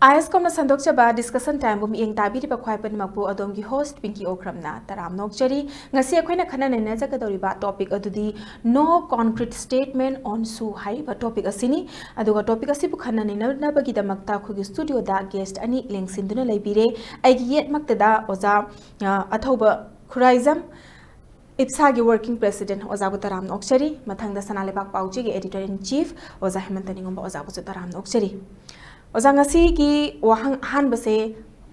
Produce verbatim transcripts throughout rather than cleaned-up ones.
ꯑꯥꯏ ꯑꯦꯁ ꯀꯣꯝꯅ ꯁꯟꯗꯣꯛꯆꯕ ꯗꯤꯁꯀꯁꯟ ꯇꯥꯏꯝꯕꯨ ꯃꯤꯠꯌꯦꯡ ꯇꯥꯕꯤꯔꯤꯕ ꯈ꯭ꯋꯥꯏ ꯄꯨꯝꯅꯃꯛꯄꯨ ꯑꯗꯣꯝꯒꯤ ꯍꯣꯁ ꯄꯤꯡꯀꯤ ꯑꯣꯀ꯭ꯔꯝꯅ ꯇꯔꯥꯝꯅ ꯑꯣꯛꯆꯔꯤ꯫ ꯉꯁꯤ ꯑꯩꯈꯣꯏꯅ ꯈꯟꯅ ꯅꯩꯅꯖꯒꯗꯧꯔꯤꯕ ꯇꯣꯄꯤꯛ ꯑꯗꯨꯗꯤ No Concrete Statement on ꯁꯨ ꯍꯥꯏꯔꯤꯕ ꯇꯣꯄꯤꯛ ꯑꯁꯤꯅꯤ꯫ ꯑꯗꯨꯒ ꯇꯣꯄꯤꯛ ꯑꯁꯤꯕꯨ ꯈꯟꯅ ꯅꯩꯅꯅꯕꯒꯤꯗꯃꯛꯇ ꯑꯩꯈꯣꯏꯒꯤ ꯁ꯭ꯇꯨꯗꯤꯑꯣꯗ ꯒꯦꯁ꯭ꯠ ꯑꯅꯤ ꯂꯦꯡꯁꯤꯟꯗꯨꯅ ꯂꯩꯕꯤꯔꯦ꯫ ꯑꯩꯒꯤ ꯌꯦꯠꯃꯛꯇꯗ ꯑꯣꯖꯥ, ꯑ, ꯑꯊꯧꯕ ꯈꯨꯔꯥꯏꯖꯝ, ꯏꯞꯁꯥꯒꯤ ꯋꯥꯔꯀꯤꯡ ꯄ꯭ꯔꯦꯁꯤꯗꯦꯟꯠ ꯑꯣꯖꯥꯕꯨ ꯇꯔꯥꯝꯅ ꯑꯣꯛꯆꯔꯤ꯫ ꯃꯊꯪꯗ ꯁꯅꯥ ꯂꯩꯕꯥꯛ ꯄꯥꯎꯆꯦꯒꯤ ꯑꯦꯗꯤꯇꯔ ꯏꯟ ꯆꯤꯐ ꯑꯣꯖꯥ ꯍꯦꯃꯟꯇ ꯅꯤꯉꯣꯝꯕ ꯑꯣꯖꯥꯕꯨꯁꯨ ꯇꯔꯥꯝꯅ ꯑꯣꯛꯆꯔꯤ꯫ ꯑꯣꯖꯥ, ꯉꯁꯤꯒꯤ ꯋꯥꯍꯪ ꯑꯍꯥꯟꯕꯁꯦ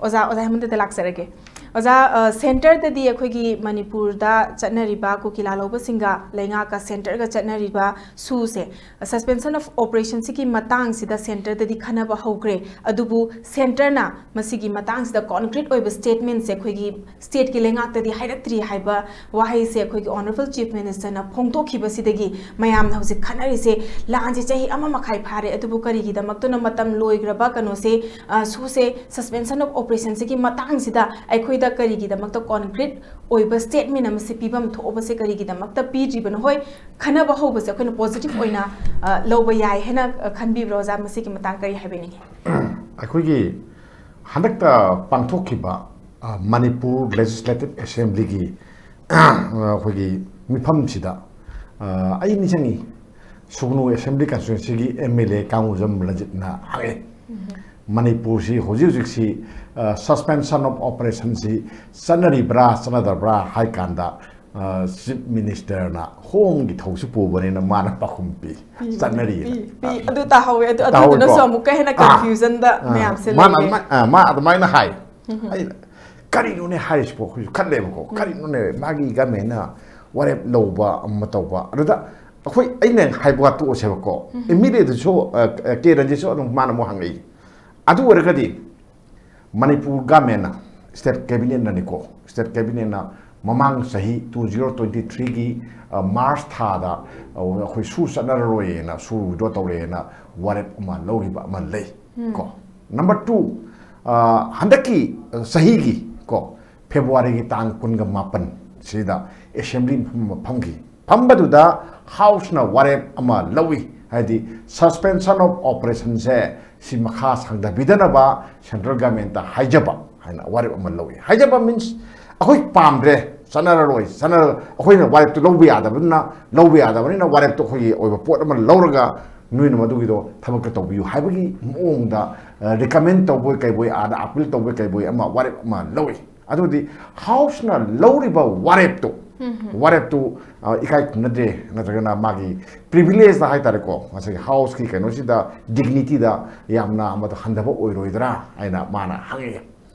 ꯑꯣꯖꯥ, ꯑꯣꯖꯥ ꯍꯦꯃꯟꯇꯗ ꯂꯥꯛꯆꯔꯒꯦ꯫ ꯑꯣꯖꯥ, ꯑ, ꯁꯦꯟꯇꯔꯗꯗꯤ ꯑꯩꯈꯣꯏꯒꯤ ꯃꯅꯤꯄꯨꯔꯗ ꯆꯠꯅꯔꯤꯕ ꯀꯨꯀꯤ ꯂꯥꯂꯧꯕꯁꯤꯡꯒ ꯂꯩꯉꯥꯛꯀ ꯁꯦꯟꯇꯔꯒ ꯆꯠꯅꯔꯤꯕ ꯁꯨꯁꯦ, ꯁꯁꯄꯦꯟꯁꯟ ꯑꯣꯐ ꯑꯣꯄꯔꯦꯁꯟꯁꯤꯒꯤ ꯃꯇꯥꯡꯁꯤꯗ ꯁꯦꯟꯇꯔꯗꯗꯤ ꯈꯟꯅꯕ ꯍꯧꯈ꯭ꯔꯦ꯫ ꯑꯗꯨꯕꯨ ꯁꯦꯟꯇꯔꯅ ꯃꯁꯤꯒꯤ ꯃꯇꯥꯡꯁꯤꯗ ꯀꯣꯟꯀ꯭ꯔꯤꯠ ꯑꯣꯏꯕ ꯁ꯭ꯇꯦꯠꯃꯦꯟꯠꯁꯦ ꯑꯩꯈꯣꯏꯒꯤ ꯁ꯭ꯇꯦꯠꯀꯤ ꯂꯩꯉꯥꯛꯇꯗꯤ ꯍꯥꯏꯔꯛꯇ꯭ꯔꯤ ꯍꯥꯏꯕ ꯋꯥꯍꯩꯁꯦ ꯑꯩꯈꯣꯏꯒꯤ ꯑꯣꯅꯔꯦꯕꯜ ꯆꯤꯐ ꯃꯤꯅꯤꯁꯇꯔꯅ ꯐꯣꯡꯗꯣꯛꯈꯤꯕꯁꯤꯗꯒꯤ ꯃꯌꯥꯝꯅ ꯍꯧꯖꯤꯛ ꯈꯟꯅꯔꯤꯁꯦ, ꯂꯥꯟꯁꯦ ꯆꯍꯤ ꯑꯃ ꯃꯈꯥꯏ ꯐꯥꯔꯦ, ꯑꯗꯨꯕꯨ ꯀꯔꯤꯒꯤꯗꯃꯛꯇꯅ ꯃꯇꯝ ꯂꯣꯏꯈ꯭ꯔꯕ ꯀꯩꯅꯣꯁꯦ, ꯑ, ꯁꯨꯁꯦ, ꯁꯁꯄꯦꯟꯁꯟ ꯑꯣꯐ ꯑꯣꯄꯔꯦꯁꯟꯁꯤꯒꯤ ꯃꯇꯥꯡꯁꯤꯗ ꯑꯩꯈꯣꯏꯗ ꯀꯔꯤꯒꯤꯗꯃꯛꯇ ꯀꯣꯟꯀ꯭ꯔꯤꯠ ꯑꯣꯏꯕ ꯁ꯭ꯇꯦꯠꯃꯦꯟꯠ ꯑꯃꯁꯦ ꯄꯤꯐꯝ ꯊꯣꯛꯑꯕꯁꯦ ꯀꯔꯤꯒꯤꯗꯃꯛꯇ ꯄꯤꯗ꯭ꯔꯤꯕꯅꯣ? ꯍꯣꯏ, ꯈꯟꯅꯕ ꯍꯧꯕꯁꯦ ꯑꯩꯈꯣꯏꯅ ꯄꯣꯖꯤꯇꯤꯚ ꯑꯣꯏꯅ, ꯑ, ꯂꯧꯕ ꯌꯥꯏ ꯍꯥꯏꯅ, ꯑ, ꯈꯟꯕꯤꯕ꯭ꯔꯣ, ꯑꯣꯖꯥ? ꯃꯁꯤꯒꯤ ꯃꯇꯥꯡ ꯀꯔꯤ ꯍꯥꯏꯕꯤꯅꯤꯡꯉꯤ? ꯑꯩꯈꯣꯏꯒꯤ ꯍꯟꯗꯛꯇ ꯄꯥꯡꯊꯣꯛꯈꯤꯕ, ꯑ, ꯃꯅꯤꯄꯨꯔ ꯂꯦꯖꯤꯁꯂꯦꯇꯤꯚ ꯑꯦꯁꯦꯝꯕ꯭ꯂꯤꯒꯤ, ꯑ, ꯑꯩꯈꯣꯏꯒꯤ ꯃꯤꯐꯝꯁꯤꯗ, ꯑ, ꯑꯩ ꯅꯤꯡꯁꯤꯡꯉꯤ, ꯁꯨꯒꯅꯨ ꯑꯦꯁꯦꯝꯕ꯭ꯂꯤ ꯀꯟꯁꯇꯤꯇ꯭ꯋꯦꯟꯁꯤꯒꯤ ꯑꯦꯝ ꯑꯦꯜ ꯑꯦ ꯀꯥꯡꯉꯨꯖꯝ ꯔꯟꯖꯤꯠꯅ ꯍꯪꯉꯦ, "ꯃꯅꯤꯄꯨꯔꯁꯤ ꯍꯧꯖꯤꯛ ꯍꯧꯖꯤꯛꯁꯤ, ꯑ, ꯁꯁꯄꯦꯟꯁꯟ ꯑꯣꯐ ꯑꯣꯄꯔꯦꯁꯟꯁꯤ ꯆꯠꯅꯔꯤꯕ꯭ꯔꯥ ꯆꯠꯅꯗꯕ꯭ꯔꯥ?" ꯍꯥꯏ ꯀꯥꯟꯗ, ꯑ, ꯆꯤꯐ ꯃꯤꯅꯤꯁꯇꯔꯅ ꯍꯣꯝꯒꯤ ꯊꯧꯁꯤ ꯄꯨꯕꯅꯤꯅ ꯃꯥꯅ ꯄꯥꯎꯈꯨꯝ ꯄꯤ, ꯄꯤ, "ꯆꯠꯅꯔꯤꯅ"꯫ ꯄꯤ, ꯄꯤ꯫ ꯑ, ꯑꯗꯨ ꯇꯥꯍꯧꯋꯦ꯫ ꯑꯗꯨ, ꯇꯥꯍꯧꯋꯦꯀꯣ? ꯑꯗꯨꯗꯨꯅꯁꯨ ꯑꯃꯨꯛꯀ ꯍꯦꯟꯅ ꯑ, ꯀꯟꯐ꯭ꯌꯨꯖꯟꯗ ꯑ, ꯃꯌꯥꯝꯁꯦ ꯃꯥꯅ ꯂꯩꯔꯦ꯫ ꯑꯗꯨꯃꯥꯏ-, ꯑ, ꯃꯥ ꯑꯗꯨꯃꯥꯏꯅ ꯍꯥꯏ꯫ ꯎꯝ꯫ ꯑꯩꯅ, "ꯀꯔꯤꯅꯣꯅꯦ ꯍꯥꯏꯔꯤꯁꯤꯕꯣ?" ꯑꯩꯈꯣꯏꯁꯨ ꯈꯜꯂꯦꯕꯀꯣ꯫ ꯎꯝ꯫ "ꯀꯔꯤꯅꯣꯅꯦ ꯃꯥꯒꯤ ꯒꯃꯦꯟꯅ ꯋꯥꯔꯦꯞ ꯂꯧꯕ ꯑꯃ ꯇꯧꯕ?" ꯑꯗꯨꯗ ꯑꯩꯈꯣꯏ, ꯑꯩꯅ ꯍꯥꯏꯕ ꯋꯥ ꯇꯣꯛꯑꯁꯦꯕꯀꯣ꯫ ꯎꯝ꯫ ꯑꯦꯝ ꯑꯦꯜ ꯑꯦꯗꯨꯁꯨ, ꯑ, ꯑ, ꯀꯦ ꯔꯟꯖꯤꯠꯁꯨ ꯑꯗꯨꯝ ꯃꯥꯅ ꯑꯃꯨꯛ ꯍꯪꯉꯛꯏ꯫ ꯑꯗꯨ ꯑꯣꯏꯔꯒꯗꯤ ꯃꯅꯤꯄꯨꯔ ꯒꯃꯦꯟꯅ, ꯁ꯭ꯇꯦꯠ ꯀꯦꯕꯤꯅꯦꯠꯅꯅꯤꯀꯣ, ꯁ꯭ꯇꯦꯠ ꯀꯦꯕꯤꯅꯦꯠꯅ ꯃꯃꯥꯡ ꯆꯍꯤ two zero twenty threeꯒꯤ, ꯑ, ꯃꯥꯔꯆ ꯊꯥꯗ, ꯑ, ꯑꯩꯈꯣꯏ ꯁꯨ ꯆꯠꯅꯔꯔꯣꯏꯅ, ꯁꯨ ꯋꯤꯗ꯭ꯔꯣ ꯇꯧꯔꯦꯅ ꯋꯥꯔꯦꯞ ꯑꯃ ꯂꯧꯈꯤꯕ ꯑꯃ ꯂꯩ ꯎꯝ꯫ ꯀꯣ꯫ ꯅꯝꯕꯔ ꯇꯨ, ꯑ, ꯍꯟꯗꯛꯀꯤ, ꯑ, ꯆꯍꯤꯒꯤ ꯀꯣ, ꯐꯦꯕ꯭ꯔꯨꯋꯥꯔꯤꯒꯤ ꯇꯥꯡ ꯀꯨꯟꯒ ꯃꯥꯄꯟ ꯁꯤꯗ ꯑꯦꯁꯦꯝꯕ꯭ꯂꯤ ꯃꯐꯝ ꯑꯃ ꯐꯝꯈꯤ꯫ ꯐꯝꯕꯗꯨꯗ ꯍꯥꯎꯁꯅ ꯋꯥꯔꯦꯞ ꯑꯃ ꯂꯧꯏ꯫ ꯍꯥꯏꯗꯤ suspension of operationꯁꯦ ꯁꯤ ꯃꯈꯥ ꯁꯥꯡꯊꯕꯤꯗꯅꯕ central governmentꯇ ꯍꯥꯏꯖꯕ ꯍꯥꯏꯅ ꯋꯥꯔꯦꯞ ꯑꯃ ꯂꯧꯏ꯫ ꯍꯥꯏꯖꯕ means ꯑꯩꯈꯣꯏ ꯄꯥꯝꯗ꯭ꯔꯦ, ꯆꯠꯅꯔꯔꯣꯏ, ꯆꯠꯅꯔ ꯑꯩꯈꯣꯏꯅ ꯋꯥꯔꯦꯞꯇꯨ ꯂꯧꯕ ꯌꯥꯗꯕꯅꯤꯅ, ꯂꯧꯕ ꯌꯥꯗꯕꯅꯤꯅ ꯋꯥꯔꯦꯞꯇꯨ ꯑꯩꯈꯣꯏꯒꯤ ꯑꯣꯏꯕ ꯄꯣꯠ ꯑꯃ ꯂꯧꯔꯒ ꯅꯣꯏꯅ ꯃꯗꯨꯒꯤꯗꯣ ꯊꯕꯛꯇ ꯇꯧꯕꯤꯌꯨ ꯍꯥꯏꯕꯒꯤ ꯃꯑꯣꯡꯗ recommend ꯇꯧꯕꯣꯏ ꯀꯩꯕꯣꯏ, ꯑꯥꯗ appeal ꯇꯧꯕꯣꯏ ꯀꯩꯕꯣꯏ ꯑꯃ ꯋꯥꯔꯦꯞ ꯑꯃ ꯂꯧꯏ꯫ ꯑꯗꯨꯗꯤ Houseꯅ ꯂꯧꯔꯤꯕ ꯋꯥꯔꯦꯞꯇꯨ, ꯋꯥꯔꯦꯞꯇꯨ ꯑ, ꯏꯀꯥꯏ ꯈꯨꯝꯅꯗꯦ, ꯅꯠꯇ꯭ꯔꯒꯅ ꯃꯥꯒꯤ privilegeꯗ ꯍꯥꯏꯇꯥꯔꯦꯀꯣ, ꯉꯁꯥꯏꯒꯤ Houseꯀꯤ ꯀꯩꯅꯣꯁꯤꯗ dignityꯗ ꯌꯥꯝꯅ ꯑꯃꯗ ꯍꯟꯊꯕ ꯑꯣꯏꯔꯣꯏꯗ꯭ꯔꯥ ꯍꯥꯏꯅ ꯃꯥꯅ ꯍꯪꯉꯛꯑꯦ꯫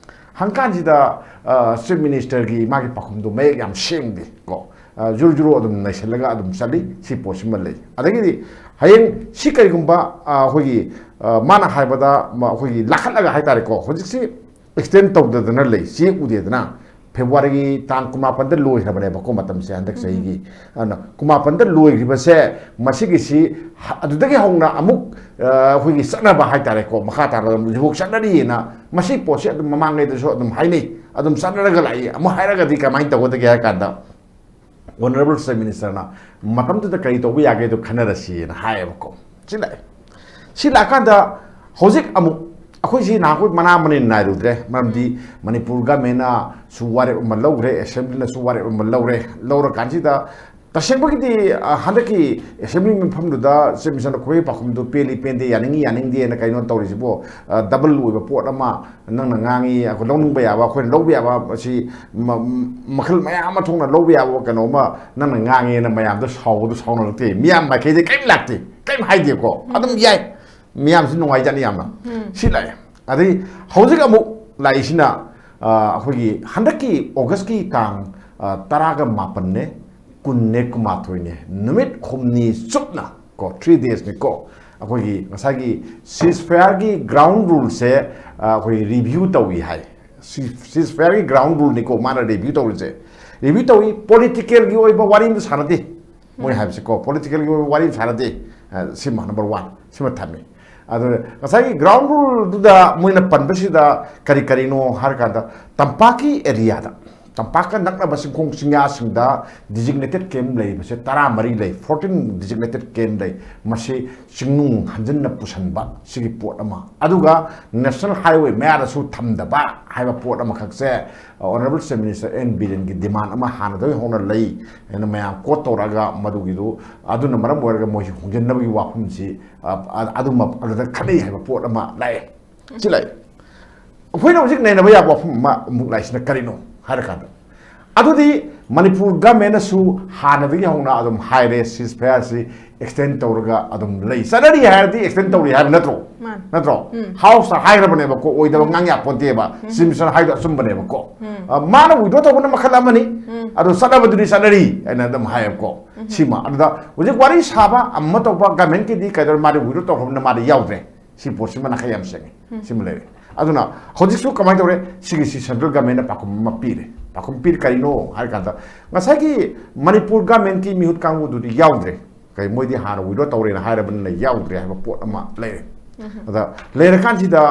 ꯍꯪꯀꯥꯟꯁꯤꯗ ꯑ, Chief Ministerꯒꯤ ꯃꯥꯒꯤ ꯄꯥꯎꯈꯨꯝꯗꯣ ꯃꯌꯦꯛ ꯌꯥꯝ ꯁꯦꯡꯗꯦ ꯀꯣ꯫ ꯑ, ꯖꯨꯔꯨ ꯖꯨꯔꯨ ꯑꯗꯨꯝ ꯅꯩꯁꯜꯂꯒ ꯑꯗꯨꯝ ꯆꯠꯂꯤ꯫ ꯁꯤ ꯄꯣꯠꯁꯤꯃ ꯂꯩ꯫ ꯑꯗꯒꯤꯗꯤ ꯍꯌꯦꯡ ꯁꯤ ꯀꯔꯤꯒꯨꯝꯕ, ꯑ, ꯑꯩꯈꯣꯏꯒꯤ, ꯑ, ꯃꯥꯅ ꯍꯥꯏꯕꯗ ꯃ-, ꯑꯩꯈꯣꯏꯒꯤ ꯂꯥꯈꯠꯂꯒ ꯍꯥꯏꯇꯥꯔꯦꯀꯣ, ꯍꯧꯖꯤꯛꯁꯤ extend ꯇꯧꯗꯗꯅ ꯂꯩ꯫ ꯆꯦ ꯎꯗꯦꯗꯅ꯫ Februaryꯒꯤ ꯇꯥꯡ ꯀꯨꯟꯃꯥꯄꯟꯗ ꯂꯣꯏꯈ꯭ꯔꯕꯅꯦꯕꯀꯣ ꯃꯇꯝꯁꯦ ꯍꯟꯗꯛ ꯆꯍꯤꯒꯤ꯫ ꯑꯗꯨꯅ ꯀꯨꯟꯃꯥꯄꯟꯗ ꯂꯣꯏꯈ꯭ꯔꯤꯕꯁꯦ ꯃꯁꯤꯒꯤꯁꯤ ꯍ-, ꯑꯗꯨꯗꯒꯤ ꯍꯧꯅ ꯑꯃꯨꯛ, ꯑ, ꯑꯩꯈꯣꯏꯒꯤ ꯆꯠꯅꯕ ꯍꯥꯏꯇꯥꯔꯦꯀꯣ, ꯃꯈꯥ ꯇꯥꯅ ꯑꯗꯨꯝ ꯍꯧꯖꯤꯛꯐꯥꯎ ꯆꯠꯅꯔꯤꯑꯅ ꯃꯁꯤ ꯄꯣꯠꯁꯤ ꯑꯗꯨꯝ ꯃꯃꯥꯡꯉꯩꯗꯁꯨ ꯑꯗꯨꯝ ꯍꯥꯏꯅꯩ꯫ ꯑꯗꯨꯝ ꯆꯠꯅꯔꯒ ꯂꯥꯛꯏ꯫ ꯑꯃꯨꯛ ꯍꯥꯏꯔꯒꯗꯤ ꯀꯃꯥꯏꯅ ꯇꯧꯒꯗꯒꯦ ꯍꯥꯏ ꯀꯥꯟꯗ, Honourable Chief Ministerꯅ ꯃꯇꯝꯗꯨꯗ ꯀꯔꯤ ꯇꯧꯕ ꯌꯥꯒꯦꯗꯣ ꯈꯟꯅꯔꯁꯤꯅ ꯍꯥꯏꯌꯦꯕꯀꯣ꯫ ꯁꯤ ꯂꯥꯛꯑꯦ꯫ ꯁꯤ ꯂꯥꯛꯑꯀꯥꯟꯗ ꯍꯧꯖꯤꯛ ꯑꯃꯨꯛ ꯑꯩꯈꯣꯏꯁꯤ ꯅꯍꯥꯟꯈꯣꯏ ꯃꯅꯥ ꯃꯅꯤꯟ ꯅꯥꯏꯔꯨꯗ꯭ꯔꯦ, ꯃꯔꯝꯗꯤ ꯃꯅꯤꯄꯨꯔ governmentꯅꯁꯨ ꯋꯥꯔꯦꯞ ꯑꯃ ꯂꯧꯈ꯭ꯔꯦ, Assemblyꯅꯁꯨ ꯋꯥꯔꯦꯞ ꯑꯃ ꯂꯧꯔꯦ꯫ ꯂꯧꯔꯀꯥꯟꯁꯤꯗ ꯇꯁꯦꯡꯕꯒꯤꯗꯤ, ꯑ, ꯍꯟꯗꯛꯀꯤ Assembly ꯃꯤꯐꯝꯗꯨꯗ Chief Ministerꯅ ꯈꯣꯏ ꯄꯥꯎꯈꯨꯝꯗꯨ ꯄꯦꯜꯂꯤ ꯄꯦꯟꯗꯦ, ꯌꯥꯅꯤꯡꯉꯤ ꯌꯥꯅꯤꯡꯗꯦꯅ ꯀꯩꯅꯣ ꯇꯧꯔꯤꯁꯤꯕꯨ, ꯑ, double ꯑꯣꯏꯕ ꯄꯣꯠ ꯑꯃ ꯅꯪꯅ ꯉꯥꯡꯉꯤ, ꯑꯩꯈꯣꯏ ꯂꯧꯅꯤꯡꯕ ꯌꯥꯕ, ꯑꯩꯈꯣꯏꯅ ꯂꯧꯕ ꯌꯥꯕ, ꯃꯁꯤ ꯃ-, ꯃꯈꯜ ꯃꯌꯥꯝ ꯑꯃ ꯊꯣꯛꯅ ꯂꯧꯕ ꯌꯥꯕ ꯀꯩꯅꯣ ꯑꯃ ꯅꯪꯅ ꯉꯥꯡꯉꯦꯅ ꯃꯌꯥꯝꯗ ꯁꯥꯎꯕꯗꯣ ꯁꯥꯎꯅꯔꯛꯇꯦ꯫ ꯃꯤꯌꯥꯝ ꯃꯥꯏꯀꯩꯗꯩ ꯀꯔꯤꯝ ꯂꯥꯛꯇꯦ, ꯀꯔꯤꯝ ꯍꯥꯏꯗꯦꯀꯣ꯫ ꯑꯗꯨꯝ ꯌꯥꯏ, ꯃꯤꯌꯥꯝꯁꯤ ꯅꯨꯡꯉꯥꯏꯖꯥꯠꯅꯤ ꯌꯥꯝꯅ꯫ ꯁꯤ ꯂꯥꯛꯑꯦ꯫ ꯑꯗꯩ ꯍꯧꯖꯤꯛ ꯑꯃꯨꯛ ꯂꯥꯛꯏꯁꯤꯅ, ꯑ, ꯑꯩꯈꯣꯏꯒꯤ ꯍꯟꯗꯛꯀꯤ Augustꯀꯤ ꯇꯥꯡ, ꯑ, ꯇꯔꯥꯒ ꯃꯥꯄꯟꯅꯦ, ꯀꯨꯟꯅꯦ, ꯀꯨꯟꯃꯥꯊꯣꯏꯅꯦ, ꯅꯨꯃꯤꯠ ꯍꯨꯝꯅꯤ ꯆꯨꯞꯅ ꯀꯣ, three daysꯅꯤꯀꯣ, ꯑꯩꯈꯣꯏꯒꯤ ꯉꯁꯥꯏꯒꯤ ceasefireꯒꯤ ground ruleꯁꯦ, ꯑ, ꯑꯩꯈꯣꯏ review ꯇꯧꯏ ꯍꯥꯏ꯫ Cease-, ceasefireꯒꯤ ground ruleꯅꯤꯀꯣ ꯃꯥꯅ review ꯇꯧꯔꯤꯁꯦ꯫ Review ꯇꯧꯏ, politicalꯒꯤ ꯑꯣꯏꯕ ꯋꯥꯔꯤ ꯑꯃ ꯁꯥꯟꯅꯗꯦ꯫ ꯃꯣꯏ ꯍꯥꯏꯕꯁꯤꯀꯣ, politicalꯒꯤ ꯑꯣꯏꯕ ꯋꯥꯔꯤ ꯑꯃ ꯁꯥꯟꯅꯗꯦ꯫ ꯑ, ꯁꯤꯃ number one, ꯁꯤꯃ ꯊꯝꯃꯤ꯫ ꯑꯗꯨ ꯉꯁꯥꯏꯒꯤ ground ruleꯗꯨꯗ ꯃꯣꯏꯅ ꯄꯟꯕꯁꯤꯗ ꯀꯔꯤ ꯀꯔꯤꯅꯣ ꯍꯥꯏꯔꯀꯥꯟꯗ, ꯇꯝꯄꯥꯛꯀꯤ areaꯗ, ꯇꯝꯄꯥꯛꯀ ꯅꯛꯅꯕ ꯆꯤꯡꯈꯣꯡ ꯆꯤꯡꯌꯥꯁꯤꯡꯗ designated camp ꯂꯩꯔꯤꯕꯁꯦ ꯇꯔꯥꯃꯔꯤ ꯂꯩ, fourteen designated camp ꯂꯩ꯫ ꯃꯁꯤ ꯆꯤꯡꯅꯨꯡ ꯍꯟꯖꯤꯟꯅ ꯄꯨꯁꯟꯕ ꯁꯤꯒꯤ ꯄꯣꯠ ꯑꯃ, ꯑꯗꯨꯒ National Highway ꯃꯌꯥꯗꯁꯨ ꯊꯝꯗꯕ ꯍꯥꯏꯕ ꯄꯣꯠ ꯑꯃꯈꯛꯁꯦ Honourable Chief Minister ꯑꯦꯟ ꯕꯤꯔꯦꯟꯒꯤ demand ꯑꯃ ꯍꯥꯟꯅꯗꯒꯤ ꯍꯧꯅ ꯂꯩ ꯍꯥꯏꯅ ꯃꯌꯥꯝ quote ꯇꯧꯔꯛꯑꯒ, ꯃꯗꯨꯒꯤꯗꯨ ꯑꯗꯨꯅ ꯃꯔꯝ ꯑꯣꯏꯔꯒ ꯃꯣꯏꯁꯤ ꯍꯣꯡꯖꯤꯟꯅꯕꯒꯤ ꯋꯥꯐꯝꯁꯤ, ꯑ, ꯑ, ꯑꯗꯨꯃ ꯑꯗꯨꯗ ꯈꯟꯅꯩ ꯍꯥꯏꯕ ꯄꯣꯠ ꯑꯃ ꯂꯥꯛꯑꯦ꯫ ꯁꯤ ꯂꯥꯛꯑꯦ꯫ ꯑꯩꯈꯣꯏꯅ ꯍꯧꯖꯤꯛ ꯅꯩꯅꯕ ꯌꯥꯕ ꯋꯥꯐꯝ ꯑꯃ ꯑꯃꯨꯛ ꯂꯥꯛꯏꯁꯤꯅ ꯀꯔꯤꯅꯣ ꯍꯥꯏꯔꯀꯥꯟꯗ, ꯑꯗꯨꯗꯤ ꯃꯅꯤꯄꯨꯔ government ꯅꯁꯨ ꯍꯥꯟꯅꯗꯒꯤ ꯍꯧꯅ ꯑꯗꯨꯝ ꯍꯥꯏꯔꯦ, ceasefire ꯁꯤ extend ꯇꯧꯔꯒ ꯑꯗꯨꯝ ꯂꯩ꯫ ꯆꯠꯅꯔꯤ ꯍꯥꯏꯔꯗꯤ extend ꯇꯧꯔꯤ ꯍꯥꯏꯕ ꯅꯠꯇ꯭ꯔꯣ? ꯃꯥꯅꯤ꯫ ꯅꯠꯇ꯭ꯔꯣ? ꯎꯝ꯫ House ꯇ ꯍꯥꯏꯈ꯭ꯔꯕꯅꯦꯕꯀꯣ, ꯑꯣꯏꯗꯕ ꯉꯥꯡ ꯌꯥꯄꯣꯟꯇꯦꯕ꯫ Chief Minister ꯅ ꯍꯥꯏꯗꯣ ꯑꯆꯨꯝꯕꯅꯦꯕꯀꯣ꯫ ꯑ, ꯃꯥꯅ withdraw ꯇꯧꯕꯅ ꯃꯈꯜ ꯑꯃꯅꯤ, ꯑꯗꯣ ꯆꯠꯅꯕꯗꯨꯗꯤ ꯆꯠꯅꯔꯤ ꯍꯥꯏꯅ ꯑꯗꯨꯝ ꯍꯥꯏꯌꯦꯕꯀꯣ꯫ ꯁꯤꯃ ꯑꯗꯨꯗ ꯍꯧꯖꯤꯛ ꯋꯥꯔꯤ ꯁꯥꯕ ꯑꯃ ꯇꯧꯕ government ꯀꯤꯗꯤ ꯀꯩꯗꯧꯔꯦ, ꯃꯥꯗꯤ withdraw ꯇꯧꯈ꯭ꯔꯕꯅꯤꯅ ꯃꯥꯗꯤ ꯌꯥꯎꯗ꯭ꯔꯦ꯫ ꯁꯤ ꯄꯣꯠꯁꯤꯃ ꯅꯥꯈꯩ ꯌꯥꯝ ꯁꯦꯡꯉꯤ꯫ ꯁꯤꯃ ꯂꯩꯔꯦ꯫ ꯑꯗꯨꯅ ꯍꯧꯖꯤꯛꯁꯨ ꯀꯃꯥꯏꯅ ꯇꯧꯔꯦ? ꯁꯤꯒꯤꯁꯤ central government ꯅ ꯄꯥꯎꯈꯨꯝ ꯑꯃ ꯄꯤꯔꯦ꯫ ꯄꯥꯎꯈꯨꯝ ꯄꯤꯔꯦ ꯀꯔꯤꯅꯣ ꯍꯥꯏꯔ ꯀꯥꯟꯗ, ꯉꯁꯥꯏꯒꯤ ꯃꯅꯤꯄꯨꯔ government ꯀꯤ ꯃꯤꯍꯨꯠ ꯀꯥꯡꯕꯨꯗꯨꯗꯤ ꯌꯥꯎꯗ꯭ꯔꯦ꯫ ꯀꯩ, ꯃꯣꯏꯗꯤ ꯍꯥꯟꯅ withdraw ꯇꯧꯔꯦꯅ ꯍꯥꯏꯔꯕꯅꯤꯅ ꯌꯥꯎꯗ꯭ꯔꯦ ꯍꯥꯏꯕ ꯄꯣꯠ ꯑꯃ ꯂꯩꯔꯦ꯫ ꯑꯗ ꯂꯩꯔꯀꯥꯟꯁꯤꯗ,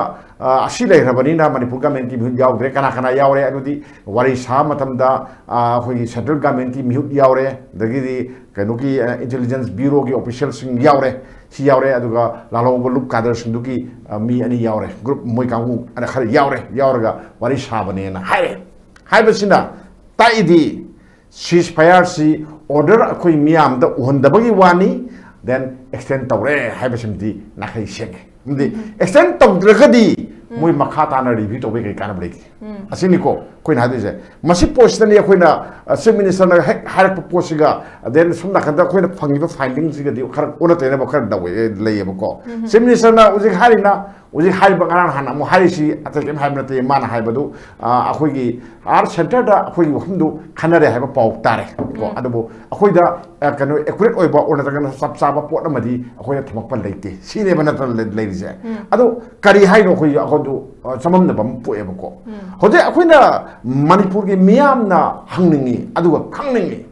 ꯑ, ꯑꯁꯤ ꯂꯩꯈ꯭ꯔꯕꯅꯤꯅ ꯃꯅꯤꯄꯨꯔ government ꯀꯤ ꯃꯤꯍꯨꯠ ꯌꯥꯎꯗ꯭ꯔꯦ꯫ ꯀꯅꯥ ꯀꯅꯥ ꯌꯥꯎꯔꯦ? ꯑꯗꯨꯗꯤ ꯋꯥꯔꯤ ꯁꯥꯕ ꯃꯇꯝꯗ, ꯑ, ꯑꯩꯈꯣꯏꯒꯤ central government ꯀꯤ ꯃꯤꯍꯨꯠ ꯌꯥꯎꯔꯦ, ꯑꯗꯒꯤꯗꯤ ꯀꯩꯅꯣꯒꯤ, ꯑ, intelligence bureau ꯒꯤ official ꯁꯤꯡ ꯌꯥꯎꯔꯦ, ꯁꯤ ꯌꯥꯎꯔꯦ, ꯑꯗꯨꯒ ꯂꯥꯜꯍꯧꯕ ꯂꯨꯞ ꯀꯥꯗꯔꯁꯤꯡꯗꯨꯒꯤ, ꯑ, ꯃꯤ ꯑꯅꯤ ꯌꯥꯎꯔꯦ, group ꯃꯣꯏ ꯀꯥꯡꯕꯨ ꯑꯅ ꯈꯔ ꯌꯥꯎꯔꯦ, ꯌꯥꯎꯔꯒ ꯋꯥꯔꯤ ꯁꯥꯕꯅꯦꯅ ꯍꯥꯏꯔꯦ꯫ ꯍꯥꯏꯕꯁꯤꯅ ꯇꯥꯛꯏꯗꯤ ceasefire ꯁꯤ order ꯑꯩꯈꯣꯏ ꯃꯤꯌꯥꯝꯗ ꯎꯍꯟꯗꯕꯒꯤ ꯋꯥꯅꯤ, then extend ꯇꯧꯔꯦ ꯍꯥꯏꯕꯁꯤꯃꯗꯤ ꯅꯥꯈꯩ ꯁꯦꯡꯉꯦ꯫ ꯑꯃꯗꯤ extend ꯇꯧꯗ꯭ꯔꯒꯗꯤ ꯃꯣꯏ ꯃꯈꯥ ꯇꯥꯅ review ꯇꯧꯕꯩ ꯀꯩ ꯀꯥꯟꯅꯕ ꯂꯩꯒꯦ? ꯑꯁꯤꯅꯤꯀꯣ ꯑꯩꯈꯣꯏꯅ ꯍꯥꯏꯗꯣꯏꯁꯦ꯫ ꯃꯁꯤ ꯄꯣꯠꯁꯤꯗꯅꯤ ꯑꯩꯈꯣꯏꯅ, ꯑ, Chief Minister ꯅ ꯍꯦꯛ ꯍꯥꯏꯔꯛꯄ ꯄꯣꯠꯁꯤꯒ, then ꯁꯣꯝ ꯅꯥꯀꯟꯗ ꯑꯩꯈꯣꯏꯅ ꯐꯪꯉꯤꯕ finding ꯁꯤꯒꯗꯤ ꯈꯔ ꯑꯣꯟꯅ ꯇꯩꯅꯕ ꯈꯔ ꯇꯧꯋꯦ, ꯂꯩꯌꯦꯕꯀꯣ꯫ Chief Minister ꯅ ꯍꯧꯖꯤꯛ ꯍꯥꯏꯔꯤꯅ, ꯍꯧꯖꯤꯛ ꯍꯥꯏꯔꯤꯕ ꯉꯔꯥꯡ ꯅꯍꯥꯟ ꯑꯃꯨꯛ ꯍꯥꯏꯔꯤꯁꯤ ꯑꯇꯩ ꯀꯔꯤꯝ ꯍꯥꯏꯕ ꯅꯠꯇꯦ꯫ ꯃꯥꯅ ꯍꯥꯏꯕꯗꯨ, ꯑ, ꯑꯩꯈꯣꯏꯒꯤ ꯑꯥ centre ꯗ ꯑꯩꯈꯣꯏꯒꯤ ꯋꯥꯐꯝꯗꯨ ꯈꯟꯅꯔꯦ ꯍꯥꯏꯕ ꯄꯥꯎ ꯇꯥꯔꯦ꯫ ꯀꯣ, ꯑꯗꯨꯕꯨ ꯑꯩꯈꯣꯏꯗ, ꯑ, ꯀꯩꯅꯣ, accurate ꯑꯣꯏꯕ ꯑꯣꯔ ꯅꯠꯇ꯭ꯔꯒꯅ ꯆꯞ ꯆꯥꯕ ꯄꯣꯠ ꯑꯃꯗꯤ ꯑꯩꯈꯣꯏꯅ ꯊꯝꯃꯛꯄ ꯂꯩꯇꯦ꯫ ꯁꯤꯅꯦꯕ ꯅꯠꯇ꯭ꯔ ꯂꯩ-, ꯂꯩꯔꯤꯁꯦ꯫ ꯑꯗꯣ ꯀꯔꯤ ꯍꯥꯏꯅꯣ ꯑꯩꯈꯣꯏ, ꯑꯩꯈꯣꯏꯗꯨ, ꯑ, ꯆꯃꯝꯅꯕ ꯑꯃ ꯄꯣꯛꯑꯦꯕꯀꯣ꯫ ꯍꯧꯖꯤꯛ ꯑꯩꯈꯣꯏꯅ ꯃꯅꯤꯄꯨꯔꯒꯤ ꯃꯤꯌꯥꯝꯅ ꯍꯪꯅꯤꯡꯉꯤ, ꯑꯗꯨꯒ ꯈꯪꯅꯤꯡꯉꯤ,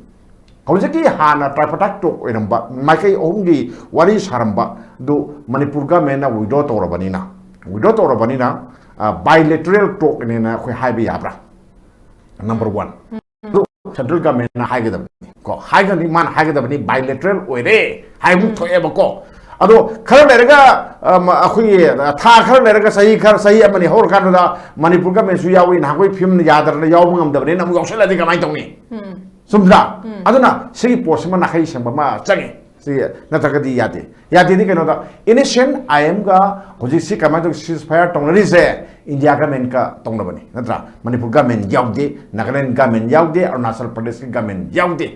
ꯍꯧꯖꯤꯛꯀꯤ ꯍꯥꯟꯅ tripartite talk ꯑꯣꯏꯔꯝꯕ, ꯃꯥꯏꯀꯩ ꯑꯍꯨꯝꯒꯤ ꯋꯥꯔꯤ ꯁꯥꯔꯝꯕ ꯑꯗꯨ ꯃꯅꯤꯄꯨꯔ government ꯅ withdraw ꯇꯧꯔꯕꯅꯤꯅ, withdraw ꯇꯧꯔꯕꯅꯤꯅ, ꯑ, bilateral talk ꯅꯦꯅ ꯑꯩꯈꯣꯏ ꯍꯥꯏꯕ ꯌꯥꯕ꯭ꯔꯥ? Number one. ꯑꯗꯨ central government ꯅ ꯍꯥꯏꯒꯗꯕꯅꯤ ꯀꯣ, ꯍꯥꯏꯒꯅꯤ, ꯃꯥꯅ ꯍꯥꯏꯒꯗꯕꯅꯤ, bilateral ꯑꯣꯏꯔꯦ ꯍꯥꯏꯕ ꯊꯣꯛꯑꯦꯕꯀꯣ꯫ ꯑꯗꯣ ꯈꯔ ꯂꯩꯔꯒ, ꯑ, ꯃ-, ꯑꯩꯈꯣꯏꯒꯤ ꯊꯥ ꯈꯔ ꯂꯩꯔꯒ, ꯆꯍꯤ ꯈꯔ, ꯆꯍꯤ ꯑꯃꯅꯤ ꯍꯧꯔꯀꯥꯟꯗꯨꯗ ꯃꯅꯤꯄꯨꯔ government ꯁꯨ ꯌꯥꯎꯏ, ꯅꯍꯥꯟꯈꯣꯏ ꯐꯤꯕꯝꯅ ꯌꯥꯗꯗꯅ ꯌꯥꯎꯕ ꯉꯝꯗꯕꯅꯤꯅ ꯑꯃꯨꯛ ꯌꯥꯎꯁꯜꯂꯗꯤ ꯀꯃꯥꯏꯅ ꯇꯧꯅꯤ? ꯆꯨꯝꯗ꯭ꯔꯥ? ꯑꯗꯨꯅ ꯁꯤꯒꯤ ꯄꯣꯠꯁꯤꯃ ꯅꯥꯈꯩ ꯁꯦꯡꯕ ꯑꯃ ꯆꯪꯉꯤ꯫ ꯁꯤ ꯅꯠꯇ꯭ꯔꯒꯗꯤ ꯌꯥꯗꯦ꯫ ꯌꯥꯗꯦꯗꯤ ꯀꯩꯅꯣꯗ, ꯏꯅꯤꯁꯤꯌꯦꯟ ꯑꯥꯏ ꯑꯦꯝ ꯒ ꯍꯧꯖꯤꯛꯁꯤ ꯀꯃꯥꯏꯅ ꯇꯧ ceasefire ꯇꯧꯅꯔꯤꯁꯦ? ꯏꯟꯗꯤꯌꯥ government ꯀ ꯇꯧꯅꯕꯅꯤ, ꯅꯠꯇ꯭ꯔꯥ? ꯃꯅꯤꯄꯨꯔ government ꯌꯥꯎꯗꯦ, ꯅꯥꯒꯥꯂꯦꯟ government ꯌꯥꯎꯗꯦ, ꯑꯔꯨꯅꯥꯆꯜ ꯄ꯭ꯔꯗꯦꯁꯀꯤ government ꯌꯥꯎꯗꯦ꯫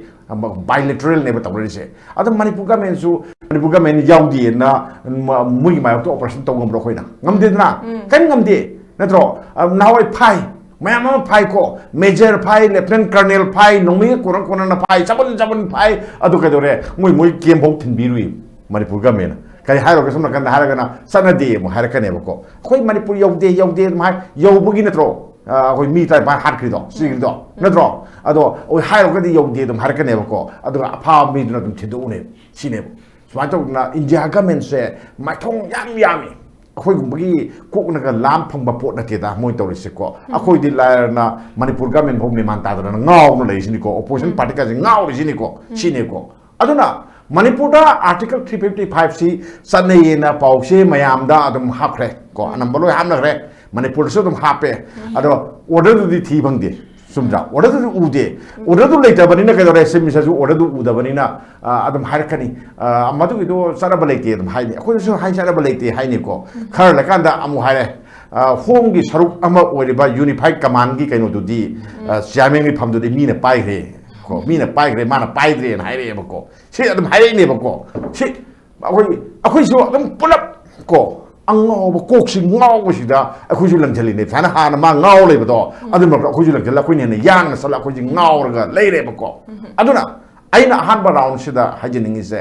Bilateral ꯅꯦꯕ ꯇꯧꯅꯔꯤꯁꯦ꯫ ꯑꯗꯣ ꯃꯅꯤꯄꯨꯔ government ꯁꯨ, ꯃꯅꯤꯄꯨꯔ government ꯌꯥꯎꯗꯦꯅ ꯃ-, ꯃꯣꯏꯒꯤ ꯃꯥꯌꯣꯛꯇ operation ꯇꯧ ꯉꯝꯕ꯭ꯔꯣ ꯑꯩꯈꯣꯏꯅ? ꯉꯝꯗꯦꯗꯅ? ꯀꯔꯤꯝ ꯉꯝꯗꯦ, ꯅꯠꯇ꯭ꯔꯣ? ꯑ, ꯅꯍꯥꯟꯋꯥꯏ ꯐꯥꯏ, ꯃꯌꯥꯝ ꯑꯃ ꯐꯥꯏꯀꯣ, major ꯐꯥꯏ, lieutenant colonel ꯐꯥꯏ, ꯅꯣꯡꯃꯩꯒ ꯀꯣꯟꯅ ꯀꯣꯟꯅꯅ ꯐꯥꯏ, ꯆꯕꯨꯟ ꯆꯕꯨꯟ ꯐꯥꯏ꯫ ꯑꯗꯨ ꯀꯩꯗꯧꯔꯦ? ꯃꯣꯏ, ꯃꯣꯏ camp ꯐꯥꯎ ꯊꯤꯟꯕꯤꯔꯨꯏ ꯃꯅꯤꯄꯨꯔ government ꯅ꯫ ꯀꯔꯤ ꯍꯥꯏꯔꯨꯔꯒꯦ? ꯁꯣꯝ ꯅꯥꯀꯟꯗ ꯍꯥꯏꯔꯒꯅ ꯆꯠꯅꯗꯦ ꯑꯃꯨꯛ ꯍꯥꯏꯔꯛꯀꯅꯦꯕꯀꯣ꯫ ꯑꯩꯈꯣꯏ ꯃꯅꯤꯄꯨꯔ ꯌꯧꯗꯦ, ꯌꯧꯗꯦ ꯑꯗꯨꯝ ꯍꯥꯏ, ꯌꯧꯕꯒꯤ ꯅꯠꯇ꯭ꯔꯣ, ꯑ, ꯑꯩꯈꯣꯏ ꯃꯤ ꯇꯔꯥꯅꯤꯄꯥꯟ ꯍꯥꯠꯈ꯭ꯔꯤꯗꯣ, ꯁꯤꯈ꯭ꯔꯤꯗꯣ, ꯅꯠꯇ꯭ꯔꯣ? ꯑꯗꯣ ꯑꯩꯈꯣꯏ ꯍꯥꯏꯔꯨꯔꯒꯗꯤ ꯌꯧꯗꯦ ꯑꯗꯨꯝ ꯍꯥꯏꯔꯛꯀꯅꯦꯕꯀꯣ꯫ ꯑꯗꯨꯒ ꯑꯐꯥꯕ ꯃꯤꯗꯨꯅ ꯑꯗꯨꯝ ꯊꯤꯟꯗꯣꯛꯎꯅꯦꯕ꯫ ꯁꯤꯅꯦꯕ꯫ ꯁꯨꯃꯥꯏꯅ ꯇꯧꯗꯅ ꯏꯟꯗꯤꯌꯥ government ꯁꯦ ꯃꯥꯏꯊꯣꯡ ꯌꯥꯝ ꯌꯥꯝꯃꯤ꯫ ꯑꯩꯈꯣꯏꯒꯨꯝꯕꯒꯤ ꯀꯣꯛꯅꯒ ꯂꯥꯝ ꯐꯪꯕ ꯄꯣꯠ ꯅꯠꯇꯦꯗ ꯃꯣꯏ ꯇꯧꯔꯤꯁꯦꯀꯣ꯫ ꯑꯩꯈꯣꯏꯗꯤ ꯂꯥꯏꯔꯅ ꯃꯅꯤꯄꯨꯔ government ꯐꯥꯎ ꯃꯦꯃꯥꯟ ꯇꯥꯗꯅ ꯉꯥꯎꯅ ꯂꯩꯔꯤꯁꯤꯅꯤꯀꯣ꯫ Opposition party ꯀꯥꯁꯦ ꯉꯥꯎꯔꯤꯁꯤꯅꯤꯀꯣ꯫ ꯁꯤꯅꯤꯀꯣ꯫ ꯑꯗꯨꯅ ꯃꯅꯤꯄꯨꯔꯗ Article three fifty five ꯁꯤ ꯆꯠꯅꯩꯌꯦꯅ ꯄꯥꯎꯁꯦ ꯃꯌꯥꯝꯗ ꯑꯗꯨꯝ ꯍꯥꯞꯈ꯭ꯔꯦ ꯀꯣ, ꯑꯅꯝꯕ ꯂꯣꯏ ꯍꯥꯞꯅꯈ꯭ꯔꯦ꯫ ꯃꯅꯤꯄꯨꯔꯗꯁꯨ ꯑꯗꯨꯝ ꯍꯥꯞꯄꯦ꯫ ꯑꯗꯣ order ꯗꯨꯗꯤ ꯊꯤ ꯐꯪꯗꯦ꯫ ꯆꯨꯝꯗ꯭ꯔꯥ? Order ꯗꯨꯗꯤ ꯎꯗꯦ꯫ Order ꯗꯨ ꯂꯩꯇꯕꯅꯤꯅ ꯀꯩꯗꯧꯔꯦ? Chief Minister ꯁꯨ order ꯗꯨ ꯎꯗꯕꯅꯤꯅ, ꯑ, ꯑꯗꯨꯝ ꯍꯥꯏꯔꯛꯀꯅꯤ, "ꯑ, ꯃꯗꯨꯒꯤꯗꯣ ꯆꯠꯅꯕ ꯂꯩꯇꯦ" ꯑꯗꯨꯝ ꯍꯥꯏꯅꯤ꯫ ꯑꯩꯈꯣꯏꯗꯁꯨ ꯍꯥꯏ ꯆꯠꯅꯕ ꯂꯩꯇꯦ ꯍꯥꯏꯅꯤꯀꯣ꯫ ꯈꯔ ꯂꯩꯀꯥꯟꯗ ꯑꯃꯨꯛ ꯍꯥꯏꯔꯦ, ꯑ, Home ꯒꯤ ꯁꯔꯨꯛ ꯑꯃ ꯑꯣꯏꯔꯤꯕ Unified Command ꯒꯤ ꯀꯩꯅꯣꯗꯨꯗꯤ, ꯑ, Chairman ꯒꯤ ꯐꯝꯗꯨꯗꯤ ꯃꯤꯅ ꯄꯥꯏꯈ꯭ꯔꯦ ꯀꯣ, ꯃꯤꯅ ꯄꯥꯏꯈ꯭ꯔꯦ, ꯃꯥꯅ ꯄꯥꯏꯗ꯭ꯔꯦꯅ ꯍꯥꯏꯔꯛꯑꯦꯕꯀꯣ꯫ ꯁꯤ ꯑꯗꯨꯝ ꯍꯥꯏꯔꯛꯏꯅꯦꯕꯀꯣ꯫ ꯁꯤ ꯑꯩꯈꯣꯏ, ꯑꯩꯈꯣꯏꯁꯨ ꯑꯗꯨꯝ ꯄꯨꯂꯞ ꯀꯣ, ꯑꯉꯥꯎꯕ, ꯀꯣꯛꯁꯤ ꯉꯥꯎꯕꯁꯤꯗ ꯑꯩꯈꯣꯏꯁꯨ ꯂꯪꯁꯤꯜꯂꯤꯅꯦ꯫ ꯁꯨꯃꯥꯏꯅ ꯍꯥꯟꯅ ꯃꯥ ꯉꯥꯎ ꯂꯩꯕꯗꯣ, ꯑꯗꯨ ꯃꯔꯛꯇ ꯑꯩꯈꯣꯏꯁꯨ ꯂꯪꯁꯤꯜꯂ, ꯑꯩꯈꯣꯏꯅ ꯍꯦꯟꯅ ꯌꯥꯡꯅ ꯆꯠꯂ ꯑꯩꯈꯣꯏꯁꯤ ꯉꯥꯎꯔꯒ ꯂꯩꯔꯦꯕꯀꯣ꯫ ꯑꯗꯨꯅ ꯑꯩꯅ ꯑꯍꯥꯟꯕ round ꯁꯤꯗ ꯍꯥꯏꯖꯅꯤꯡꯉꯤꯁꯦ,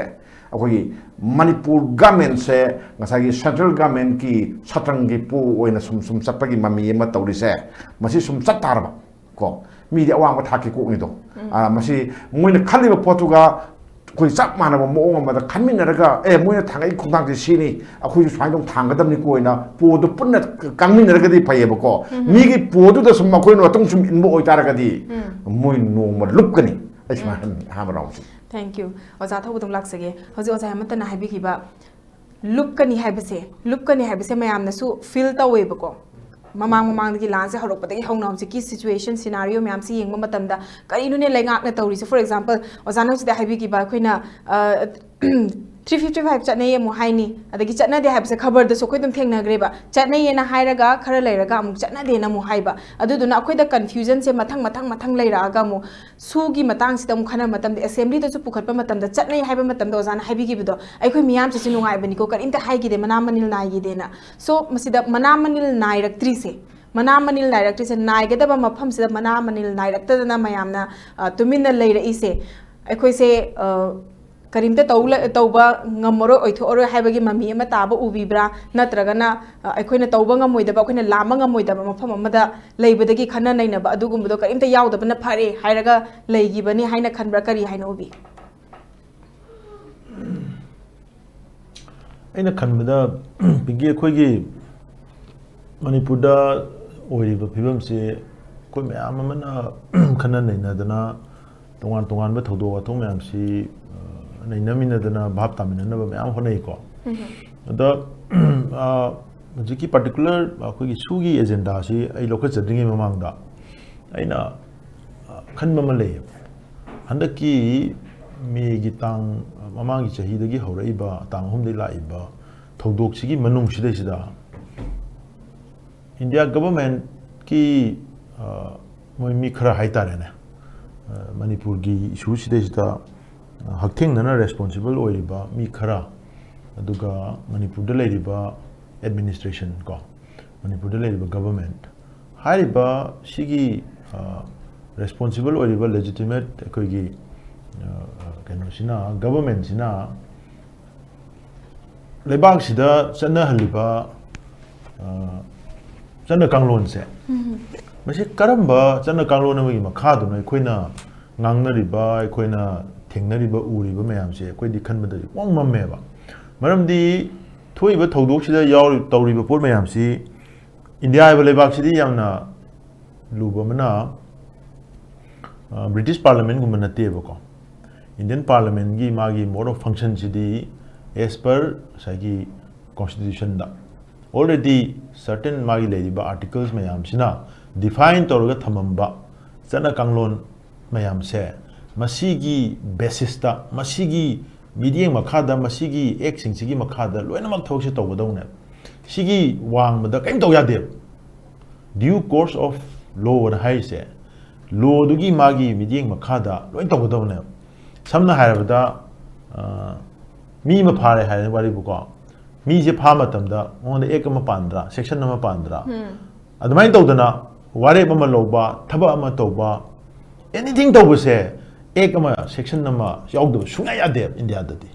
ꯑꯩꯈꯣꯏꯒꯤ ꯃꯅꯤꯄꯨꯔ government ꯁꯦ ꯉꯁꯥꯏꯒꯤ central government ꯀꯤ ꯁꯇ꯭ꯔꯪꯒꯤ ꯄꯣ ꯑꯣꯏꯅ ꯁꯨꯝ, ꯁꯨꯝ ꯆꯠꯄꯒꯤ ꯃꯃꯤ ꯑꯃ ꯇꯧꯔꯤꯁꯦ, ꯃꯁꯤ ꯁꯨꯝ ꯆꯠ ꯇꯥꯔꯕ ꯀꯣ, ꯃꯤꯗꯤ ꯑꯋꯥꯡꯕ ꯊꯥꯛꯀꯤ ꯀꯣꯛꯅꯤꯗꯣ꯫ ꯑꯥ, ꯃꯁꯤ ꯃꯣꯏꯅ ꯈꯜꯂꯤꯕ ꯄꯣꯠꯇꯨꯒ ꯑꯩꯈꯣꯏ ꯆꯞ ꯃꯥꯟꯅꯕ ꯃꯑꯣꯡ ꯑꯃꯗ ꯈꯟꯃꯤꯟꯅꯔꯒ, "ꯑꯦ, ꯃꯣꯏꯅ ꯊꯥꯡꯉꯛꯏ ꯈꯣꯡꯊꯥꯡꯁꯦ ꯁꯤꯅꯤ, ꯑꯩꯈꯣꯏꯁꯨ ꯁꯨꯃꯥꯏꯅ ꯑꯗꯨꯝ ꯊꯥꯡꯒꯗꯕꯅꯤꯀꯣ" ꯍꯥꯏꯅ ꯄꯣꯠꯇꯨ ꯄꯨꯟꯅ ꯀꯪꯃꯤꯟꯅꯔꯒꯗꯤ ꯐꯩꯌꯦꯕꯀꯣ꯫ ꯃꯤꯒꯤ ꯄꯣꯠꯇꯨꯗ ꯁꯨꯝ ꯑꯩꯈꯣꯏꯅ ꯃꯇꯨꯡ ꯁꯨꯝ ꯏꯟꯕ ꯑꯣꯏꯇꯥꯔꯒꯗꯤ, ꯃꯣꯏ ꯅꯣꯡꯃ ꯂꯨꯞꯀꯅꯤ꯫ ꯑꯩ ꯁꯨꯃꯥꯏꯅ ꯍꯥꯏꯅꯤꯡꯉꯤ, ꯑꯍꯥꯟꯕ ꯔꯥꯎꯟꯁꯦ꯫ Thank you. ꯑꯣꯖꯥ ꯊꯧꯕꯗꯧ ꯂꯥꯛꯆꯒꯦ꯫ ꯍꯧꯖꯤꯛ ꯑꯣꯖꯥ ꯍꯦꯃꯟꯇꯅ ꯍꯥꯏꯕꯤꯈꯤꯕ, ꯂꯨꯞꯀꯅꯤ ꯍꯥꯏꯕꯁꯦ, ꯂꯨꯞꯀꯅꯤ ꯍꯥꯏꯕꯁꯦ ꯃꯌꯥꯝꯅꯁꯨ ꯐꯤꯜ ꯇꯧꯋꯦꯕꯀꯣ꯫ ꯃꯃꯥꯡ ꯃꯃꯥꯡꯗꯒꯤ ꯂꯥꯟꯁꯦ ꯍꯧꯔꯛꯄꯗꯒꯤ ꯍꯧꯅ ꯍꯧꯖꯤꯛꯀꯤ ꯁꯤꯆꯨꯋꯦꯁꯟ, ꯁꯤꯅꯥꯔꯤꯑꯣ ꯃꯌꯥꯝꯁꯦ ꯌꯦꯡꯕ ꯃꯇꯝꯗ, ꯀꯔꯤꯅꯣꯅꯦ ꯂꯩꯉꯥꯛꯅ ꯇꯧꯔꯤꯁꯦ? For example, ꯑꯣꯖꯥꯅ ꯍꯧꯖꯤꯛꯇ ꯍꯥꯏꯕꯤꯈꯤꯕ, ꯑꯩꯈꯣꯏꯅ, ꯑ, three fifty five ꯆꯠꯅꯩ ꯑꯃꯨꯛ ꯍꯥꯏꯅꯤ, ꯑꯗꯒꯤ ꯆꯠꯅꯗꯦ ꯍꯥꯏꯕꯁꯦ ꯈꯕꯔꯗꯁꯨ ꯑꯩꯈꯣꯏ ꯑꯗꯨꯝ ꯊꯦꯡꯅꯈ꯭ꯔꯦꯕ꯫ ꯆꯠꯅꯩꯌꯦꯅ ꯍꯥꯏꯔꯒ ꯈꯔ ꯂꯩꯔꯒ ꯑꯃꯨꯛ ꯆꯠꯅꯗꯦꯅ ꯑꯃꯨꯛ ꯍꯥꯏꯕ꯫ ꯑꯗꯨꯗꯨꯅ ꯑꯩꯈꯣꯏꯗ ꯀꯟꯐ꯭ꯌꯨꯖꯟꯁꯦ ꯃꯊꯪ, ꯃꯊꯪ, ꯃꯊꯪ ꯂꯩꯔꯛꯑꯒ ꯑꯃꯨꯛ ꯁꯨꯒꯤ ꯃꯇꯥꯡꯁꯤꯗ ꯑꯃꯨꯛ ꯈꯟꯅꯕ ꯃꯇꯝꯗ, ꯑꯦꯁꯦꯝꯕ꯭ꯂꯤꯗꯁꯨ ꯄꯨꯈꯠꯄ ꯃꯇꯝꯗ ꯆꯠꯅꯩ ꯍꯥꯏꯕ ꯃꯇꯝꯗ ꯑꯣꯖꯥꯅ ꯍꯥꯏꯕꯤꯈꯤꯕꯗꯣ, "ꯑꯩꯈꯣꯏ ꯃꯤꯌꯥꯝꯁꯤꯁꯨ ꯅꯨꯡꯉꯥꯏꯕꯅꯤꯀꯣ, ꯀꯔꯤꯝꯇ ꯍꯥꯏꯈꯤꯗꯦ, ꯃꯅꯥ ꯃꯅꯤꯜ ꯅꯥꯏꯈꯤꯗꯦꯅ"꯫ So, ꯃꯁꯤꯗ ꯃꯅꯥ ꯃꯅꯤꯜ ꯅꯥꯏꯔꯛꯇ꯭ꯔꯤꯁꯦ, ꯃꯅꯥ ꯃꯅꯤꯜ ꯅꯥꯏꯔꯛꯇ꯭ꯔꯤꯁꯦ, ꯅꯥꯏꯒꯗꯕ ꯃꯐꯝꯁꯤꯗ ꯃꯅꯥ ꯃꯅꯤꯜ ꯅꯥꯏꯔꯛꯇꯗꯅ ꯃꯌꯥꯝꯅ, ꯑ, ꯇꯨꯃꯤꯟꯅ ꯂꯩꯔꯛꯏꯁꯦ, ꯑꯩꯈꯣꯏꯁꯦ, ꯑ, ꯀꯔꯤꯝꯇ ꯇꯧ-, ꯇꯧꯕ ꯉꯝꯃꯔꯣꯏ, ꯑꯣꯏꯊꯣꯛꯑꯔꯣꯏ ꯍꯥꯏꯕꯒꯤ ꯃꯃꯤ ꯑꯃ ꯇꯥꯕ ꯎꯕꯤꯕ꯭ꯔꯥ? ꯅꯠꯇ꯭ꯔꯒꯅ, ꯑ, ꯑꯩꯈꯣꯏꯅ ꯇꯧꯕ ꯉꯝꯃꯣꯏꯗꯕ, ꯑꯩꯈꯣꯏꯅ ꯂꯥꯝꯕ ꯉꯝꯃꯣꯏꯗꯕ ꯃꯐꯝ ꯑꯃꯗ ꯂꯩꯕꯗꯒꯤ ꯈꯟꯅ ꯅꯩꯅꯕ ꯑꯗꯨꯒꯨꯝꯕꯗꯣ ꯀꯔꯤꯝꯇ ꯌꯥꯎꯗꯕꯅ ꯐꯔꯦ ꯍꯥꯏꯔꯒ ꯂꯩꯈꯤꯕꯅꯤ ꯍꯥꯏꯅ ꯈꯟꯕ꯭ꯔꯥ? ꯀꯔꯤ ꯍꯥꯏꯅ ꯎꯕꯤ? ꯑꯩꯅ ꯈꯟꯕꯗ, ꯄꯤꯡꯀꯤ, ꯑꯩꯈꯣꯏꯒꯤ ꯃꯅꯤꯄꯨꯔꯗ ꯑꯣꯏꯔꯤꯕ ꯐꯤꯕꯝꯁꯤ ꯑꯩꯈꯣꯏ ꯃꯌꯥꯝ ꯑꯃꯅ ꯈꯟꯅ ꯅꯩꯅꯗꯅ ꯇꯣꯉꯥꯟ ꯇꯣꯉꯥꯟꯕ ꯊꯧꯗꯣꯛ ꯋꯥꯊꯣꯛ ꯃꯌꯥꯝꯁꯤ, ꯑ, ꯅꯩꯅꯃꯤꯟꯅꯗꯅ ꯚꯥꯞ ꯇꯥꯃꯤꯟꯅꯅꯕ ꯃꯌꯥꯝ ꯍꯣꯠꯅꯩꯀꯣ꯫ ꯑꯗ, ꯑ, ꯍꯧꯖꯤꯛꯀꯤ ꯄꯥꯔꯇꯤꯀꯨꯂꯔ ꯑꯩꯈꯣꯏꯒꯤ ꯁꯨꯒꯤ ꯑꯦꯖꯦꯟꯗꯥꯁꯤ ꯑꯩ ꯂꯧꯈꯠꯆꯗ꯭ꯔꯤꯉꯩ ꯃꯃꯥꯡꯗ ꯑꯩꯅ, ꯑ, ꯈꯟꯕ ꯑꯃ ꯂꯩꯌꯦꯕ꯫ ꯍꯟꯗꯛꯀꯤ ꯃꯦꯒꯤ ꯇꯥꯡ, ꯃꯃꯥꯡꯒꯤ ꯆꯍꯤꯗꯒꯤ ꯍꯧꯔꯛꯏꯕ ꯇꯥꯡ ꯑꯍꯨꯝꯗꯒꯤ ꯂꯥꯛꯏꯕ ꯊꯧꯗꯣꯛꯁꯤꯒꯤ ꯃꯅꯨꯡꯁꯤꯗꯩꯁꯤꯗ ꯏꯟꯗꯤꯌꯥ ꯒꯚꯔꯟꯃꯦꯟꯠꯀꯤ, ꯑ, ꯃꯣꯏ ꯃꯤ ꯈꯔ ꯍꯥꯏꯇꯥꯔꯦꯅꯦ, ꯑ, ꯃꯅꯤꯄꯨꯔꯒꯤ ꯏꯁꯨꯁꯤꯗꯩꯁꯤꯗ, ꯑ, ꯍꯛꯊꯦꯡꯅꯅ ꯔꯦꯁꯄꯣꯟꯁꯤꯕꯜ ꯑꯣꯏꯔꯤꯕ ꯃꯤ ꯈꯔ, ꯑꯗꯨꯒ ꯃꯅꯤꯄꯨꯔꯗ ꯂꯩꯔꯤꯕ ꯑꯦꯗꯃꯤꯅꯤꯁꯇ꯭ꯔꯦꯁꯟ ꯀꯣ, ꯃꯅꯤꯄꯨꯔꯗ ꯂꯩꯔꯤꯕ ꯒꯚꯔꯟꯃꯦꯟꯠ ꯍꯥꯏꯔꯤꯕ ꯁꯤꯒꯤ, ꯑ, ꯔꯦꯁꯄꯣꯟꯁꯤꯕꯜ ꯑꯣꯏꯔꯤꯕ ꯂꯦꯖꯤꯇꯤꯃꯦꯠ ꯑꯩꯈꯣꯏꯒꯤ, ꯑ, ꯀꯩꯅꯣꯁꯤꯅ, ꯒꯚꯔꯟꯃꯦꯟꯠꯁꯤꯅ ꯂꯩꯕꯥꯛꯁꯤꯗ ꯆꯠꯅꯍꯜꯂꯤꯕ, ꯑ, ꯆꯠꯅ ꯀꯥꯡꯂꯣꯟꯁꯦ, ꯃꯁꯤ ꯀꯔꯝꯕ ꯆꯠꯅ ꯀꯥꯡꯂꯣꯟ ꯑꯃꯒꯤ ꯃꯈꯥꯗꯅꯣ ꯑꯩꯈꯣꯏꯅ ꯉꯥꯡꯅꯔꯤꯕ, ꯑꯩꯈꯣꯏꯅ ꯊꯦꯡꯅꯔꯤꯕ, ꯎꯔꯤꯕ ꯃꯌꯥꯝꯁꯦ ꯑꯩꯈꯣꯏꯗꯤ ꯈꯟꯕꯗ ꯏꯄꯪ ꯃꯝꯃꯦꯕ꯫ ꯃꯔꯝꯗꯤ ꯊꯣꯛꯏꯕ ꯊꯧꯗꯣꯛꯁꯤꯗ ꯌꯥꯎꯔꯤ-, ꯇꯧꯔꯤꯕ ꯄꯣꯠ ꯃꯌꯥꯝꯁꯤ, ꯏꯟꯗꯤꯌꯥ ꯍꯥꯏꯕ ꯂꯩꯕꯥꯛꯁꯤꯗꯤ ꯌꯥꯝꯅ ꯂꯨꯕ ꯑꯃꯅ, ꯑ, ꯕ꯭ꯔꯤꯇꯤꯁ ꯄꯥꯔꯂꯤꯌꯥꯃꯦꯟꯒꯨꯝꯕ ꯅꯠꯇꯦꯕꯀꯣ꯫ ꯏꯟꯗꯤꯌꯟ ꯄꯥꯔꯂꯤꯌꯥꯃꯦꯟꯒꯤ ꯃꯥꯒꯤ mode of function CD as per ꯉꯁꯥꯏꯒꯤ constitution ꯗ already certain ꯃꯥꯒꯤ ꯂꯩꯔꯤꯕ articles ꯃꯌꯥꯝꯁꯤꯅ define ꯇꯧꯔꯒ ꯊꯝꯃꯝꯕ ꯆꯠꯅ ꯀꯥꯡꯂꯣꯟ ꯃꯌꯥꯝꯁꯦ, ꯃꯁꯤꯒꯤ basis ꯇ, ꯃꯁꯤꯒꯤ ꯃꯤꯠꯌꯦꯡ ꯃꯈꯥꯗ, ꯃꯁꯤꯒꯤ act ꯁꯤꯡꯁꯤꯒꯤ ꯃꯈꯥꯗ ꯂꯣꯏꯅꯃꯛ ꯊꯕꯛꯁꯦ ꯇꯧꯒꯗꯧꯅꯦꯕ꯫ ꯁꯤꯒꯤ ꯋꯥꯡꯃꯗ ꯀꯔꯤꯝ ꯇꯧ ꯌꯥꯗꯦꯕ꯫ Due course of law ꯑꯅ ꯍꯥꯏꯔꯤꯁꯦ, law ꯗꯨꯒꯤ ꯃꯥꯒꯤ ꯃꯤꯠꯌꯦꯡ ꯃꯈꯥꯗ ꯂꯣꯏ ꯇꯧꯒꯗꯕꯅꯦꯕ꯫ ꯁꯝꯅ ꯍꯥꯏꯔꯕꯗ, ꯑ, ꯃꯤ ꯑꯃ ꯐꯥꯔꯦ ꯍꯥꯏꯔꯦ ꯋꯥꯔꯤꯕꯨꯀꯣ, ꯃꯤꯁꯦ ꯐꯥ ꯃꯇꯝꯗ ꯃꯉꯣꯟꯗ act ꯑꯃ ꯄꯥꯟꯗ꯭ꯔꯥ, section ꯑꯃ ꯄꯥꯟꯗ꯭ꯔꯥ? ꯎꯝ꯫ ꯑꯗꯨꯃꯥꯏꯅ ꯇꯧꯗꯅ ꯋꯥꯔꯦꯞ ꯑꯃ ꯂꯧꯕ, ꯊꯕꯛ ꯑꯃ ꯇꯧꯕ, anything ꯇꯧꯕꯁꯦ act ꯑꯃ, section ꯑꯃ ꯌꯥꯎꯗꯕ ꯁꯨꯡꯌꯥ ꯌꯥꯗꯦꯕ ꯏꯟꯗꯤꯌꯥꯗꯗꯤ꯫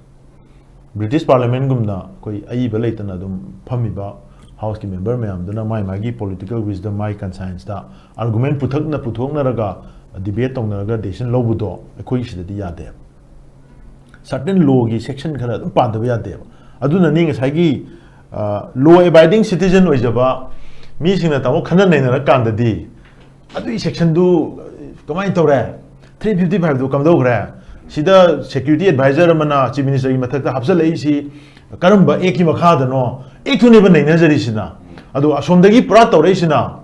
ꯕ꯭ꯔꯤꯇꯤꯁ ꯄꯥꯔꯂꯤꯌꯥꯃꯦꯟꯒꯨꯝꯅ ꯑꯩꯈꯣꯏ ꯑꯏꯕ ꯂꯩꯇꯅ ꯑꯗꯨꯝ ꯐꯝꯃꯤꯕ ꯍꯥꯎꯁꯀꯤ ꯃꯦꯝꯕꯔ ꯃꯌꯥꯝꯗꯨꯅ ꯃꯥꯏ ꯃꯥꯒꯤ political wisdom, ꯃꯥꯏ conscience ꯇ argument ꯄꯨꯊꯛꯅ ꯄꯨꯊꯣꯛꯅꯔꯒ debate ꯇꯧꯅꯔꯒ decision ꯂꯧꯕꯗꯣ ꯑꯩꯈꯣꯏꯒꯤ ꯁꯤꯗꯗꯤ ꯌꯥꯗꯦꯕ꯫ Certain law ꯒꯤ section ꯈꯔ ꯑꯗꯨꯝ ꯄꯥꯟꯗꯕ ꯌꯥꯗꯦꯕ꯫ ꯑꯗꯨꯅꯅꯤ ꯉꯁꯥꯏꯒꯤ, ꯑ, law abiding citizen ꯑꯣꯏꯖꯕ ꯃꯤꯁꯤꯡꯅ ꯇꯥꯃꯣ ꯈꯟꯅ ꯅꯩꯅꯔꯀꯥꯟꯗꯗꯤ ꯑꯗꯨꯒꯤ section ꯗꯨ ꯀꯃꯥꯏꯅ ꯇꯧꯔꯦ? Three fifty five ꯗꯨ ꯀꯝꯗꯧꯈ꯭ꯔꯦ? ꯁꯤꯗ security advisor ꯑꯃꯅ chief minister ꯒꯤ ꯃꯊꯛꯇ ꯍꯥꯞꯆꯤꯜꯂꯛꯏꯁꯤ ꯀꯔꯝꯕ act ꯀꯤ ꯃꯈꯥꯗꯅꯣ? Act ꯇꯨꯅꯦꯕ ꯅꯩꯅꯖꯔꯤꯁꯤꯅ꯫ ꯑꯗꯨ ꯑꯁꯣꯝꯗꯒꯤ ꯄꯨꯔꯥ ꯇꯧꯔꯛꯏꯁꯤꯅ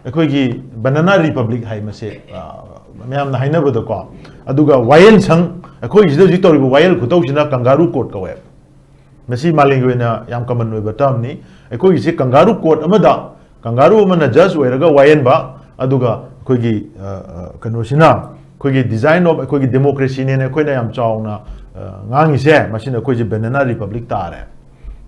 ꯑꯩꯈꯣꯏꯒꯤ banana republic ꯍꯥꯏ ꯃꯁꯦ, ꯑ, ꯃꯌꯥꯝꯅ ꯍꯥꯏꯅꯕꯗꯀꯣ꯫ ꯑꯗꯨꯒ ꯋꯥꯌꯦꯜ ꯁꯪ, ꯑꯩꯈꯣꯏꯒꯤꯁꯤꯗ ꯍꯧꯖꯤꯛ ꯇꯧꯔꯤꯕ ꯋꯥꯌꯦꯜ ꯈꯨꯇꯧꯁꯤꯅ kangaroo court ꯀꯧꯋꯦ꯫ ꯃꯁꯤ ꯃꯥꯂꯦꯝꯒꯤ ꯑꯣꯏꯅ ꯌꯥꯝ common ꯑꯣꯏꯕ term ꯅꯤ꯫ ꯑꯩꯈꯣꯏꯒꯤꯁꯤ kangaroo court ꯑꯃꯗ kangaroo ꯑꯃꯅ judge ꯑꯣꯏꯔꯒ ꯋꯥꯌꯦꯟꯕ, ꯑꯗꯨꯒ ꯑꯩꯈꯣꯏꯒꯤ, ꯑ, ꯑ, ꯀꯩꯅꯣꯁꯤꯅ ꯑꯩꯈꯣꯏꯒꯤ design of ꯑꯩꯈꯣꯏꯒꯤ democracy ꯅꯦꯅ ꯑꯩꯈꯣꯏꯅ ꯌꯥꯝ ꯆꯥꯎꯅ, ꯑ, ꯉꯥꯡꯉꯤꯁꯦ, ꯃꯁꯤꯅ ꯑꯩꯈꯣꯏꯁꯦ banana republic ꯇꯥꯔꯦ꯫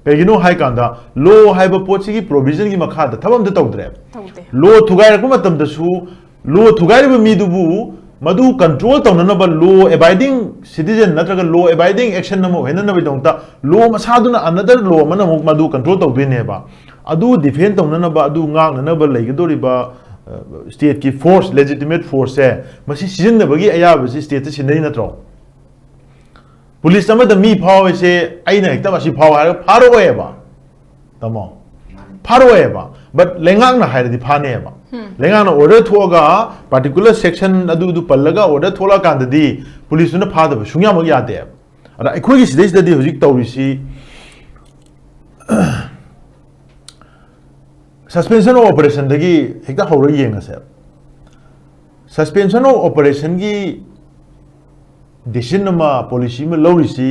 ꯀꯩꯒꯤꯅꯣ ꯍꯥꯏ ꯀꯥꯟꯗ law ꯍꯥꯏꯕ ꯄꯣꯠꯁꯤꯒꯤ provision ꯒꯤ ꯃꯈꯥꯗ ꯊꯕꯛ ꯑꯝꯇ ꯇꯧꯗ꯭ꯔꯦ꯫ ꯇꯧꯗꯦ꯫ Law ꯊꯨꯒꯥꯏꯔꯛꯄ ꯃꯇꯝꯗꯁꯨ law ꯊꯨꯒꯥꯏꯔꯤꯕ ꯃꯤꯗꯨꯕꯨ ꯃꯗꯨ control ꯇꯧꯅꯅꯕ law abiding citizen ꯅꯠꯇ꯭ꯔꯒ law abiding action ꯑꯃ ꯑꯣꯏꯍꯟꯅꯅꯕꯒꯤꯗꯃꯛꯇ law ꯃꯁꯥꯗꯨꯅ another law ꯑꯃꯅ ꯑꯃꯨꯛ ꯃꯗꯨ control ꯇꯧꯗꯣꯏꯅꯦꯕ꯫ ꯑꯗꯨ defend ꯇꯧꯅꯅꯕ, ꯑꯗꯨ ꯉꯥꯛꯅꯅꯕ ꯂꯩꯒꯗꯧꯔꯤꯕ, ꯑ, state ꯀꯤ force, legitimate force ꯁꯦ, ꯃꯁꯤ ꯁꯤꯖꯤꯟꯅꯕꯒꯤ ꯑꯌꯥꯕꯁꯤ state ꯇ ꯁꯤꯟꯅꯔꯤ ꯅꯠꯇ꯭ꯔꯣ? ꯄꯨꯂꯤꯁ ꯑꯃꯗ ꯃꯤ ꯐꯥꯎ ꯍꯥꯏꯁꯦ ꯑꯩꯅ ꯍꯦꯛꯇ ꯃꯁꯤ ꯐꯥꯎ ꯍꯥꯏꯔꯒ ꯐꯥꯔꯛꯑꯣꯏꯕ, ꯇꯥꯃꯣ꯫ ꯐꯥꯔꯛꯑꯣꯏꯕ꯫ But ꯂꯩꯉꯥꯛꯅ ꯍꯥꯏꯔꯗꯤ ꯐꯥꯅꯦꯕ꯫ ꯂꯩꯉꯥꯛꯅ order ꯊꯣꯛꯑꯒ particular section ꯑꯗꯨꯗꯨ ꯄꯜꯂꯒ order ꯊꯣꯛꯂꯛꯑꯀꯥꯟꯗꯗꯤ ꯄꯨꯂꯤꯁꯇꯨꯅ ꯐꯥꯗꯕ ꯁꯨꯡꯌꯥꯃꯛ ꯌꯥꯗꯦꯕ꯫ ꯑꯗ ꯑꯩꯈꯣꯏꯒꯤ ꯁꯤꯗꯩꯁꯤꯗꯗꯤ ꯍꯧꯖꯤꯛ ꯇꯧꯔꯤꯁꯤ suspension of operationꯗꯒꯤ ꯍꯦꯛꯇ ꯍꯧꯔꯒ ꯌꯦꯡꯉꯁꯦꯕ꯫ Suspension of operationꯒꯤ decision ꯑꯃ, policy ꯑꯃ ꯂꯧꯔꯤꯁꯤ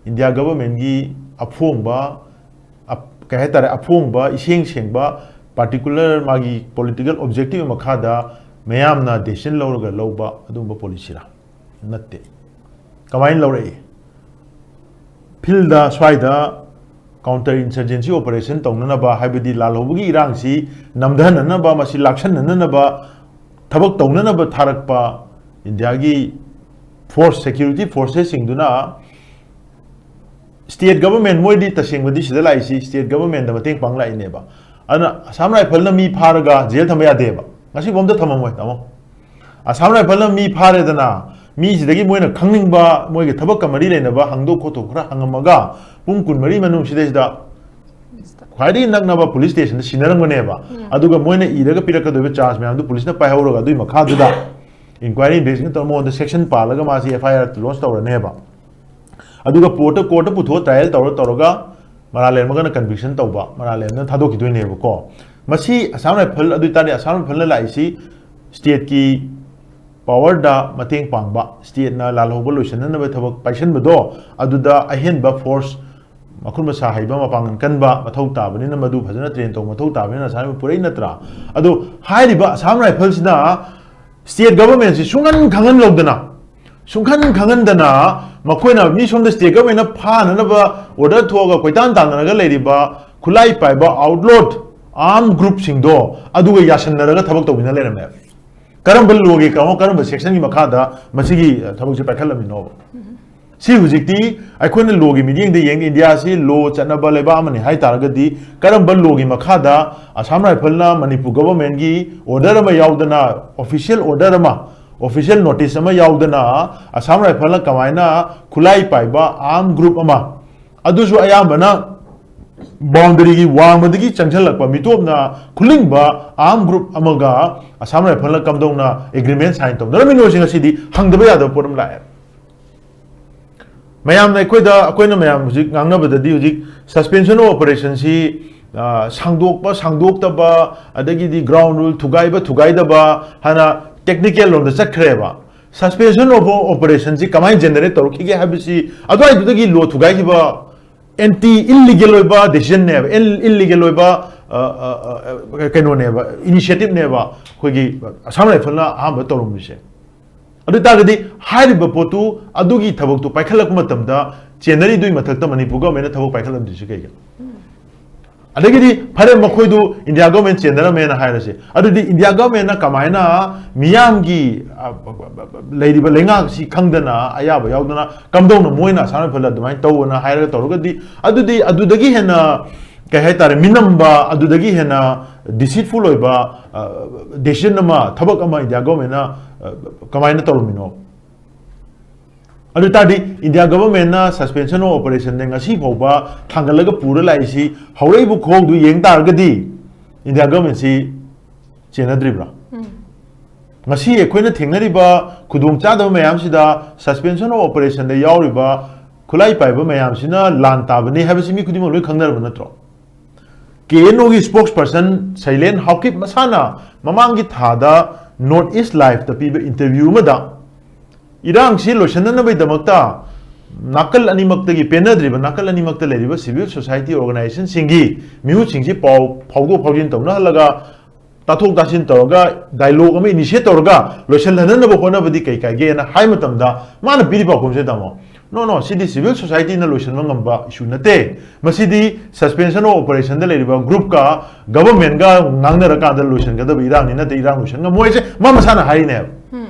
India governmentꯀꯤ ꯑꯐꯣꯡꯕ, ꯑꯞ-, ꯀꯩ ꯍꯥꯏꯇꯥꯔꯦ, ꯑꯐꯣꯡꯕ, ꯏꯁꯦꯡ ꯁꯦꯡꯕ, particular ꯃꯥꯒꯤ political objective ꯃꯈꯥꯗ ꯃꯌꯥꯝꯅ decision ꯂꯧꯔꯒ ꯂꯧꯕ ꯑꯗꯨꯒꯨꯝꯕ policyꯔꯥ? ꯅꯠꯇꯦ꯫ ꯀꯃꯥꯏꯅ ꯂꯧꯔꯛꯏ? Fieldꯗ ꯁ꯭ꯋꯥꯏꯗ counter insurgency operation ꯇꯧꯅꯅꯕ, ꯍꯥꯏꯕꯗꯤ ꯂꯥꯜꯍꯧꯕꯒꯤ ꯏꯔꯥꯡꯁꯤ ꯅꯝꯊꯅꯅꯕ, ꯃꯁꯤ ꯂꯥꯛꯁꯟꯅꯅꯕ ꯊꯕꯛ ꯇꯧꯅꯅꯕ ꯊꯥꯔꯛꯄ Indiaꯒꯤ force, security forcesꯁꯤꯡꯗꯨꯅ state government, ꯃꯣꯏꯗꯤ ꯇꯁꯦꯡꯕꯗꯤ ꯁꯤꯗ ꯂꯥꯛꯏꯁꯤ state governmentꯗ ꯃꯇꯦꯡ ꯄꯥꯡ ꯂꯥꯛꯏꯅꯦꯕ꯫ ꯑꯗꯨꯅ Assam Rifleꯅ ꯃꯤ ꯐꯥꯔꯒ jail ꯊꯝꯕ ꯌꯥꯗꯦꯕ꯫ ꯉꯁꯤꯐꯥꯎ ꯑꯝꯇ ꯊꯝꯃꯝꯃꯣꯏ, ꯇꯥꯃꯣ꯫ Assam Rifleꯅ ꯃꯤ ꯐꯥꯔꯦꯗꯅ, ꯃꯤꯁꯤꯗꯒꯤ ꯃꯣꯏꯅ ꯈꯪꯅꯤꯡꯕ, ꯃꯣꯏꯒꯤ ꯊꯕꯛꯀ ꯃꯔꯤ ꯂꯩꯅꯕ ꯍꯪꯗꯣꯛ ꯈꯣꯠꯇꯣꯛ ꯈꯔ ꯍꯪꯉꯝꯃꯒ, ꯄꯨꯡ ꯀꯨꯟꯃꯔꯤ ꯃꯅꯨꯡꯁꯤꯗꯩꯁꯤꯗ ꯈ꯭ꯋꯥꯏꯗꯒꯤ ꯅꯛꯅꯕ police stationꯗ ꯁꯤꯟꯅꯔꯝꯒꯅꯦꯕ꯫ ꯑꯗꯨꯒ ꯃꯣꯏꯅ ꯏꯔꯒ ꯄꯤꯔꯛꯀꯗꯣꯏꯕ charge ꯃꯌꯥꯝꯗꯨ policeꯅ ꯄꯥꯏꯍꯧꯔꯒ, ꯑꯗꯨꯒꯤ ꯃꯈꯥꯗꯨꯗ inquiry investigation ꯇꯧꯔ ꯃꯉꯣꯟꯗ section ꯄꯥꯜꯂꯒ ꯃꯥꯁꯤ F I R launch ꯇꯧꯔꯅꯦꯕ꯫ ꯑꯗꯨꯒ courtꯇ, courtꯇ ꯄꯨꯊꯣꯛꯑ trial ꯇꯧꯔ ꯇꯧꯔꯒ ꯃꯔꯥꯜ ꯂꯩꯔꯝꯃꯒꯅ conviction ꯇꯧꯕ, ꯃꯔꯥꯜ ꯂꯩꯔꯝꯗꯅ ꯊꯥꯗꯣꯛꯈꯤꯗꯣꯏꯅꯦꯕꯀꯣ꯫ ꯃꯁꯤ Assam Rifle ꯑꯗꯨ ꯑꯣꯏꯇꯥꯔꯗꯤ Assam Rifleꯅ ꯂꯥꯛꯏꯁꯤ stateꯀꯤ powerꯗ ꯃꯇꯦꯡ ꯄꯥꯡꯕ, stateꯅ ꯂꯥꯜꯍꯧꯕ ꯂꯣꯏꯁꯤꯟꯅꯅꯕ ꯊꯕꯛ ꯄꯥꯏꯁꯟꯕꯗꯣ, ꯑꯗꯨꯗ ꯑꯍꯦꯟꯕ force, ꯃꯈꯨꯠ ꯃꯁꯥ ꯍꯩꯕ, ꯃꯄꯥꯡꯒꯜ ꯀꯟꯕ ꯃꯊꯧ ꯇꯥꯕꯅꯤꯅ, ꯃꯗꯨ ꯐꯖꯅ train ꯇꯧꯕ ꯃꯊꯧ ꯇꯥꯕꯅꯤꯅ Assam Rifle ꯄꯨꯔꯛꯏ ꯅꯠꯇ꯭ꯔꯥ? ꯑꯗꯣ ꯍꯥꯏꯔꯤꯕ Assam Rifleꯁꯤꯅ state governmentꯁꯤ ꯁꯨꯡꯍꯟ ꯈꯪꯍꯟꯂꯧꯗꯅ, ꯁꯨꯡꯈꯟ ꯈꯪꯍꯟꯗꯅ ꯃꯈꯣꯏꯅ ꯃꯤ ꯁꯣꯝꯗ state governmentꯅ ꯐꯥꯅꯅꯕ order ꯊꯣꯛꯑꯒ ꯀꯣꯏꯇꯥꯟ ꯇꯥꯟꯅꯔꯒ ꯂꯩꯔꯤꯕ ꯈꯨꯠꯂꯥꯏ ꯄꯥꯏꯕ outlawed armed groupꯁꯤꯡꯗꯣ ꯑꯗꯨꯒ ꯌꯥꯁꯟꯅꯔꯒ ꯊꯕꯛ ꯇꯧꯃꯤꯟꯅ ꯂꯩꯔꯝꯃꯦꯕ꯫ ꯀꯔꯝꯕ lawꯒꯤ, ꯀꯔꯝꯕ, ꯀꯔꯝꯕ sectionꯒꯤ ꯃꯈꯥꯗ ꯃꯁꯤꯒꯤ, ꯑ, ꯊꯕꯛꯁꯦ ꯄꯥꯏꯈꯠꯂꯝꯃꯤꯅꯣꯕ? ꯁꯤ ꯍꯧꯖꯤꯛꯇꯤ ꯑꯩꯈꯣꯏꯅ lawꯒꯤ ꯃꯤꯠꯌꯦꯡꯗ ꯌꯦꯡ, ꯏꯟꯗꯤꯌꯥꯁꯤ law ꯆꯠꯅꯕ ꯂꯩꯕꯥꯛ ꯑꯃꯅꯤ ꯍꯥꯏ ꯇꯥꯔꯒꯗꯤ, ꯀꯔꯝꯕ lawꯒꯤ ꯃꯈꯥꯗ Assam Rifleꯅ ꯃꯅꯤꯄꯨꯔ governmentꯀꯤ order ꯑꯃ ꯌꯥꯎꯗꯅ, official order ꯑꯃ, ꯑꯣꯐꯤꯁꯤꯌꯦꯜ ꯅꯣꯇꯤꯁ ꯑꯃ ꯌꯥꯎꯗꯅ ꯑꯁꯥꯝ ꯔꯥꯏꯐꯜꯅ ꯀꯃꯥꯏꯅ ꯈꯨꯠꯂꯥꯏ ꯄꯥꯏꯕ ꯑꯥꯔꯝ ꯒ꯭ꯔꯨꯞ ꯑꯃ, ꯑꯗꯨꯁꯨ ꯑꯌꯥꯝꯕꯅ ꯕꯥꯎꯟꯗꯔꯤꯒꯤ ꯋꯥꯡꯃꯗꯒꯤ ꯆꯪꯁꯤꯜꯂꯛꯄ ꯃꯤꯇꯣꯞꯅ ꯈꯨꯂꯤꯡꯕ ꯑꯥꯔꯝ ꯒ꯭ꯔꯨꯞ ꯑꯃꯒ ꯑꯁꯥꯝ ꯔꯥꯏꯐꯜꯅ ꯀꯝꯗꯧꯅ ꯑꯦꯒ꯭ꯔꯤꯃꯦꯟ ꯁꯥꯏꯟ ꯇꯧꯅꯔꯝꯃꯤꯅꯣꯁꯤꯡ ꯑꯁꯤꯗꯤ ꯍꯪꯗꯕ ꯌꯥꯗꯕ ꯄꯣꯠ ꯑꯃ ꯂꯥꯛꯑꯦ꯫ ꯃꯌꯥꯝꯅ ꯑꯩꯈꯣꯏꯗ, ꯑꯩꯈꯣꯏꯅ ꯃꯌꯥꯝ ꯍꯧꯖꯤꯛ ꯉꯥꯡꯅꯕꯗꯗꯤ ꯍꯧꯖꯤꯛ ꯁꯁꯄꯦꯟꯁꯟ ꯑꯣꯐ ꯑꯣꯄꯔꯦꯁꯟꯁꯤ, ꯑ, ꯁꯥꯡꯗꯣꯛꯄ ꯁꯥꯡꯗꯣꯛꯇꯕ, ꯑꯗꯒꯤꯗꯤ ꯒ꯭ꯔꯥꯎꯟ ꯔꯨꯜ ꯊꯨꯒꯥꯏꯕ ꯊꯨꯒꯥꯏꯗꯕ ꯍꯥꯏꯅ ꯇꯦꯛꯅꯤꯀꯦꯜ ꯂꯣꯝꯗ ꯆꯠꯈ꯭ꯔꯦꯕ꯫ ꯁꯁꯄꯦꯟꯁꯟ ꯑꯣꯐ ꯑꯣꯄꯔꯦꯁꯟꯁꯤ ꯀꯃꯥꯏꯅ ꯖꯦꯅꯦꯔꯦꯠ ꯇꯧꯔꯛꯈꯤꯒꯦ ꯍꯥꯏꯕꯁꯤ ꯑꯗꯨꯋꯥꯏꯗꯨꯗꯒꯤ ꯂꯣ ꯊꯨꯒꯥꯏꯈꯤꯕ ꯑꯦꯟꯇꯤ ꯏꯜꯂꯤꯒꯦꯜ ꯑꯣꯏꯕ ꯗꯤꯁꯤꯖꯟꯅꯦꯕ, ꯏꯜꯂꯤꯒꯦꯜ ꯑꯣꯏꯕ, ꯑ, ꯑ, ꯑ, ꯀꯩꯅꯣꯅꯦꯕ, ꯏꯅꯤꯁꯤꯌꯦꯇꯤꯞꯅꯦꯕ ꯑꯩꯈꯣꯏꯒꯤ ꯑꯁꯥꯝ ꯔꯥꯏꯐꯜꯅ ꯑꯍꯥꯟꯕ ꯇꯧꯔꯝꯃꯤꯁꯦ꯫ ꯑꯗꯨ ꯑꯣꯏ ꯇꯥꯔꯒꯗꯤ ꯍꯥꯏꯔꯤꯕ ꯄꯣꯠꯇꯨ, ꯑꯗꯨꯒꯤ ꯊꯕꯛꯇꯨ ꯄꯥꯏꯈꯠꯂꯛꯄ ꯃꯇꯝꯗ ꯆꯦꯟꯅꯔꯤꯗꯨꯒꯤ ꯃꯊꯛꯇ ꯃꯅꯤꯄꯨꯔ ꯒꯣꯔꯃꯦꯟꯅ ꯊꯕꯛ ꯄꯥꯏꯈꯠꯂꯝꯗ꯭ꯔꯤꯁꯤ ꯀꯩꯒꯤꯅꯣ? ꯑꯗꯒꯤꯗꯤ ꯐꯔꯦ, ꯃꯈꯣꯏꯗꯨ ꯏꯟꯗꯤꯌꯥ ꯒꯣꯔꯃꯦꯟ ꯆꯦꯟꯅꯔꯝꯃꯦꯅ ꯍꯥꯏꯔꯁꯦ, ꯑꯗꯨꯗꯤ ꯏꯟꯗꯤꯌꯥ ꯒꯣꯔꯃꯦꯟꯅ ꯀꯃꯥꯏꯅ ꯃꯤꯌꯥꯝꯒꯤ, ꯑ, ꯂꯩꯔꯤꯕ ꯂꯩꯉꯥꯛꯁꯤ ꯈꯪꯗꯅ, ꯑꯌꯥꯕ ꯌꯥꯎꯗꯅ ꯀꯝꯗꯧꯅ ꯃꯣꯏꯅ ꯑꯁꯥꯝ ꯔꯥꯏꯐꯜꯗ ꯑꯗꯨꯃꯥꯏꯅ ꯇꯧꯑꯣꯅ ꯍꯥꯏꯔꯒ ꯇꯧꯔꯒꯗꯤ, ꯑꯗꯨꯗꯤ ꯑꯗꯨꯗꯒꯤ ꯍꯦꯟꯅ, ꯀꯩ ꯍꯥꯏꯇꯥꯔꯦ, ꯃꯤꯅꯝꯕ, ꯑꯗꯨꯗꯒꯤ ꯍꯦꯟꯅ ꯗꯤꯁꯤꯠꯐꯨꯜ ꯑꯣꯏꯕ, ꯑ, ꯗꯤꯁꯤꯖꯟ ꯑꯃ, ꯊꯕꯛ ꯑꯃ ꯏꯟꯗꯤꯌꯥ ꯒꯣꯔꯃꯦꯟꯅ, ꯑ, ꯀꯃꯥꯏꯅ ꯇꯧꯔꯝꯃꯤꯅꯣ? ꯑꯗꯨ ꯇꯥꯔꯗꯤ ꯏꯟꯗꯤꯌꯥ ꯒꯣꯚꯔꯟꯃꯦꯟꯠꯅ ꯁꯁꯄꯦꯟꯁꯟ ꯑꯣꯐ ꯑꯣꯄꯔꯦꯁꯟꯗ ꯉꯁꯤ ꯐꯥꯎꯕ ꯊꯥꯡꯒꯠꯂꯒ ꯄꯨꯔ ꯂꯥꯛꯏꯁꯤ, ꯍꯧꯔꯛꯏꯕ ꯈꯣꯡꯗꯨ ꯌꯦꯡ ꯇꯥꯔꯒꯗꯤ ꯏꯟꯗꯤꯌꯥ ꯒꯣꯚꯔꯟꯃꯦꯟꯠꯁꯤ ꯆꯦꯟꯅꯗ꯭ꯔꯤꯕ꯭ꯔꯥ? ꯎꯝ꯫ ꯉꯁꯤ ꯑꯩꯈꯣꯏꯅ ꯊꯦꯡꯅꯔꯤꯕ ꯈꯨꯗꯣꯡꯆꯥꯗꯕ ꯃꯌꯥꯝꯁꯤꯗ ꯁꯁꯄꯦꯟꯁꯟ ꯑꯣꯐ ꯑꯣꯄꯔꯦꯁꯟꯗ ꯌꯥꯎꯔꯤꯕ ꯈꯨꯠꯂꯥꯏ ꯄꯥꯏꯕ ꯃꯌꯥꯝꯁꯤꯅ ꯂꯥꯟ ꯇꯥꯕꯅꯤ ꯍꯥꯏꯕꯁꯤ ꯃꯤ ꯈꯨꯗꯤꯡꯃꯛ ꯂꯣꯏ ꯈꯪꯅꯔꯕ ꯅꯠꯇ꯭ꯔꯣ? ꯀꯦ ꯑꯦꯟ ꯑꯣꯒꯤ ꯁ꯭ꯄꯣꯛꯁ ꯄꯔꯁꯟ ꯁꯩꯂꯦꯟ ꯍꯥꯎꯀꯤꯞ ꯃꯁꯥꯅ ꯃꯃꯥꯡꯒꯤ ꯊꯥꯗ ꯅꯣꯔꯠ ꯏꯁ ꯂꯥꯏꯐꯇ ꯄꯤꯕ ꯏꯟꯇꯔꯚ꯭ꯌꯨ ꯑꯃꯗ ꯏꯔꯥꯡꯁꯤ ꯂꯣꯏꯁꯤꯟꯅꯅꯕꯒꯤꯗꯃꯛꯇ ꯅꯥꯀꯜ ꯑꯅꯤꯃꯛꯇꯒꯤ ꯄꯦꯟꯅꯗ꯭ꯔꯤꯕ, ꯅꯥꯀꯜ ꯑꯅꯤꯃꯛꯇ ꯂꯩꯔꯤꯕ ꯁꯤꯚꯤꯜ ꯁꯣꯁꯥꯏꯇꯤ ꯑꯣꯔꯒꯅꯥꯏꯖꯦꯁꯟꯁꯤꯡꯒꯤ ꯃꯤꯍꯨꯠꯁꯤꯡꯁꯤ ꯄꯥꯎ ꯐꯥꯎꯗꯣꯛ ꯐꯥꯎꯖꯤꯟ ꯇꯧꯅꯍꯜꯂꯒ, ꯇꯥꯊꯣꯛ ꯇꯥꯁꯤꯟ ꯇꯧꯔꯒ, ꯗꯥꯏꯂꯣꯒ ꯑꯃ ꯏꯅꯤꯁꯤꯌꯦꯠ ꯇꯧꯔꯒ ꯂꯣꯏꯁꯤꯜꯍꯟꯅꯕ ꯍꯣꯠꯅꯕꯗꯤ ꯀꯩ ꯀꯥꯏꯒꯦꯅ ꯍꯥꯏ ꯃꯇꯝꯗ, ꯃꯥꯅ ꯄꯤꯔꯤꯕ ꯄꯥꯎꯈꯨꯝꯁꯦ ꯇꯥꯃꯣ, "No, no, ꯁꯤꯗꯤ ꯁꯤꯚꯤꯜ ꯁꯣꯁꯥꯏꯇꯤꯅ ꯂꯣꯏꯁꯤꯟꯕ ꯉꯝꯕ ꯏꯁꯨ ꯅꯠꯇꯦ꯫ ꯃꯁꯤꯗꯤ ꯁꯁꯄꯦꯟꯁꯟ ꯑꯣꯐ ꯑꯣꯄꯔꯦꯁꯟꯗ ꯂꯩꯔꯤꯕ ꯒ꯭ꯔꯨꯞꯀ ꯒꯚꯔꯟꯃꯦꯟꯠꯒ ꯉꯥꯡꯅꯔꯀꯥꯟꯗ ꯂꯣꯏꯁꯤꯟꯒꯗꯕ ꯏꯔꯥꯡꯅꯤ, ꯅꯠꯇꯦ, ꯏꯔꯥꯡ ꯂꯣꯏꯁꯤꯟ ꯉꯝꯃꯣꯏꯁꯦ", ꯃꯥ ꯃꯁꯥꯅ ꯍꯥꯏꯔꯤꯅꯦꯕ꯫ ꯎꯝ꯫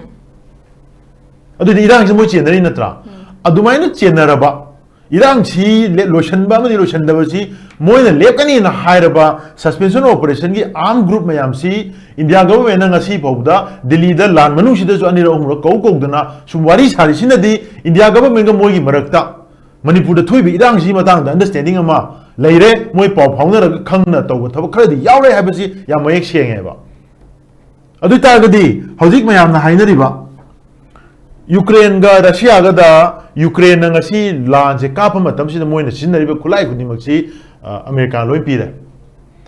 ꯑꯗꯨꯗꯤ ꯏꯔꯥꯡꯁꯦ ꯃꯣꯏ ꯆꯦꯟꯅꯔꯤ ꯅꯠꯇ꯭ꯔꯥ? ꯎꯝ꯫ ꯑꯗꯨꯃꯥꯏꯅ ꯆꯦꯟꯅꯔꯕ, ꯏꯔꯥꯡꯁꯤ ꯂꯦ-, ꯂꯣꯏꯁꯤꯟꯕ ꯑꯃꯗꯤ ꯂꯣꯏꯁꯤꯟꯗꯕꯁꯤ ꯃꯣꯏꯅ ꯂꯦꯞꯀꯅꯤꯅ ꯍꯥꯏꯔꯕ suspension operationꯒꯤ arm group ꯃꯌꯥꯝꯁꯤ India governmentꯅ ꯉꯁꯤ ꯐꯥꯎꯕꯗ ꯗꯤꯜꯂꯤꯗ ꯂꯥꯟ ꯃꯅꯨꯡꯁꯤꯗꯁꯨ ꯑꯅꯤꯔꯛ ꯑꯍꯨꯝꯔꯛ ꯀꯧ ꯀꯧꯗꯅ ꯁꯨꯝ ꯋꯥꯔꯤ ꯁꯥꯔꯤꯁꯤꯅꯗꯤ India governmentꯒ ꯃꯣꯏꯒꯤ ꯃꯔꯛꯇ ꯃꯅꯤꯄꯨꯔꯗ ꯊꯣꯛꯏꯕ ꯏꯔꯥꯡꯁꯤꯒꯤ ꯃꯇꯥꯡꯗ understanding ꯑꯃ ꯂꯩꯔꯦ, ꯃꯣꯏ ꯄꯥꯎ ꯐꯥꯎꯅꯔꯒ ꯈꯪꯅ ꯇꯧꯕ ꯊꯕꯛ ꯈꯔꯗꯤ ꯌꯥꯎꯔꯦ ꯍꯥꯏꯕꯁꯤ ꯌꯥꯝ ꯃꯌꯦꯛ ꯁꯦꯡꯉꯦꯕ꯫ ꯑꯗꯨ ꯑꯣꯏ ꯇꯥꯔꯒꯗꯤ ꯍꯧꯖꯤꯛ ꯃꯌꯥꯝꯅ ꯍꯥꯏꯅꯔꯤꯕ ꯌꯨꯀ꯭ꯔꯦꯟꯒ ꯔꯁꯤꯌꯥꯒꯗ ꯌꯨꯀ꯭ꯔꯦꯟꯅ ꯉꯁꯤ ꯂꯥꯟꯁꯦ ꯀꯥꯞꯄ ꯃꯇꯝꯁꯤꯗ ꯃꯣꯏꯅ ꯁꯤꯖꯤꯟꯅꯔꯤꯕ ꯈꯨꯠꯂꯥꯏ ꯈꯨꯗꯤꯡꯃꯛꯁꯤ, ꯑ, ꯑꯃꯦꯔꯤꯀꯥꯅ ꯂꯣꯏ ꯄꯤꯔꯦ꯫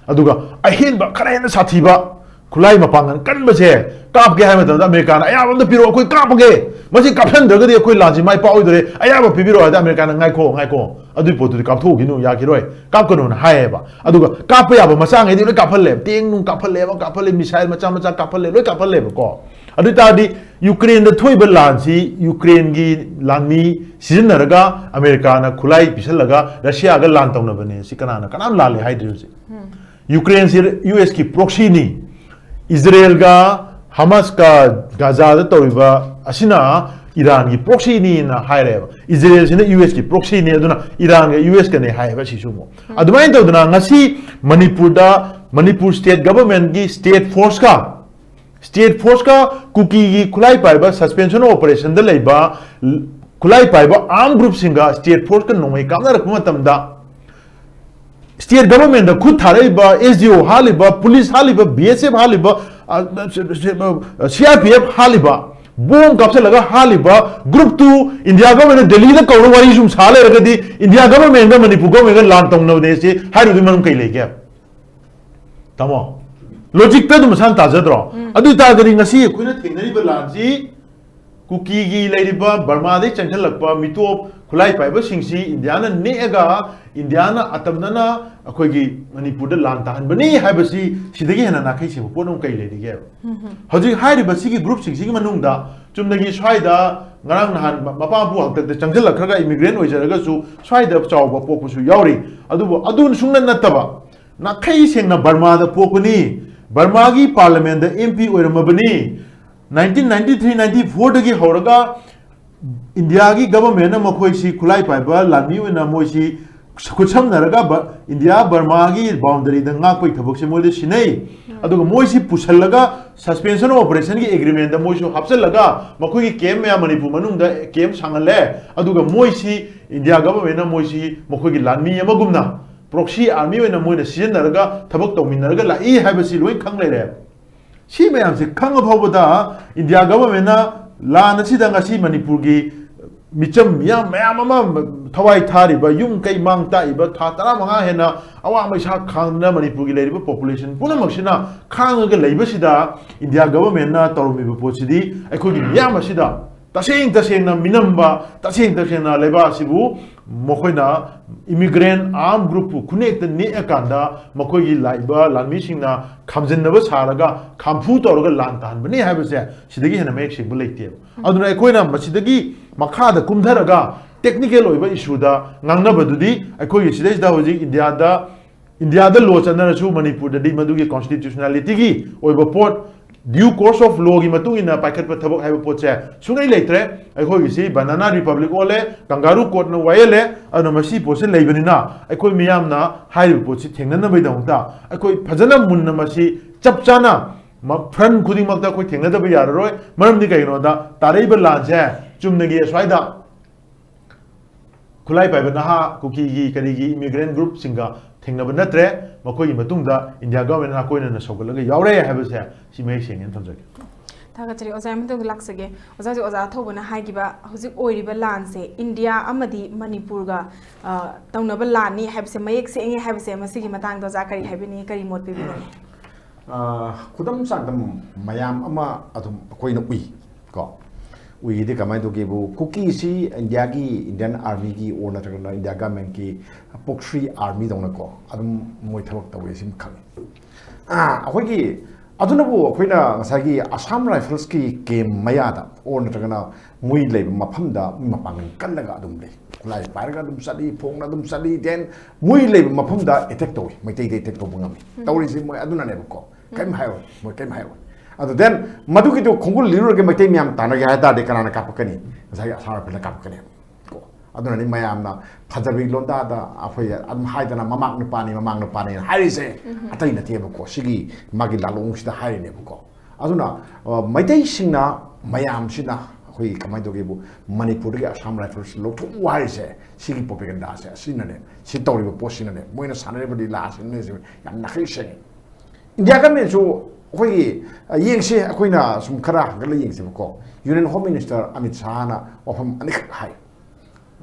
ꯑꯗꯨꯒ ꯑꯍꯦꯟꯕ ꯈꯔ ꯍꯦꯟꯅ ꯁꯥꯊꯤꯕ ꯈꯨꯠꯂꯥꯏ ꯃꯄꯥꯡꯒꯜ ꯀꯟꯕꯁꯦ ꯀꯥꯞꯀꯦ ꯍꯥꯏꯕ ꯃꯇꯝꯗ ꯑꯃꯦꯔꯤꯀꯥꯅ "ꯑꯌꯥꯕ ꯑꯝꯇ ꯄꯤꯔꯛꯑꯣ, ꯑꯩꯈꯣꯏ ꯀꯥꯞꯄꯒꯦ, ꯃꯁꯤ ꯀꯥꯞꯁꯟꯗ꯭ꯔꯒꯗꯤ ꯑꯩꯈꯣꯏ ꯂꯥꯟꯁꯤ ꯃꯥꯏ ꯄꯥꯛꯑꯣꯏꯗꯣꯔꯦ, ꯑꯌꯥꯕ ꯄꯤꯕꯤꯔꯛꯑꯣ" ꯍꯥꯏꯗ ꯑꯃꯦꯔꯤꯀꯥꯅ "ꯉꯥꯏꯈꯣ, ꯉꯥꯏꯈꯣ, ꯑꯗꯨꯏ ꯄꯣꯠꯇꯨꯗꯤ ꯀꯥꯞꯊꯣꯛꯈꯤꯅꯨ, ꯌꯥꯈꯤꯔꯣꯏ, ꯀꯥꯞꯀꯅꯨꯅ" ꯍꯥꯏꯌꯦꯕ꯫ ꯑꯗꯨꯒ ꯀꯥꯞꯄ ꯌꯥꯕ ꯃꯆꯥꯉꯩꯗꯤ ꯂꯣꯏ ꯀꯥꯞꯍꯜꯂꯦꯕ, ꯇꯦꯡ ꯅꯨꯡ ꯀꯥꯞꯍꯜꯂꯦꯕ, ꯀꯥꯞꯍꯜꯂꯦ, ꯃꯤꯁꯥꯏꯜ ꯃꯆꯥ ꯃꯆꯥ ꯀꯥꯞꯍꯜꯂꯦ, ꯂꯣꯏ ꯀꯥꯞꯍꯜꯂꯦꯕꯀꯣ꯫ ꯑꯗꯨ ꯑꯣꯏ ꯇꯥꯔꯗꯤ ꯌꯨꯀ꯭ꯔꯦꯟꯗ ꯊꯣꯛꯏꯕ ꯂꯥꯟꯁꯤ ꯌꯨꯀ꯭ꯔꯦꯟꯒꯤ ꯂꯥꯟꯃꯤ ꯁꯤꯖꯤꯟꯅꯔꯒ ꯑꯃꯦꯔꯤꯀꯥꯅ ꯈꯨꯠꯂꯥꯏ ꯄꯤꯁꯜꯂꯒ ꯔꯁꯤꯌꯥꯒ ꯂꯥꯟ ꯇꯧꯅꯕꯅꯦ꯫ ꯁꯤ ꯀꯅꯥꯅ ꯀꯅꯥꯝ ꯂꯥꯜꯂꯦ ꯍꯥꯏꯗ꯭ꯔꯤ ꯍꯧꯖꯤꯛ꯫ ꯌꯨꯀ꯭ꯔꯦꯟꯁꯤ ꯌꯨ ꯑꯦꯁꯀꯤ proxyꯅꯤ, ꯏꯖꯔꯦꯜꯒ ꯍꯃꯥꯁꯀ ꯒꯥꯖꯥꯗ ꯇꯧꯔꯤꯕ ꯑꯁꯤꯅ ꯏꯔꯥꯟꯒꯤ proxyꯅꯤꯅ ꯍꯥꯏꯔꯦꯕ꯫ ꯏꯖꯔꯦꯜꯁꯤꯅ ꯌꯨ ꯑꯦꯁꯀꯤ proxyꯅꯤ, ꯑꯗꯨꯅ ꯏꯔꯥꯟꯒ ꯌꯨ ꯑꯦꯁꯀꯅꯦ ꯍꯥꯏꯌꯦꯕ ꯁꯤꯁꯨ ꯑꯃꯨꯛ꯫ ꯑꯗꯨꯃꯥꯏꯅ ꯇꯧꯗꯅ ꯉꯁꯤ ꯃꯅꯤꯄꯨꯔꯗ ꯃꯅꯤꯄꯨꯔ state governmentꯀꯤ state forceꯀ state forceꯀ ꯀꯨꯀꯤꯒꯤ ꯈꯨꯠꯂꯥꯏ ꯄꯥꯏꯕ suspension operationꯗ ꯂꯩꯕ ꯈꯨꯠꯂꯥꯏ ꯄꯥꯏꯕ arm groupꯁꯤꯡꯒ state forceꯀ ꯅꯣꯡꯃꯩ ꯀꯥꯞꯅꯔꯛꯄ ꯃꯇꯝꯗ state governmentꯗ ꯈꯨꯠ ꯊꯥꯔꯛꯏꯕ, S D O ꯍꯥꯠꯂꯤꯕ, police ꯍꯥꯠꯂꯤꯕ, B S F ꯍꯥꯠꯂꯤꯕ, ꯑ, C R P F ꯍꯥꯠꯂꯤꯕ, bomb ꯀꯥꯞꯁꯤꯜꯂꯒ ꯍꯥꯠꯂꯤꯕ groupꯇꯨ India governmentꯅ ꯗꯦꯜꯂꯤꯗ ꯀꯧꯔ ꯋꯥꯔꯤ ꯁꯨꯝ ꯁꯥ ꯂꯩꯔꯒꯗꯤ India governmentꯒ ꯃꯅꯤꯄꯨꯔ governmentꯒ ꯂꯥꯟ ꯇꯧꯅꯕꯅꯦ ꯁꯤ ꯍꯥꯏꯔꯨꯕꯗꯤ ꯃꯔꯝ ꯀꯩ ꯂꯩꯒꯦ? ꯇꯥꯃꯣ, logicꯇ ꯑꯗꯨꯝ ꯃꯁꯥꯅ ꯇꯥꯖꯗ꯭ꯔꯣ? ꯑꯗꯨ ꯑꯣꯏ ꯇꯥꯔꯒꯗꯤ ꯉꯁꯤ ꯑꯩꯈꯣꯏꯅ ꯊꯦꯡꯅꯔꯤꯕ ꯂꯥꯟꯁꯤ ꯀꯨꯀꯤꯒꯤ ꯂꯩꯔꯤꯕ ꯕꯔꯃꯥꯗꯩ ꯆꯪꯁꯤꯜꯂꯛꯄ ꯃꯤꯇꯣꯞ ꯈꯨꯠꯂꯥꯏ ꯄꯥꯏꯕꯁꯤꯡꯁꯤ ꯏꯟꯗꯤꯌꯥꯅ ꯅꯦꯛꯑꯒ ꯏꯟꯗꯤꯌꯥꯅ ꯑꯇꯝꯅꯅ ꯑꯩꯈꯣꯏꯒꯤ ꯃꯅꯤꯄꯨꯔꯗ ꯂꯥꯟ ꯇꯥꯍꯟꯕꯅꯤ ꯍꯥꯏꯕꯁꯤ ꯁꯤꯗꯒꯤ ꯍꯦꯟꯅ ꯅꯥꯈꯩ ꯁꯦꯡꯕ ꯄꯣꯠ ꯑꯃ ꯀꯩ ꯂꯩꯔꯤꯒꯦꯕ? ꯍꯧꯖꯤꯛ ꯍꯥꯏꯔꯤꯕ ꯁꯤꯒꯤ groupꯁꯤꯡꯁꯤꯒꯤ ꯃꯅꯨꯡꯗ ꯆꯨꯝꯅꯒꯤ ꯁ꯭ꯋꯥꯏꯗ ꯉꯔꯥꯡ ꯅꯍꯥꯟ ꯃ-, ꯃꯄꯥ ꯃꯄꯨ ꯍꯥꯛꯇꯛꯇ ꯆꯪꯁꯤꯜꯂꯛꯈ꯭ꯔꯒ immigrant ꯑꯣꯏꯖꯔꯒꯁꯨ ꯁ꯭ꯋꯥꯏꯗ ꯆꯥꯎꯕ ꯄꯣꯛꯄꯁꯨ ꯌꯥꯎꯔꯤ꯫ ꯑꯗꯨꯕꯨ ꯑꯗꯨ ꯁꯨꯡꯅ ꯅꯠꯇꯕ ꯅꯥꯈꯩ ꯁꯦꯡꯅ ꯕꯔꯃꯥꯗ ꯄꯣꯛꯄꯅꯤ, ꯕꯔꯃꯥꯒꯤ parliamentꯗ M P ꯑꯣꯏꯔꯝꯃꯕꯅꯤ, nineteen ninety three ninety fourꯗꯒꯤ ꯍꯧꯔꯒ ꯏꯟꯗꯤꯌꯥꯒꯤ ꯒꯚꯔꯟꯃꯦꯟꯅ ꯃꯈꯣꯏꯁꯤ ꯈꯨꯠꯂꯥꯏ ꯄꯥꯏꯕ ꯂꯥꯟꯃꯤ ꯑꯣꯏꯅ ꯃꯣꯏꯁꯤ ꯈꯨꯠꯁꯝꯅꯔꯒ ꯕ- ꯏꯟꯗꯤꯌꯥ ꯕꯔꯃꯥꯒꯤ ꯕꯥꯎꯟꯗꯔꯤꯗ ꯉꯥꯛꯄꯒꯤ ꯊꯕꯛꯁꯦ ꯃꯣꯏꯗ ꯁꯤꯟꯅꯩ꯫ ꯑꯗꯨꯒ ꯃꯣꯏꯁꯤ ꯄꯨꯁꯜꯂꯒ suspension of operationꯒꯤ agreementꯇ ꯃꯣꯏꯁꯨ ꯍꯥꯞꯆꯤꯜꯂꯒ ꯃꯈꯣꯏꯒꯤ ꯀꯦꯝ ꯃꯌꯥꯝ ꯃꯅꯤꯄꯨꯔ ꯃꯅꯨꯡꯗ ꯀꯦꯝ ꯁꯥꯡꯍꯜꯂꯦ꯫ ꯑꯗꯨꯒ ꯃꯣꯏꯁꯤ ꯏꯟꯗꯤꯌꯥ ꯒꯚꯔꯟꯃꯦꯟꯅ ꯃꯣꯏꯁꯤ ꯃꯈꯣꯏꯒꯤ ꯂꯥꯟꯃꯤ ꯑꯃꯒꯨꯝꯅ proxy army ꯑꯣꯏꯅ ꯃꯣꯏꯅ ꯁꯤꯖꯤꯟꯅꯔꯒ ꯊꯕꯛ ꯇꯧꯃꯤꯟꯅꯔꯒ ꯂꯥꯛꯏ ꯍꯥꯏꯕꯁꯤ ꯂꯣꯏ ꯈꯪ ꯂꯩꯔꯦ꯫ ꯁꯤ ꯃꯌꯥꯝꯁꯦ ꯈꯪꯉ ꯐꯥꯎꯕꯗ ꯏꯟꯗꯤꯌꯥ ꯒꯚꯔꯟꯃꯦꯟꯅ ꯂꯥꯟ ꯑꯁꯤꯗ ꯉꯁꯤ ꯃꯅꯤꯄꯨꯔꯒꯤ ꯃꯤꯆꯝ ꯃꯤꯌꯥꯝ ꯃꯌꯥꯝ ꯑꯃ ꯊꯋꯥꯏ ꯊꯥꯔꯤꯕ, ꯌꯨꯝ ꯀꯩ ꯃꯥꯡ ꯇꯥꯛꯏꯕ, ꯊꯥ ꯇꯔꯥꯃꯉꯥ ꯍꯦꯟꯅ ꯑꯋꯥ ꯃꯩꯁꯥ ꯈꯥꯡꯗꯨꯅ ꯃꯅꯤꯄꯨꯔꯒꯤ ꯂꯩꯔꯤꯕ population ꯄꯨꯝꯅꯃꯛꯁꯤꯅ ꯈꯥꯡꯉꯒ ꯂꯩꯕꯁꯤꯗ ꯏꯟꯗꯤꯌꯥ ꯒꯚꯔꯟꯃꯦꯟꯅ ꯇꯧꯔꯝꯃꯤꯕ ꯄꯣꯠꯁꯤꯗꯤ ꯑꯩꯈꯣꯏꯒꯤ ꯃꯤꯌꯥꯝ ꯑꯁꯤꯗ ꯇꯁꯦꯡ ꯇꯁꯦꯡꯅ ꯃꯤꯅꯝꯕ, ꯇꯁꯦꯡ ꯇꯁꯦꯡꯅ ꯂꯩꯕꯥꯛ ꯑꯁꯤꯕꯨ ꯃꯈꯣꯏꯅ immigrant armed groupꯄꯨ ꯈꯨꯅꯦꯛꯇ ꯅꯦꯛꯑꯀꯥꯟꯗ ꯃꯈꯣꯏꯒꯤ ꯂꯥꯛꯏꯕ ꯂꯥꯟꯃꯤꯁꯤꯡꯅ ꯈꯥꯝꯖꯤꯟꯅꯕ ꯁꯥꯔꯒ ꯈꯥꯝꯐꯨ ꯇꯧꯔꯒ ꯂꯥꯟ ꯇꯥꯍꯟꯕꯅꯤ ꯍꯥꯏꯕꯁꯦ ꯁꯤꯗꯒꯤ ꯍꯦꯟꯅ ꯃꯌꯦꯛ ꯁꯦꯡꯕ ꯂꯩꯇꯦꯕ꯫ ꯑꯗꯨꯅ ꯑꯩꯈꯣꯏꯅ ꯃꯁꯤꯗꯒꯤ ꯃꯈꯥꯗ ꯀꯨꯝꯊꯔꯒ technical ꯑꯣꯏꯕ issueꯗ ꯉꯥꯡꯅꯕꯗꯨꯗꯤ ꯑꯩꯈꯣꯏꯒꯤ ꯁꯤꯗꯩꯁꯤꯗ ꯍꯧꯖꯤꯛ ꯏꯟꯗꯤꯌꯥꯗ ꯏꯟꯗꯤꯌꯥꯗ law ꯆꯠꯅꯔꯁꯨ ꯃꯅꯤꯄꯨꯔꯗꯗꯤ ꯃꯗꯨꯒꯤ constitutionalityꯒꯤ ꯑꯣꯏꯕ ꯄꯣꯠ, due course of lawꯒꯤ ꯃꯇꯨꯡ ꯏꯟꯅ ꯄꯥꯏꯈꯠꯄ ꯊꯕꯛ ꯍꯥꯏꯕ ꯄꯣꯠꯁꯦ ꯁꯨꯡꯂꯩ ꯂꯩꯇ꯭ꯔꯦ꯫ ꯑꯩꯈꯣꯏꯒꯤꯁꯤ banana republic ꯑꯣꯜꯂꯦ, kangaroo courtꯅ ꯋꯥꯌꯦꯜꯂꯦ꯫ ꯑꯗꯨꯅ ꯃꯁꯤ ꯄꯣꯠꯁꯦ ꯂꯩꯕꯅꯤꯅ ꯑꯩꯈꯣꯏ ꯃꯤꯌꯥꯝꯅ ꯍꯥꯏꯔꯤꯕ ꯄꯣꯠꯁꯤ ꯊꯦꯡꯅꯅꯕꯒꯤꯗꯃꯛꯇ ꯑꯩꯈꯣꯏ ꯐꯖꯅ ꯃꯨꯟꯅ ꯃꯁꯤ ꯆꯞ ꯆꯥꯅ ꯃ-, front ꯈꯨꯗꯤꯡꯃꯛꯇ ꯑꯩꯈꯣꯏ ꯊꯦꯡꯅꯗꯕ ꯌꯥꯔꯔꯣꯏ꯫ ꯃꯔꯝꯗꯤ ꯀꯩꯒꯤꯅꯣꯗ ꯇꯥꯔꯛꯏꯕ ꯂꯥꯟꯁꯦ ꯆꯨꯝꯅꯒꯤ ꯑꯁ꯭ꯋꯥꯏꯗ ꯈꯨꯠꯂꯥꯏ ꯄꯥꯏꯕ ꯅꯍꯥ ꯀꯨꯀꯤꯒꯤ ꯀꯔꯤꯒꯤ immigrant groupꯁꯤꯡꯒ ꯊꯦꯡꯅꯕ ꯅꯠꯇ꯭ꯔꯦ꯫ ꯃꯈꯣꯏꯒꯤ ꯃꯇꯨꯡꯗ ꯏꯟꯗꯤꯌꯥ ꯒꯚꯔꯟꯃꯦꯟꯠ ꯅꯥꯀꯣꯏꯅꯅ ꯁꯧꯒꯠꯂꯒ ꯌꯥꯎꯔꯦ ꯍꯥꯏꯕꯁꯦ ꯁꯤ ꯃꯌꯦꯛ ꯁꯦꯡꯉꯦꯅ ꯊꯝꯖꯒꯦ꯫ ꯊꯥꯒꯠꯆꯔꯤ꯫ ꯑꯣꯖꯥ, ꯃꯇꯨꯡꯗ ꯂꯥꯛꯆꯒꯦ꯫ ꯑꯣꯖꯥ, ꯍꯧꯖꯤꯛ ꯑꯣꯖꯥ ꯑꯊꯧꯕꯅ ꯍꯥꯏꯈꯤꯕ ꯍꯧꯖꯤꯛ ꯑꯣꯏꯔꯤꯕ ꯂꯥꯟꯁꯦ ꯏꯟꯗꯤꯌꯥ ꯑꯃꯗꯤ ꯃꯅꯤꯄꯨꯔꯒ, ꯑ, ꯇꯧꯅꯕ ꯂꯥꯟꯅꯤ ꯍꯥꯏꯕꯁꯦ ꯃꯌꯦꯛ ꯁꯦꯡꯉꯦ ꯍꯥꯏꯕꯁꯦ ꯃꯁꯤꯒꯤ ꯃꯇꯥꯡꯗ ꯑꯣꯖꯥ ꯀꯔꯤ ꯍꯥꯏꯕꯤꯅꯤꯡꯉꯤ, ꯀꯔꯤ ꯃꯣꯠ ꯄꯤꯕꯤꯅꯤꯡꯉꯤ? ꯑ, ꯈꯨꯗꯝ ꯆꯥꯡꯗꯝ ꯃꯌꯥꯝ ꯑꯃ ꯑꯗꯨꯝ ꯑꯩꯈꯣꯏꯅ ꯎꯏ ꯀꯣ꯫ ꯎꯏꯗꯤ ꯀꯃꯥꯏꯅ ꯇꯧꯒꯦꯕꯨ, ꯀꯨꯀꯤꯁꯤ ꯏꯟꯗꯤꯌꯥꯒꯤ, Indian Armyꯒꯤ or ꯅꯠꯇ꯭ꯔꯒꯅ ꯏꯟꯗꯤꯌꯥ ꯒꯚꯔꯟꯃꯦꯟꯠꯀꯤ proxy armyꯗꯧꯅꯀꯣ ꯑꯗꯨꯝ ꯃꯣꯏ ꯊꯕꯛ ꯇꯧꯋꯦ ꯁꯤꯃ ꯈꯪꯉꯤ꯫ ꯑ, ꯑꯩꯈꯣꯏꯒꯤ ꯑꯗꯨꯅꯕꯨ ꯑꯩꯈꯣꯏꯅ ꯉꯁꯥꯏꯒꯤ Assam Riflesꯀꯤ camp ꯃꯌꯥꯗ or ꯅꯠꯇ꯭ꯔꯒꯅ ꯃꯣꯏ ꯂꯩꯕ ꯃꯐꯝꯗ ꯃꯣꯏ ꯃꯄꯥꯡꯒꯜ ꯀꯜꯂꯒ ꯑꯗꯨꯝ ꯂꯩ, ꯈꯨꯠꯂꯥꯏ ꯄꯥꯏꯔꯒ ꯑꯗꯨꯝ ꯆꯠꯂꯤ, ꯐꯣꯡꯅ ꯑꯗꯨꯝ ꯆꯠꯂꯤ, then ꯃꯣꯏ ꯂꯩꯕ ꯃꯐꯝꯗ attack ꯇꯧꯏ, ꯃꯩꯇꯩꯗ attack ꯇꯧꯕ ꯉꯝꯃꯤ꯫ ꯇꯧꯔꯤꯁꯤ ꯃꯣꯏ ꯑꯗꯨꯅꯅꯦꯕꯀꯣ꯫ ꯀꯩꯝ ꯍꯥꯏꯔꯣꯏ, ꯃꯣꯏ ꯀꯩꯝ ꯍꯥꯏꯔꯣꯏ꯫ ꯑꯗꯨ then ꯃꯗꯨꯒꯤꯗꯨ ꯈꯣꯡꯒꯨꯜ ꯂꯤꯔꯨꯔꯒ ꯃꯩꯇꯩ ꯃꯌꯥꯝ ꯇꯥꯟꯅꯒꯦ ꯍꯥꯏ ꯇꯥꯔꯗꯤ ꯀꯅꯥꯅ ꯀꯥꯞꯄꯛꯀꯅꯤ? ꯉꯁꯥꯏꯒꯤ ꯑꯁꯥꯝ ꯔꯥꯏꯐꯜꯅ ꯀꯥꯞꯄꯛꯀꯅꯤ꯫ ꯀꯣ, ꯑꯗꯨꯅꯅꯤ ꯃꯌꯥꯝꯅ ꯐꯖꯕꯤ ꯂꯣꯟꯗꯥꯗ ꯑꯩꯈꯣꯏ ꯑꯗꯨꯝ ꯍꯥꯏꯗꯅ ꯃꯃꯥꯡ ꯅꯨꯄꯥꯅꯤ ꯃꯃꯥꯡ ꯅꯨꯄꯥꯅꯤꯅ ꯍꯥꯏꯔꯤꯁꯦ꯫ ꯑꯇꯩ ꯅꯠꯇꯦꯕꯀꯣ, ꯁꯤꯒꯤ ꯃꯥꯒꯤ ꯂꯥꯂꯣꯡꯁꯤꯗ ꯍꯥꯏꯔꯤꯅꯦꯕꯀꯣ꯫ ꯑꯗꯨꯅ ꯑ, ꯃꯩꯇꯩꯁꯤꯡꯅ ꯃꯌꯥꯝꯁꯤꯅ ꯑꯩꯈꯣꯏ ꯀꯃꯥꯏꯅ ꯇꯧꯒꯦꯕꯨ ꯃꯅꯤꯄꯨꯔꯗꯒꯤ ꯑꯁꯥꯝ ꯔꯥꯏꯐꯜꯁ ꯂꯧꯊꯣꯛꯎ ꯍꯥꯏꯔꯤꯁꯦ ꯁꯤꯒꯤ ꯄ꯭ꯔꯣꯄꯦꯒꯦꯟꯗꯥꯁꯦ ꯑꯁꯤꯅꯅꯦ꯫ ꯁꯤ ꯇꯧꯔꯤꯕ ꯄꯣꯠꯁꯤꯅꯅꯦ, ꯃꯣꯏꯅ ꯁꯥꯟꯅꯔꯤꯕ ꯂꯤꯂꯥꯁꯤꯅꯅꯦ ꯌꯥꯝ ꯅꯥꯈꯩ ꯁꯦꯡꯉꯤ꯫ ꯏꯟꯗꯤꯌꯥ ꯒꯃꯦꯟꯁꯨ ꯑꯩꯈꯣꯏꯒꯤ ꯑ, ꯌꯦꯡꯁꯤ, ꯑꯩꯈꯣꯏꯅ ꯁꯨꯝ ꯈꯔ ꯍꯪꯒꯠꯂ ꯌꯦꯡꯁꯦꯕꯀꯣ꯫ ꯌꯨꯅꯤꯌꯟ ꯍꯣꯝ ꯃꯤꯅꯤꯁꯇꯔ ꯑꯃꯤꯠ ꯁꯥꯍꯅ ꯋꯥꯐꯝ ꯑꯅꯤꯈꯛ ꯍꯥꯏ꯫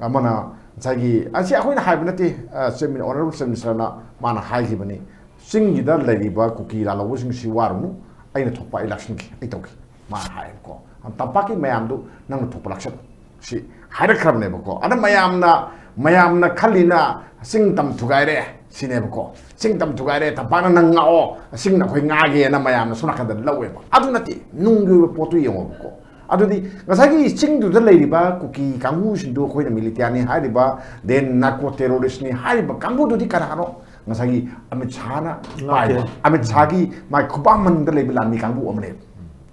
ꯑꯃꯅ ꯉꯁꯥꯏꯒꯤ, ꯑꯁꯤ ꯑꯩꯈꯣꯏꯅ ꯍꯥꯏꯕ ꯅꯠꯇꯦ, ꯑ, ꯆꯤꯐ ꯃꯤꯅꯤ-, ꯑꯣꯅꯔꯦꯕꯜ ꯆꯤꯐ ꯃꯤꯅꯤꯁꯇꯔꯅ ꯃꯥꯅ ꯍꯥꯏꯈꯤꯕꯅꯤ, "ꯆꯤꯡꯒꯤꯗ ꯂꯩꯔꯤꯕ ꯀꯨꯀꯤ ꯂꯥꯜꯍꯧꯕꯁꯤꯡꯁꯤ ꯋꯥꯔꯨꯅꯨ, ꯑꯩꯅ ꯊꯣꯛꯄ ꯑꯩ ꯂꯥꯛꯁꯤꯟꯒꯦ, ꯑꯩ ꯇꯧꯒꯦ", ꯃꯥꯅ ꯍꯥꯏꯌꯦꯕꯀꯣ꯫ ꯇꯝꯄꯥꯛꯀꯤ ꯃꯌꯥꯝꯗꯨ ꯅꯪꯅ ꯊꯣꯛꯄ ꯂꯥꯛꯁꯤꯜꯂꯨ, ꯁꯤ ꯍꯥꯏꯔꯛꯈ꯭ꯔꯕꯅꯦꯕꯀꯣ꯫ ꯑꯗ ꯃꯌꯥꯝꯅ, ꯃꯌꯥꯝꯅ ꯈꯜꯂꯤꯅ ꯆꯤꯡ ꯇꯝ ꯊꯨꯒꯥꯏꯔꯦ ꯁꯤꯅꯦꯕꯀꯣ꯫ "ꯆꯤꯡ ꯇꯝ ꯊꯨꯒꯥꯏꯔꯦ, ꯇꯝꯄꯥꯛꯅ ꯅꯪ ꯉꯥꯛꯑꯣ, ꯆꯤꯡꯅ ꯑꯩꯈꯣꯏ ꯉꯥꯛꯑꯒꯦꯅ" ꯃꯌꯥꯝꯅ ꯁꯣꯝ ꯅꯥꯀꯟꯗ ꯂꯧꯋꯦꯕ꯫ ꯑꯗꯨ ꯅꯠꯇꯦ, ꯅꯨꯡꯒꯤ ꯑꯣꯏꯕ ꯄꯣꯠꯇꯨ ꯌꯦꯡꯉꯣꯕꯀꯣ꯫ ꯑꯗꯨꯗꯤ ꯉꯁꯥꯏꯒꯤ ꯆꯤꯡꯗꯨꯗ ꯂꯩꯔꯤꯕ ꯀꯨꯀꯤ ꯀꯥꯡꯕꯨꯁꯤꯡꯗꯨ ꯑꯩꯈꯣꯏꯅ ꯃꯤꯂꯤꯇꯤꯌꯥꯅꯤ ꯍꯥꯏꯔꯤꯕ, then ꯅꯥꯔꯀꯣ ꯇꯦꯔꯣꯔꯤꯁꯅꯤ ꯍꯥꯏꯔꯤꯕ ꯀꯥꯡꯕꯨꯗꯨꯗꯤ ꯀꯅꯥꯅꯣ? ꯉꯁꯥꯏꯒꯤ ꯑꯃꯤꯠ ꯁꯥꯍꯅ ꯄꯥꯏꯕ, ꯑꯃꯤꯠ ꯁꯥꯍꯒꯤ ꯃꯥꯏ ꯈꯨꯄꯥꯛ ꯃꯅꯤꯡꯗ ꯂꯩꯕ ꯂꯥꯟꯃꯤ ꯀꯥꯡꯕꯨ ꯑꯃꯅꯦꯕ꯫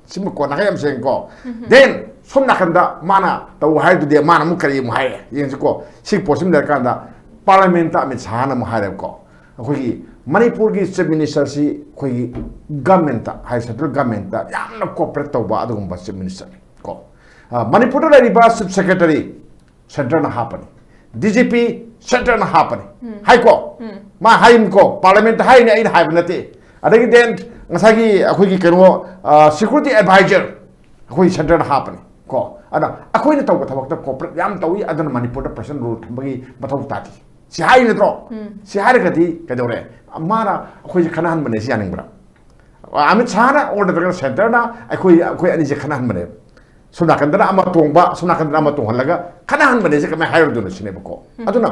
ꯁꯤꯃ ꯀꯣꯟꯅ ꯌꯥꯝ ꯁꯦꯡꯉꯤꯀꯣ꯫ Then ꯁꯣꯝ ꯅꯥꯀꯟꯗ ꯃꯥꯅ ꯇꯧ ꯍꯥꯏꯗꯨꯗꯤ ꯃꯥꯅ ꯑꯃꯨꯛ ꯀꯔꯤ ꯑꯃꯨꯛ ꯍꯥꯏꯔꯦ? ꯌꯦꯡꯁꯤꯀꯣ꯫ ꯁꯤ ꯄꯣꯠꯁꯤꯃ ꯂꯩꯔꯀꯥꯟꯗ ꯄꯥꯔꯂꯤꯌꯥꯃꯦꯟꯠꯇ ꯑꯃꯤꯠ ꯁꯥꯍꯅ ꯑꯃꯨꯛ ꯍꯥꯏꯔꯦꯕꯀꯣ꯫ ꯑꯩꯈꯣꯏꯒꯤ ꯃꯅꯤꯄꯨꯔꯒꯤ ꯆꯤꯐ ꯃꯤꯅꯤꯁꯇꯔꯁꯤ ꯑꯩꯈꯣꯏꯒꯤ ꯒꯃꯦꯟꯠꯇ ꯍꯥꯏ, ꯁꯦꯟꯇ꯭ꯔꯦꯜ ꯒꯃꯦꯟꯠꯇ ꯌꯥꯝꯅ ꯀꯣꯑꯣꯄꯔꯦꯠ ꯇꯧꯕ ꯑꯗꯨꯒꯨꯝꯕ ꯆꯤꯐ ꯃꯤꯅꯤꯁꯇꯔꯅꯤ ꯀꯣ꯫ ꯑ, ꯃꯅꯤꯄꯨꯔꯗ ꯂꯩꯔꯤꯕ ꯆꯤꯐ ꯁꯦꯀ꯭ꯔꯦꯇꯔꯤ ꯁꯦꯟꯇꯔꯅ ꯍꯥꯞꯄꯅꯤ, ꯗꯤ ꯖꯤ ꯄꯤ ꯁꯦꯟꯇꯔꯅ ꯍꯥꯞꯄꯅꯤ ꯍꯥꯏꯀꯣ꯫ ꯃꯥ ꯍꯥꯏꯅꯤꯀꯣ, ꯄꯥꯔꯂꯤꯌꯥꯃꯦꯟꯠꯇ ꯍꯥꯏꯅꯤ, ꯑꯩꯅ ꯍꯥꯏꯕ ꯅꯠꯇꯦ꯫ ꯑꯗꯒꯤ then ꯉꯁꯥꯏꯒꯤ ꯑꯩꯈꯣꯏꯒꯤ ꯀꯩꯅꯣ, ꯑ, ꯁꯦꯀ꯭ꯌꯨꯔꯤꯇꯤ ꯑꯦꯗꯚꯥꯏꯖꯔ ꯑꯩꯈꯣꯏ ꯁꯦꯟꯇꯔꯅ ꯍꯥꯞꯄꯅꯤ ꯀꯣ꯫ ꯑꯗ ꯑꯩꯈꯣꯏꯅ ꯇꯧꯕ ꯊꯕꯛꯇ ꯀꯣꯑꯣꯄꯔꯦꯠ ꯌꯥꯝ ꯇꯧꯏ, ꯑꯗꯨꯅ ꯃꯅꯤꯄꯨꯔꯗ ꯄ꯭ꯔꯦꯁꯤꯗꯦꯟꯠ ꯔꯨꯜ ꯊꯝꯕꯒꯤ ꯃꯊꯧ ꯇꯥꯗꯦ꯫ ꯁꯤ ꯍꯥꯏ ꯅꯠꯇ꯭ꯔꯣ? ꯁꯤ ꯍꯥꯏꯔꯒꯗꯤ ꯀꯩꯗꯧꯔꯦ? ꯃꯥꯅ ꯑꯩꯈꯣꯏꯁꯦ ꯈꯠꯅꯍꯟꯕꯅꯦ ꯁꯤ ꯌꯥꯅꯤꯡꯕ꯭ꯔꯥ? ꯑꯃꯤꯠ ꯁꯥꯍꯅ ꯑꯣꯔ ꯅꯠꯇ꯭ꯔꯒꯅ ꯁꯦꯟꯇꯔꯅ ꯑꯩꯈꯣꯏ, ꯑꯩꯈꯣꯏ ꯑꯅꯤꯁꯦ ꯈꯠꯅꯍꯟꯕꯅꯦꯕ꯫ ꯁꯣꯝ ꯅꯥꯀꯟꯗꯅ ꯑꯃ ꯇꯣꯡꯕ, ꯁꯣꯝ ꯅꯥꯀꯟꯗꯅ ꯑꯃ ꯇꯣꯡꯍꯜꯂꯒ ꯈꯠꯅꯍꯟꯕꯅꯦ ꯁꯤ ꯀꯃꯥꯏꯅ ꯍꯥꯏꯔꯨꯗꯣꯏꯅꯣ ꯁꯤꯅꯦꯕꯀꯣ꯫ ꯑꯗꯨꯅ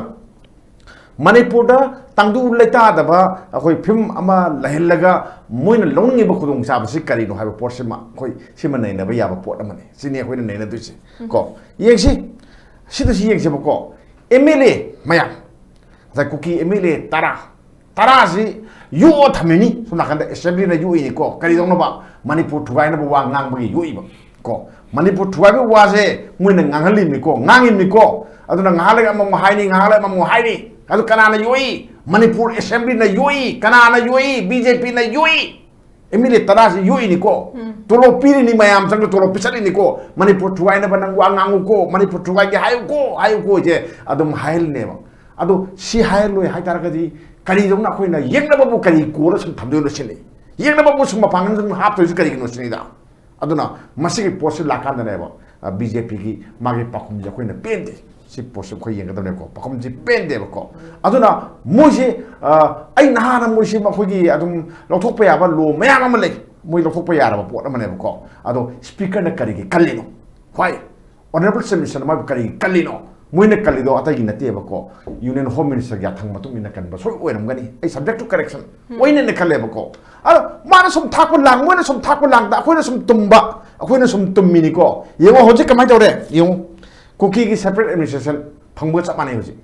ꯃꯅꯤꯄꯨꯔꯗ ꯇꯪꯗꯨ ꯂꯩꯇꯥꯗꯕ ꯑꯩꯈꯣꯏ ꯐꯤꯕꯝ ꯑꯃ ꯂꯩꯍꯜꯂꯒ ꯃꯣꯏꯅ ꯂꯧꯅꯤꯡꯉꯤꯕ ꯈꯨꯗꯣꯡꯆꯥꯕꯁꯤ ꯀꯔꯤꯅꯣ ꯍꯥꯏꯕ ꯄꯣꯠꯁꯤꯃ ꯑꯩꯈꯣꯏ ꯁꯤꯃ ꯅꯩꯅꯕ ꯌꯥꯕ ꯄꯣꯠ ꯑꯃꯅꯤ꯫ ꯁꯤꯅꯤ ꯑꯩꯈꯣꯏꯅ ꯅꯩꯅꯗꯣꯏꯁꯦ ꯀꯣ꯫ ꯌꯦꯡꯁꯤ꯫ ꯁꯤꯗꯁꯨ ꯌꯦꯡꯁꯦꯕꯀꯣ꯫ ꯑꯦꯝ ꯑꯦꯜ ꯑꯦ ꯃꯌꯥꯝ, ꯉꯁꯥꯏ ꯀꯨꯀꯤ ꯑꯦꯝ ꯑꯦꯜ ꯑꯦ ꯇꯔꯥ, ꯇꯔꯥꯁꯤ ꯌꯣꯛꯑ ꯊꯝꯃꯤꯅꯤ꯫ ꯁꯣꯝ ꯅꯥꯀꯟꯗ ꯑꯦꯁꯦꯝꯕ꯭ꯂꯤꯅ ꯌꯣꯛꯏꯅꯤꯀꯣ꯫ ꯀꯔꯤꯗꯧꯅꯕ? ꯃꯅꯤꯄꯨꯔ ꯊꯨꯒꯥꯏꯅꯕ ꯋꯥ ꯉꯥꯡꯕꯒꯤ ꯌꯣꯛꯏꯕ ꯀꯣ꯫ ꯃꯅꯤꯄꯨꯔ ꯊꯨꯒꯥꯏꯕꯒꯤ ꯋꯥꯁꯦ ꯃꯣꯏꯅ ꯉꯥꯡꯍꯜꯂꯤꯕꯅꯤꯀꯣ, ꯉꯥꯡꯉꯤꯕꯅꯤꯀꯣ꯫ ꯑꯗꯨꯅ ꯉꯥꯏꯍꯥꯛ ꯂꯩꯒ ꯑꯃꯃꯨꯛ ꯍꯥꯏꯅꯤ, ꯉꯥꯏꯍꯥꯛ ꯂꯩꯒ ꯑꯃꯃꯨꯛ ꯍꯥꯏꯅꯤ꯫ ꯑꯗꯨ ꯀꯅꯥꯅ ꯌꯣꯛꯏ? ꯃꯅꯤꯄꯨꯔ ꯑꯦꯁꯦꯝꯕ꯭ꯂꯤꯅ ꯌꯣꯛꯏ꯫ ꯀꯅꯥꯅ ꯌꯣꯛꯏ? ꯕꯤ ꯖꯦ ꯄꯤꯅ ꯌꯣꯛꯏ꯫ M L A ꯇꯔꯥꯁꯤ ꯌꯣꯛꯏꯅꯤꯀꯣ꯫ ꯎꯝ꯫ ꯇꯣꯂꯣꯞ ꯄꯤꯔꯤꯅꯤ, ꯃꯌꯥꯝ ꯆꯪꯅ ꯇꯣꯂꯣꯞ ꯄꯤꯁꯠꯂꯤꯅꯤꯀꯣ꯫ ꯃꯅꯤꯄꯨꯔ ꯊꯨꯒꯥꯏꯅꯕ ꯅꯪ ꯋꯥ ꯉꯥꯡꯉꯨꯀꯣ, ꯃꯅꯤꯄꯨꯔ ꯊꯨꯒꯥꯏꯒꯦ ꯍꯥꯏꯌꯨꯀꯣ, ꯍꯥꯏꯌꯨꯀꯣ ꯏꯆꯦ, ꯑꯗꯨꯝ ꯍꯥꯏꯍꯜꯂꯤꯅꯦꯕ꯫ ꯑꯗꯣ ꯁꯤ ꯍꯥꯏꯍꯜꯂꯣꯏ ꯍꯥꯏꯇꯥꯔꯒꯗꯤ ꯀꯔꯤꯗꯧꯅ ꯑꯩꯈꯣꯏꯅ ꯌꯦꯛꯅꯕꯕꯨ ꯀꯔꯤ ꯀꯣꯜꯂ ꯁꯨꯝ ꯊꯝꯗꯣꯏꯅꯣ ꯁꯤꯅꯤ? ꯌꯦꯛꯅꯕꯕꯨ ꯁꯨꯝ ꯃꯄꯥꯡꯒꯜ ꯁꯨꯝ ꯍꯥꯞꯇꯣꯏꯁꯤ ꯀꯔꯤꯒꯤꯅꯣ ꯁꯤꯅꯤꯗ꯫ ꯑꯗꯨꯅ ꯃꯁꯤꯒꯤ ꯄꯣꯠꯁꯤ ꯂꯥꯛꯀꯥꯟꯗꯅꯦꯕ, ꯕꯤ ꯖꯦ ꯄꯤꯒꯤ ꯃꯥꯒꯤ ꯄꯥꯎꯈꯨꯝꯁꯦ ꯑꯩꯈꯣꯏꯅ ꯄꯦꯟꯗꯦ꯫ ꯁꯤ ꯄꯣꯠꯁꯤ ꯑꯩꯈꯣꯏ ꯌꯦꯡꯒꯗꯕꯅꯦꯕꯀꯣ꯫ ꯄꯥꯎꯈꯨꯝꯁꯤ ꯄꯦꯟꯗꯦꯕꯀꯣ꯫ ꯑꯗꯨꯅ ꯃꯣꯏꯁꯤ, ꯑ, ꯑꯩ ꯅꯍꯥꯟꯅ ꯃꯣꯏꯁꯤ ꯃꯈꯣꯏꯒꯤ ꯑꯗꯨꯝ ꯂꯧꯊꯣꯛꯄ ꯌꯥꯕ ꯂꯣ ꯃꯌꯥꯝ ꯑꯃ ꯂꯩ꯫ ꯃꯣꯏ ꯂꯧꯊꯣꯛꯄ ꯌꯥꯔꯕ ꯄꯣꯠ ꯑꯃꯅꯦꯕꯀꯣ꯫ ꯑꯗꯣ ꯁ꯭ꯄꯤꯀꯔꯅ ꯀꯔꯤꯒꯤ ꯀꯜꯂꯤꯅꯣ? ꯍꯣꯏ, ꯑꯣꯅꯔꯦꯕꯜ ꯆꯤꯐ ꯃꯤꯅꯤꯁꯇꯔꯅ ꯃꯥꯕꯨ ꯀꯔꯤꯒꯤ ꯀꯜꯂꯤꯅꯣ? ꯃꯣꯏꯅ ꯀꯜꯂꯤꯗꯣ ꯑꯇꯩꯒꯤ ꯅꯠꯇꯦꯕꯀꯣ, ꯌꯨꯅꯤꯌꯟ ꯍꯣꯝ ꯃꯤꯅꯤꯁꯇꯔꯒꯤ ꯌꯥꯊꯪ ꯃꯇꯨꯡ ꯏꯟꯅ ꯀꯟꯕ ꯁꯣꯏ ꯑꯣꯏꯔꯝꯒꯅꯤ꯫ ꯑꯩ subject to correction ꯑꯣꯏꯅ ꯈꯜꯂꯦꯕꯀꯣ꯫ ꯑꯗꯣ ꯃꯥꯅ ꯁꯨꯝ ꯊꯥꯛꯄ ꯂꯥꯡ, ꯃꯣꯏꯅ ꯁꯨꯝ ꯊꯥꯛꯄ ꯂꯥꯡꯗ ꯑꯩꯈꯣꯏꯅ ꯁꯨꯝ ꯇꯨꯝꯕ, ꯑꯩꯈꯣꯏꯅ ꯁꯨꯝ ꯇꯨꯝꯃꯤꯅꯤꯀꯣ꯫ ꯌꯦꯡꯉꯣ ꯍꯧꯖꯤꯛ ꯀꯃꯥꯏꯅ ꯇꯧꯔꯦ ꯌꯦꯡꯉꯣ꯫ ꯀꯨꯀꯤꯒꯤ separate administration ꯐꯪꯕꯒ ꯆꯞ ꯃꯥꯟꯅꯩ ꯍꯧꯖꯤꯛ꯫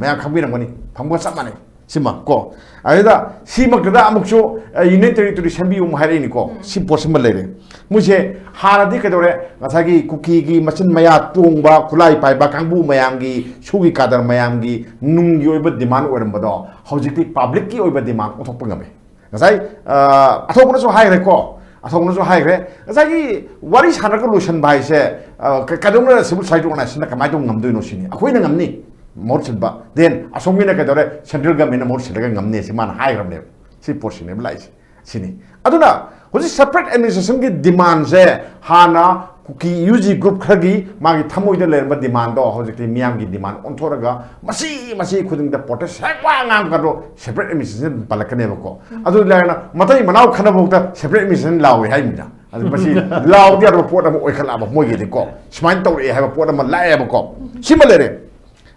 ꯃꯌꯥꯝ ꯈꯪꯕꯤꯔꯝꯒꯅꯤ, ꯐꯪꯕꯒ ꯆꯞ ꯃꯥꯟꯅꯩ꯫ ꯁꯤꯃ ꯀꯣ꯫ ꯑꯗꯨꯗ ꯁꯤꯃꯛꯇꯗ ꯑꯃꯨꯛꯁꯨ, ꯑ, ꯌꯨꯅꯤꯌꯟ ꯇꯦꯔꯤꯇꯣꯔꯤ ꯁꯦꯝꯕꯤꯌꯨ ꯑꯃꯨꯛ ꯍꯥꯏꯔꯛꯏꯅꯤꯀꯣ꯫ ꯁꯤ ꯄꯣꯠꯁꯤꯃ ꯂꯩꯔꯦ꯫ ꯃꯣꯏꯁꯦ ꯍꯥꯟꯅꯗꯤ ꯀꯩꯗꯧꯔꯦ? ꯉꯁꯥꯏꯒꯤ ꯀꯨꯀꯤꯒꯤ ꯃꯆꯤꯟ ꯃꯌꯥ ꯇꯣꯡꯕ, ꯈꯨꯠꯂꯥꯏ ꯄꯥꯏꯕ ꯀꯥꯡꯕꯨ ꯃꯌꯥꯝꯒꯤ, ꯁꯨꯒꯤ ꯀꯥꯗꯔ ꯃꯌꯥꯝꯒꯤ ꯅꯨꯡꯒꯤ ꯑꯣꯏꯕ demand ꯑꯣꯏꯔꯝꯕꯗꯣ ꯍꯧꯖꯤꯛꯇꯤ publicꯀꯤ ꯑꯣꯏꯕ demand ꯑꯣꯟꯊꯣꯛꯄ ꯉꯝꯃꯦ꯫ ꯉꯁꯥꯏ, ꯑ, ꯑꯊꯧꯕꯅꯁꯨ ꯍꯥꯏꯈ꯭ꯔꯦꯀꯣ, ꯑꯊꯧꯕꯅꯁꯨ ꯍꯥꯏꯈ꯭ꯔꯦ, ꯉꯁꯥꯏꯒꯤ ꯋꯥꯔꯤ ꯁꯥꯟꯅꯔꯒ ꯂꯣꯏꯁꯤꯟꯕ ꯍꯥꯏꯁꯦ, ꯑ, ꯀ-, ꯀꯩꯗꯧꯅ civil society organizationꯅ ꯀꯃꯥꯏꯅ ꯇꯧꯕ ꯉꯝꯗꯣꯏꯅꯣ ꯁꯤꯅꯤ꯫ ꯑꯩꯈꯣꯏꯅ ꯉꯝꯅꯤ ꯃꯍꯨꯠ ꯁꯤꯟꯕ, then ꯑꯁꯣꯝꯒꯤꯅ ꯀꯩꯗꯧꯔꯦ, central governmentꯅ ꯃꯍꯨꯠ ꯁꯤꯜꯂꯒ ꯉꯝꯅꯤ ꯁꯤ ꯃꯥꯅ ꯍꯥꯏꯈ꯭ꯔꯕꯅꯦꯕ꯫ ꯁꯤ ꯄꯣꯠꯁꯤꯅꯦꯕ ꯂꯥꯛꯏꯁꯦ꯫ ꯁꯤꯅꯤ꯫ ꯑꯗꯨꯅ ꯍꯧꯖꯤꯛ separate administrationꯒꯤ demandꯁꯦ ꯍꯥꯟꯅ ꯀꯨꯀꯤ ꯌꯨ ꯖꯤ group ꯈꯔꯒꯤ ꯃꯥꯒꯤ ꯊꯃꯣꯏꯗ ꯂꯩꯔꯝꯕ demandꯗꯣ ꯍꯧꯖꯤꯛꯇꯤ ꯃꯤꯌꯥꯝꯒꯤ demand ꯑꯣꯟꯊꯣꯔꯒ ꯃꯁꯤ, ꯃꯁꯤ ꯈꯨꯗꯤꯡꯗ protest ꯍꯦꯛ ꯋꯥ ꯉꯥꯡꯕ ꯀꯥꯟꯗꯣ separate administration ꯄꯜꯂꯛꯀꯅꯦꯕꯀꯣ꯫ ꯑꯗꯨ ꯂꯩꯔꯅ ꯃꯇꯩ ꯃꯅꯥꯎ ꯈꯠꯅꯕꯐꯥꯎꯗ separate administration ꯂꯥꯎꯋꯦ ꯍꯥꯏꯕꯅꯤꯅ꯫ ꯑꯗꯨ ꯃꯁꯤ ꯂꯥꯎꯗ ꯌꯥꯗꯕ ꯄꯣꯠ ꯑꯃ ꯑꯣꯏꯈꯠꯂꯛꯑꯕ ꯃꯣꯏꯒꯤꯗꯤꯀꯣ꯫ ꯁꯨꯃꯥꯏꯅ ꯇꯧꯔꯛꯑꯦ ꯍꯥꯏꯕ ꯄꯣꯠ ꯑꯃ ꯂꯥꯛꯑꯦꯕꯀꯣ꯫ ꯁꯤꯃ ꯂꯩꯔꯦ꯫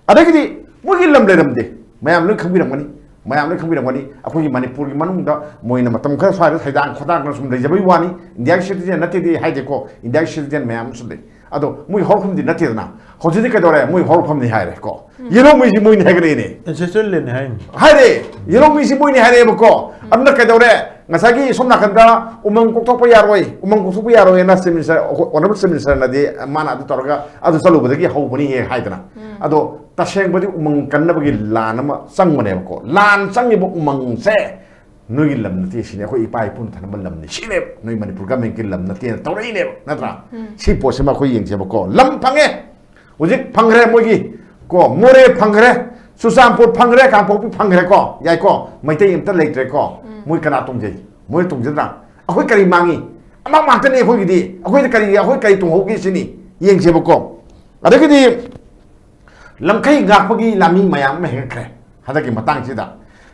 ꯑꯗꯒꯤꯗꯤ ꯃꯣꯏꯒꯤ ꯂꯝ ꯂꯩꯔꯝꯗꯦ꯫ ꯃꯌꯥꯝ ꯂꯣꯏ ꯈꯪꯕꯤꯔꯝꯒꯅꯤ꯫ ꯃꯌꯥꯝ ꯂꯣꯏ ꯈꯪꯕꯤꯔꯝꯒꯅꯤ꯫ ꯑꯩꯈꯣꯏꯒꯤ ꯃꯅꯤꯄꯨꯔꯒꯤ ꯃꯅꯨꯡꯗ ꯃꯣꯏꯅ ꯃꯇꯝ ꯈꯔ ꯁ꯭ꯋꯥꯏꯗ ꯁꯩꯗꯥꯡ ꯈꯣꯗꯥꯡꯗꯅ ꯁꯨꯝ ꯂꯩꯖꯕꯩ ꯋꯥꯅꯤ꯫ ꯏꯟꯗꯤꯌꯥꯒꯤ citizen ꯅꯠꯇꯦꯗꯤ ꯍꯥꯏꯗꯦꯀꯣ꯫ ꯏꯟꯗꯤꯌꯥꯒꯤ citizen ꯃꯌꯥꯝ ꯑꯃꯁꯨ ꯂꯩ꯫ ꯑꯗꯣ ꯃꯣꯏ ꯍꯧꯔꯛꯐꯝꯗꯤ ꯅꯠꯇꯦꯗꯅ꯫ ꯍꯧꯖꯤꯛꯇꯤ ꯀꯩꯗꯧꯔꯦ? ꯃꯣꯏ ꯍꯧꯔꯛꯐꯝꯅꯤ ꯍꯥꯏꯔꯦ ꯀꯣ꯫ ꯌꯦꯜꯍꯧꯃꯤꯁꯤ ꯃꯣꯏꯅꯤ ꯍꯥꯏꯒꯠꯂꯛꯏꯅꯦ꯫ ꯑꯦꯟꯁꯦꯁꯇ꯭ꯔꯦꯜ ꯂꯦꯟꯅꯤ ꯍꯥꯏꯅꯤ꯫ ꯍꯥꯏꯔꯦ, ꯌꯦꯜꯍꯧꯃꯤꯁꯤ ꯃꯣꯏꯅꯤ ꯍꯥꯏꯔꯛꯑꯦꯕꯀꯣ꯫ ꯑꯗꯨꯅ ꯀꯩꯗꯧꯔꯦ? ꯉꯁꯥꯏꯒꯤ ꯁꯣꯝ ꯅꯥꯀꯟꯗ ꯎꯃꯪ ꯀꯣꯛꯊꯣꯛꯄ ꯌꯥꯔꯣꯏ, ꯎꯃꯪ ꯀꯣꯛꯊꯣꯛꯄ ꯌꯥꯔꯣꯏꯅ Chief Minister, Honourable Chief Ministerꯅꯗꯤ ꯃꯥꯅ ꯑꯗꯨ ꯇꯧꯔꯒ ꯑꯗꯨ ꯆꯠꯂꯨꯕꯗꯒꯤ ꯍꯧꯕꯅꯤ ꯍꯦꯛ ꯍꯥꯏꯗꯅ꯫ ꯑꯗꯣ ꯇꯁꯦꯡꯕꯗꯤ ꯎꯃꯪ ꯀꯟꯅꯕꯒꯤ ꯂꯥꯟ ꯑꯃ ꯆꯪꯕꯅꯦꯕꯀꯣ꯫ ꯂꯥꯟ ꯆꯪꯉꯤꯕ ꯎꯃꯪꯁꯦ ꯅꯣꯏꯒꯤ ꯂꯝ ꯅꯠꯇꯦ ꯁꯤꯅꯤ, ꯑꯩꯈꯣꯏ ꯏꯄꯥ ꯏꯄꯨꯅ ꯊꯅꯝꯕ ꯂꯝꯅꯤ ꯁꯤꯅꯦꯕ, ꯅꯣꯏ ꯃꯅꯤꯄꯨꯔ ꯒꯃꯦꯟꯀꯤ ꯂꯝ ꯅꯠꯇꯦꯅ ꯇꯧꯔꯛꯏꯅꯦꯕ, ꯅꯠꯇ꯭ꯔꯥ? ꯁꯤ ꯄꯣꯠꯁꯤꯃ ꯑꯩꯈꯣꯏ ꯌꯦꯡꯁꯦꯕꯀꯣ꯫ ꯂꯝ ꯐꯪꯉꯦ, ꯍꯧꯖꯤꯛ ꯐꯪꯈ꯭ꯔꯦ ꯃꯣꯏꯒꯤ ꯀꯣ, ꯃꯣꯔꯦ ꯐꯪꯈ꯭ꯔꯦ, ꯆꯨꯔꯆꯥꯟꯄꯨꯔ ꯐꯪꯈ꯭ꯔꯦ, ꯀꯥꯡꯄꯣꯛꯄꯤ ꯐꯪꯈ꯭ꯔꯦꯀꯣ, ꯌꯥꯏꯀꯣ, ꯃꯩꯇꯩ ꯑꯝꯇ ꯂꯩꯇ꯭ꯔꯦꯀꯣ꯫ ꯃꯣꯏ ꯀꯅꯥ ꯇꯣꯡꯖꯩ? ꯃꯣꯏ ꯇꯣꯡꯖꯗ꯭ꯔꯥ? ꯑꯩꯈꯣꯏ ꯀꯔꯤ ꯃꯥꯡꯉꯤ? ꯑꯃ ꯉꯥꯛꯇꯅꯤ ꯑꯩꯈꯣꯏꯒꯤꯗꯤ꯫ ꯑꯩꯈꯣꯏꯗ ꯀꯔꯤ, ꯑꯩꯈꯣꯏ ꯀꯔꯤ ꯇꯣꯡꯍꯧꯒꯦ ꯁꯤꯅꯤ ꯌꯦꯡꯁꯦꯕꯀꯣ꯫ ꯑꯗꯒꯤꯗꯤ ꯂꯝꯈꯩ ꯉꯥꯛꯄꯒꯤ ꯂꯥꯟꯃꯤ ꯃꯌꯥꯝ ꯑꯃ ꯍꯦꯟꯒꯠꯈ꯭ꯔꯦ ꯍꯟꯗꯛꯀꯤ ꯃꯇꯥꯡꯁꯤꯗ꯫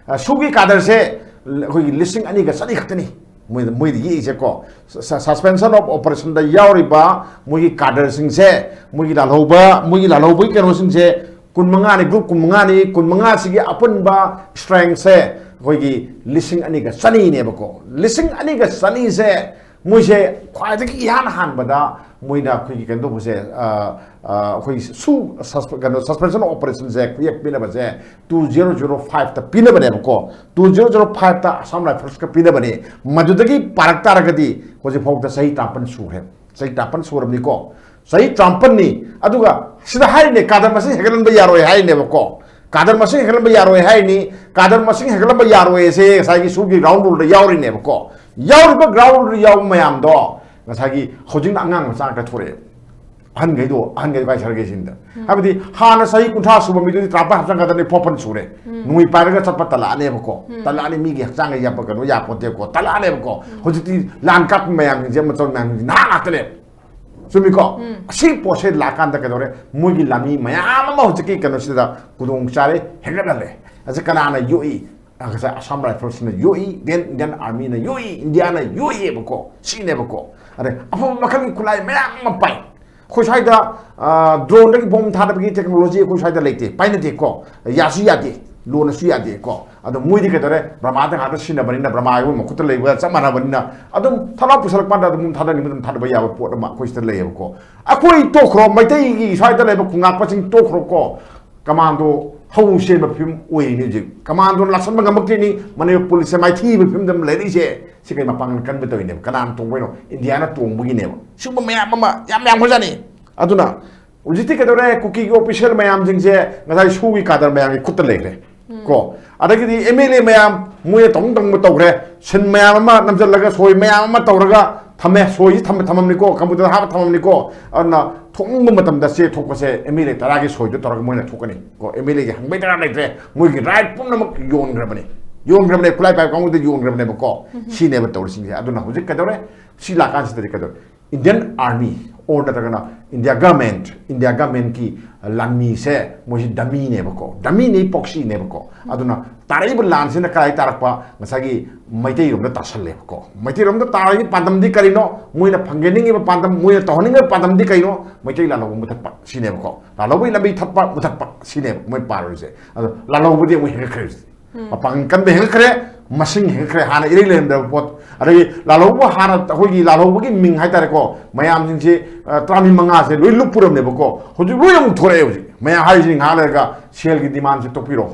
ꯑ, ꯁꯨꯒꯤ ꯀꯥꯗꯔꯁꯦ ꯑꯩꯈꯣꯏꯒꯤ ꯂꯤꯁꯤꯡ ꯑꯅꯤꯒ ꯆꯅꯤ ꯈꯛꯇꯅꯤ ꯃꯣꯏꯗ, ꯃꯣꯏꯗ ꯌꯦꯛꯏꯁꯦꯀꯣ꯫ ꯁ-, ꯁ-, Suspension of Operationꯗ ꯌꯥꯎꯔꯤꯕ ꯃꯣꯏꯒꯤ ꯀꯥꯗꯔꯁꯤꯡꯁꯦ, ꯃꯣꯏꯒꯤ ꯂꯥꯜꯍꯧꯕ, ꯃꯣꯏꯒꯤ ꯂꯥꯜꯍꯧꯕꯒꯤ ꯀꯩꯅꯣꯁꯤꯡꯁꯦ ꯀꯨꯟꯃꯉꯥꯅꯤ, group ꯀꯨꯟꯃꯉꯥꯅꯤ, ꯀꯨꯟꯃꯉꯥꯁꯤꯒꯤ ꯑꯄꯨꯟꯕ strengthꯁꯦ ꯑꯩꯈꯣꯏꯒꯤ ꯂꯤꯁꯤꯡ ꯑꯅꯤꯒ ꯆꯅꯤꯅꯦꯕꯀꯣ꯫ ꯂꯤꯁꯤꯡ ꯑꯅꯤꯒ ꯆꯅꯤꯁꯦ ꯃꯣꯏꯁꯦ ꯈ꯭ꯋꯥꯏꯗꯒꯤ ꯏꯍꯥꯟ ꯍꯥꯟꯕꯗ ꯃꯣꯏꯅ ꯑꯩꯈꯣꯏꯒꯤ ꯀꯩꯅꯣ ꯇꯧꯕꯁꯦ, ꯑ, ꯑ, ꯑꯩꯈꯣꯏꯒꯤ ꯁꯨ-, ꯁꯁ-, ꯀꯩꯅꯣ, Suspension of Operationꯁꯦ ꯈꯨꯌꯦꯛ ꯄꯤꯅꯕꯁꯦ two zero zero fiveꯇ ꯄꯤꯅꯕꯅꯦꯕꯀꯣ꯫ Two zero zero fiveꯇ Assam Riflesꯀ ꯄꯤꯅꯕꯅꯦ꯫ ꯃꯗꯨꯗꯒꯤ ꯄꯥꯔꯛ ꯇꯥꯔꯒꯗꯤ ꯍꯧꯖꯤꯛ ꯐꯥꯎꯗ ꯆꯍꯤ ꯇꯔꯥꯃꯥꯄꯟ ꯁꯨꯔꯦ꯫ ꯆꯍꯤ ꯇꯔꯥꯃꯥꯄꯟ ꯁꯨꯔꯕꯅꯤꯀꯣ꯫ ꯆꯍꯤ ꯇꯔꯥꯃꯥꯄꯟꯅꯤ꯫ ꯑꯗꯨꯒ ꯁꯤꯗ ꯍꯥꯏꯔꯤꯅꯦ, ꯀꯥꯗꯔ ꯃꯁꯤꯡ ꯍꯦꯟꯒꯠꯍꯟꯕ ꯌꯥꯔꯣꯏ ꯍꯥꯏꯔꯤꯅꯦꯕꯀꯣ꯫ ꯀꯥꯗꯔ ꯃꯁꯤꯡ ꯍꯦꯟꯒꯠꯍꯟꯕ ꯌꯥꯔꯣꯏ ꯍꯥꯏꯔꯤꯅꯤ꯫ ꯀꯥꯗꯔ ꯃꯁꯤꯡ ꯍꯦꯟꯒꯠꯍꯟꯕ ꯌꯥꯔꯣꯏꯁꯦ ꯉꯁꯥꯏꯒꯤ ꯁꯨꯒꯤ ground ruleꯗ ꯌꯥꯎꯔꯤꯅꯦꯕꯀꯣ꯫ ꯌꯥꯎꯔꯤꯕ ground ruleꯗ ꯌꯥꯎꯕ ꯃꯌꯥꯝꯗꯣ ꯉꯁꯥꯏꯒꯤ ꯍꯧꯖꯤꯛꯅ ꯑꯉꯥꯡ ꯃꯆꯥ ꯉꯥꯛꯇ ꯊꯣꯔꯛꯑꯦ꯫ ꯑꯍꯟꯈꯩꯗꯣ, ꯑꯍꯟꯈꯩꯗꯣ ꯀꯥꯏ ꯆꯠꯈ꯭ꯔꯒꯦ ꯁꯤꯅꯤꯗ꯫ ꯍꯥꯏꯕꯗꯤ ꯍꯥꯟꯅ ꯆꯍꯤ ꯀꯨꯟꯊ꯭ꯔꯥ ꯁꯨꯕ ꯃꯤꯗꯨꯗꯤ ꯇꯔꯥꯃꯥꯄꯟ ꯍꯥꯞꯆꯤꯟꯒꯗꯕꯅꯤ, ꯐꯣꯔ ꯄꯟ ꯁꯨꯔꯦ꯫ ꯅꯣꯡꯃꯩ ꯄꯥꯏꯔꯒ ꯆꯠꯄ ꯇꯜꯂꯛꯑꯅꯦꯕꯀꯣ꯫ ꯇꯜꯂꯛꯑꯅꯤ, ꯃꯤꯒꯤ ꯍꯛꯆꯥꯡꯒ ꯌꯥꯄ ꯀꯩꯅꯣ ꯌꯥꯄꯣꯠꯇꯦꯀꯣ꯫ ꯇꯜꯂꯛꯑꯅꯦꯕꯀꯣ꯫ ꯍꯧꯖꯤꯛꯇꯤ ꯂꯥꯟ ꯀꯥꯞꯄ ꯃꯌꯥꯝꯁꯤꯡꯁꯦ, ꯃꯆꯜ ꯃꯌꯥꯝꯁꯤꯡꯁꯦ ꯅꯍꯥ ꯉꯥꯛꯇꯅꯦꯕ꯫ ꯆꯨꯝꯃꯤꯀꯣ? ꯑꯁꯤ ꯄꯣꯠꯁꯦ ꯂꯥꯛꯀꯥꯟꯗ ꯀꯩꯗꯧꯔꯦ? ꯃꯣꯏꯒꯤ ꯂꯥꯟꯃꯤ ꯃꯌꯥꯝ ꯑꯃ ꯍꯧꯖꯤꯛꯀꯤ ꯀꯩꯅꯣꯁꯤꯗ ꯈꯨꯗꯣꯡ ꯆꯥꯔꯦ, ꯍꯦꯟꯒꯠꯍꯜꯂꯦ꯫ ꯑꯁꯤ ꯀꯅꯥꯅ ꯌꯣꯛꯏ? ꯉꯁꯥꯏ Assam Riflesꯅ ꯌꯣꯛꯏ, then Indian Armyꯅ ꯌꯣꯛꯏ, ꯏꯟꯗꯤꯌꯥꯅ ꯌꯣꯛꯏꯑꯕꯀꯣ, ꯁꯤꯅꯦꯕꯀꯣ꯫ ꯑꯗꯩ ꯑꯐꯕ ꯃꯈꯜꯒꯤ ꯈꯨꯠꯂꯥꯏ ꯃꯌꯥꯝ ꯑꯃ ꯄꯥꯏ꯫ ꯑꯩꯈꯣꯏ ꯁ꯭ꯋꯥꯏꯗ, ꯑ, droneꯗꯒꯤ bomb ꯊꯥꯗꯕꯒꯤ technology ꯑꯩꯈꯣꯏ ꯁ꯭ꯋꯥꯏꯗ ꯂꯩꯇꯦ, ꯄꯥꯏꯅꯗꯦꯀꯣ, ꯌꯥꯁꯨ ꯌꯥꯗꯦ꯫ ꯂꯣꯟꯅꯁꯨ ꯌꯥꯗꯦ ꯀꯣ꯫ ꯑꯗꯣ ꯃꯣꯏꯗꯤ ꯀꯩꯗꯧꯔꯦ? ꯕ꯭ꯔꯃꯥꯗ ꯉꯥꯛꯇ ꯁꯤꯖꯤꯟꯅꯕꯅꯤꯅ, ꯕ꯭ꯔꯃꯥꯒꯤ ꯃꯈꯨꯠꯇ ꯂꯩꯕꯒ ꯆꯞ ꯃꯥꯟꯅꯕꯅꯤꯅ, ꯑꯗꯨꯝ ꯊꯧꯅꯥ ꯄꯨꯁꯜꯂꯛꯄ ꯀꯥꯟꯗ ꯑꯗꯨꯝ ꯊꯥꯗꯅꯤꯡꯕ ꯑꯗꯨꯝ ꯊꯥꯗꯕ ꯌꯥꯕ ꯄꯣꯠ ꯑꯃ ꯑꯩꯈꯣꯏ ꯁꯤꯗ ꯂꯩꯌꯦꯕꯀꯣ꯫ ꯑꯩꯈꯣꯏ ꯇꯣꯛꯈ꯭ꯔꯣ, ꯃꯩꯇꯩꯒꯤ ꯁ꯭ꯋꯥꯏꯗ ꯂꯩꯕ ꯈꯨꯟꯉꯥꯛꯄꯁꯤꯡ ꯇꯣꯛꯈ꯭ꯔꯣꯀꯣ꯫ ꯀꯃꯥꯟꯗꯣ ꯍꯧ ꯁꯦꯝꯕ ꯐꯤꯕꯝ ꯑꯣꯏꯔꯤꯅꯤ ꯍꯧꯖꯤꯛ꯫ ꯀꯃꯥꯟꯗꯣꯅ ꯂꯥꯛꯁꯟꯕ ꯉꯝꯃꯛꯇ꯭ꯔꯤꯅꯤ, ꯃꯅꯤꯄꯨꯔ ꯄꯨꯂꯤꯁꯁꯦ ꯃꯥꯏꯊꯤꯕ ꯐꯤꯕꯝꯗ ꯑꯃ ꯂꯩꯔꯛꯏꯁꯦ꯫ ꯁꯤ ꯀꯩ ꯃꯄꯥꯡꯒꯜ ꯀꯟꯕ ꯇꯧꯔꯤꯅꯦꯕ? ꯀꯅꯥꯅ ꯇꯣꯡꯕꯩꯅꯣ? ꯏꯟꯗꯤꯌꯥꯅ ꯇꯣꯡꯕꯒꯤꯅꯦꯕ꯫ ꯁꯤꯒꯨꯝꯕ ꯃꯌꯥꯝ ꯑꯃ ꯌꯥꯝ ꯌꯥꯝꯈ꯭ꯔꯖꯥꯠꯅꯤ꯫ ꯑꯗꯨꯅ ꯍꯧꯖꯤꯛꯇꯤ ꯀꯩꯗꯧꯔꯦ? ꯀꯨꯀꯤꯒꯤ ꯑꯣꯐꯤꯁꯤꯌꯦꯜ ꯃꯌꯥꯝꯁꯤꯡꯁꯦ ꯉꯁꯥꯏ ꯁꯨꯒꯤ ꯀꯥꯗꯔ ꯃꯌꯥꯝꯒꯤ ꯈꯨꯠꯇ ꯂꯩꯈ꯭ꯔꯦ꯫ ꯀꯣ, ꯑꯗꯒꯤꯗꯤ ꯑꯦꯝ ꯑꯦꯜ ꯑꯦ ꯃꯌꯥꯝ ꯃꯣꯏꯅ ꯇꯧꯅꯤꯡ ꯇꯧꯅꯤꯡꯕ ꯇꯧꯈ꯭ꯔꯦ꯫ ꯁꯤꯟ ꯃꯌꯥꯝ ꯑꯃ ꯅꯝꯁꯤꯜꯂꯒ, ꯁꯣꯏ ꯃꯌꯥꯝ ꯑꯃ ꯇꯧꯔꯒ ꯊꯝꯃꯦ꯫ ꯁꯣꯏꯁꯤ ꯊꯝ ꯊꯝꯃꯝꯅꯤꯀꯣ, ꯀꯝꯄ꯭ꯌꯨꯇꯔ ꯍꯥꯞꯄ ꯊꯝꯃꯝꯅꯤꯀꯣ꯫ ꯑꯗꯨꯅ ꯊꯣꯛꯅꯤꯡꯕ ꯃꯇꯝꯗ ꯆꯦ ꯊꯣꯛꯄꯁꯦ ꯑꯦꯝ ꯑꯦꯜ ꯑꯦ ꯇꯔꯥꯒꯤ ꯁꯣꯏꯗꯣ ꯇꯧꯔꯒ ꯃꯣꯏꯅ ꯊꯣꯛꯀꯅꯤ ꯀꯣ꯫ ꯑꯦꯝ ꯑꯦꯜ ꯑꯦꯒꯤ ꯍꯪꯕꯩ ꯗꯔꯀꯥꯔ ꯂꯩꯇ꯭ꯔꯦ꯫ ꯃꯣꯏꯒꯤ ꯔꯥꯏꯠ ꯄꯨꯝꯅꯃꯛ ꯌꯣꯟꯈ꯭ꯔꯕꯅꯤ꯫ ꯌꯣꯟꯈ꯭ꯔꯕꯅꯦ, ꯈꯨꯠꯂꯥꯏ ꯄꯥꯏꯕ ꯀꯥꯡꯕꯨꯗ ꯌꯣꯟꯈ꯭ꯔꯕꯅꯦꯕꯀꯣ꯫ ꯁꯤꯅꯦꯕ ꯇꯧꯔꯤꯁꯤꯡꯁꯦ꯫ ꯑꯗꯨꯅ ꯍꯧꯖꯤꯛ ꯀꯩꯗꯧꯔꯦ? ꯁꯤ ꯂꯥꯛꯀꯥꯟꯁꯤꯗꯗꯤ ꯀꯩꯗꯧꯔꯦ? ꯏꯟꯗꯤꯌꯟ ꯑꯥꯔꯃꯤ ꯑꯣꯔ ꯅꯠꯇ꯭ꯔꯒꯅ ꯏꯟꯗꯤꯌꯥ ꯒꯃꯦꯟꯠ, ꯏꯟꯗꯤꯌꯥ ꯒꯃꯦꯟꯠꯀꯤ ꯂꯥꯟꯃꯤꯁꯦ ꯃꯣꯏꯁꯤ ꯗꯃꯤꯅꯦꯕꯀꯣ, ꯗꯃꯤꯅꯤ, ꯄꯣꯛꯁꯤꯅꯦꯕꯀꯣ꯫ ꯑꯗꯨꯅ ꯇꯥꯔꯛꯏꯕ ꯂꯥꯟꯁꯤꯅ ꯀꯗꯥꯏ ꯇꯥꯔꯛꯄ? ꯉꯁꯥꯏꯒꯤ ꯃꯩꯇꯩꯔꯣꯝꯗ ꯇꯥꯁꯜꯂꯦꯕꯀꯣ꯫ ꯃꯩꯇꯩꯔꯣꯝꯗ ꯇꯥꯔꯛꯏ ꯄꯥꯟꯗꯝꯗꯤ ꯀꯔꯤꯅꯣ? ꯃꯣꯏꯅ ꯐꯪꯖꯅꯤꯡꯉꯤꯕ ꯄꯥꯟꯗꯝ, ꯃꯣꯏꯅ ꯇꯧꯍꯟꯅꯤꯡꯉꯤꯕ ꯄꯥꯟꯗꯝꯗꯤ ꯀꯩꯅꯣ? ꯃꯩꯇꯩ ꯂꯥꯜꯍꯧꯕ ꯃꯨꯊꯠꯄ ꯁꯤꯅꯦꯕꯀꯣ꯫ ꯂꯥꯜꯍꯧꯕꯒꯤ ꯂꯝꯕꯤ ꯊꯠꯄ, ꯃꯨꯊꯠꯄ ꯁꯤꯅꯦꯕ ꯃꯣꯏ ꯄꯥꯔꯨꯔꯤꯁꯦ꯫ ꯑꯗꯣ ꯂꯥꯜꯍꯧꯕꯗꯤ ꯑꯃꯨꯛ ꯍꯦꯟꯒꯠꯈ꯭ꯔꯦ ꯍꯧꯖꯤꯛꯇꯤ꯫ ꯃꯄꯥꯡꯒꯜ ꯀꯟꯕ ꯍꯦꯟꯒꯠꯈ꯭ꯔꯦ, ꯃꯁꯤꯡ ꯍꯦꯟꯒꯠꯈ꯭ꯔꯦ꯫ ꯍꯥꯟꯅ ꯏꯔꯩ ꯂꯩꯔꯝꯗꯕ ꯄꯣꯠ, ꯑꯗꯒꯤ ꯂꯥꯜꯍꯧꯕ, ꯍꯥꯟꯅ ꯑꯩꯈꯣꯏꯒꯤ ꯂꯥꯜꯍꯧꯕꯒꯤ ꯃꯤꯡ ꯍꯥꯏꯇꯥꯔꯦꯀꯣ, ꯃꯌꯥꯝꯁꯤꯡꯁꯦ, ꯑ, ꯇꯔꯥꯃꯔꯤ ꯃꯉꯥꯁꯦ ꯂꯣꯏ ꯂꯨꯞꯄꯨꯔꯝꯅꯦꯕꯀꯣ꯫ ꯍꯧꯖꯤꯛ ꯂꯣꯏ ꯑꯃꯨꯛ ꯊꯣꯔꯛꯑꯦ ꯍꯧꯖꯤꯛ꯫ ꯃꯌꯥꯝ ꯍꯥꯏꯔꯤꯁꯤ ꯉꯥꯏꯍꯥꯛ ꯂꯩꯔꯒ ꯁꯦꯜꯒꯤ ꯗꯤꯃꯥꯟꯁꯦ ꯇꯣꯛꯄꯤꯔꯣ꯫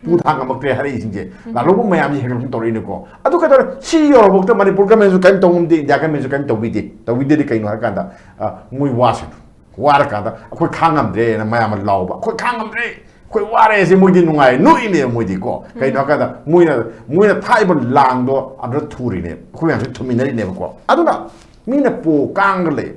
ꯄꯨ ꯊꯥꯡ ꯉꯝꯃꯛꯇ꯭ꯔꯦ ꯍꯥꯏꯔꯛꯏꯁꯤꯡꯁꯦ꯫ ꯂꯥꯜꯍꯧꯕ ꯃꯌꯥꯝꯁꯤ ꯍꯦꯟꯒꯠꯂꯛꯇꯅ ꯇꯧꯔꯛꯏꯅꯦꯀꯣ꯫ ꯑꯗꯨ ꯀꯩꯗꯧꯔꯦ? ꯁꯤ ꯌꯧꯔꯐꯥꯎꯗ ꯃꯅꯤꯄꯨꯔ ꯒꯃꯦꯟꯁꯨ ꯀꯔꯤꯝ ꯇꯧ ꯉꯝꯗꯦ, ꯏꯟꯗꯤꯌꯥ ꯒꯃꯦꯟꯁꯨ ꯀꯔꯤꯝ ꯇꯧꯕꯤꯗꯦ꯫ ꯇꯧꯕꯤꯗꯦꯗꯤ ꯀꯩꯅꯣ ꯍꯥꯏꯔꯀꯥꯟꯗ, ꯑ, ꯃꯣꯏ ꯋꯥꯁꯅꯨ꯫ ꯋꯥꯔꯀꯥꯟꯗ ꯑꯩꯈꯣꯏ ꯈꯥꯡ ꯉꯝꯗ꯭ꯔꯦꯅ ꯃꯌꯥꯝ ꯑꯃ ꯂꯥꯎꯕ, "ꯑꯩꯈꯣꯏ ꯈꯥꯡ ꯉꯝꯗ꯭ꯔꯦ, ꯑꯩꯈꯣꯏ ꯋꯥꯔꯦ" ꯁꯤ ꯃꯣꯏꯗꯤ ꯅꯨꯡꯉꯥꯏ, ꯅꯣꯛꯏꯅꯦꯕ ꯃꯣꯏꯗꯤ ꯀꯣ꯫ ꯀꯩꯅꯣ ꯍꯥꯏꯀꯥꯟꯗ ꯃꯣꯏꯅ, ꯃꯣꯏꯅ ꯊꯥꯛꯏꯕ ꯂꯥꯡꯗꯣ ꯑꯗꯨꯗ ꯊꯨꯔꯤꯅꯦ, ꯑꯩꯈꯣꯏ ꯃꯌꯥꯝꯁꯨ ꯊꯨꯃꯤꯟꯅꯔꯤꯅꯦꯕꯀꯣ꯫ ꯑꯗꯨꯅ ꯃꯤꯅ ꯄꯣ ꯀꯥꯡꯒ ꯂꯩ꯫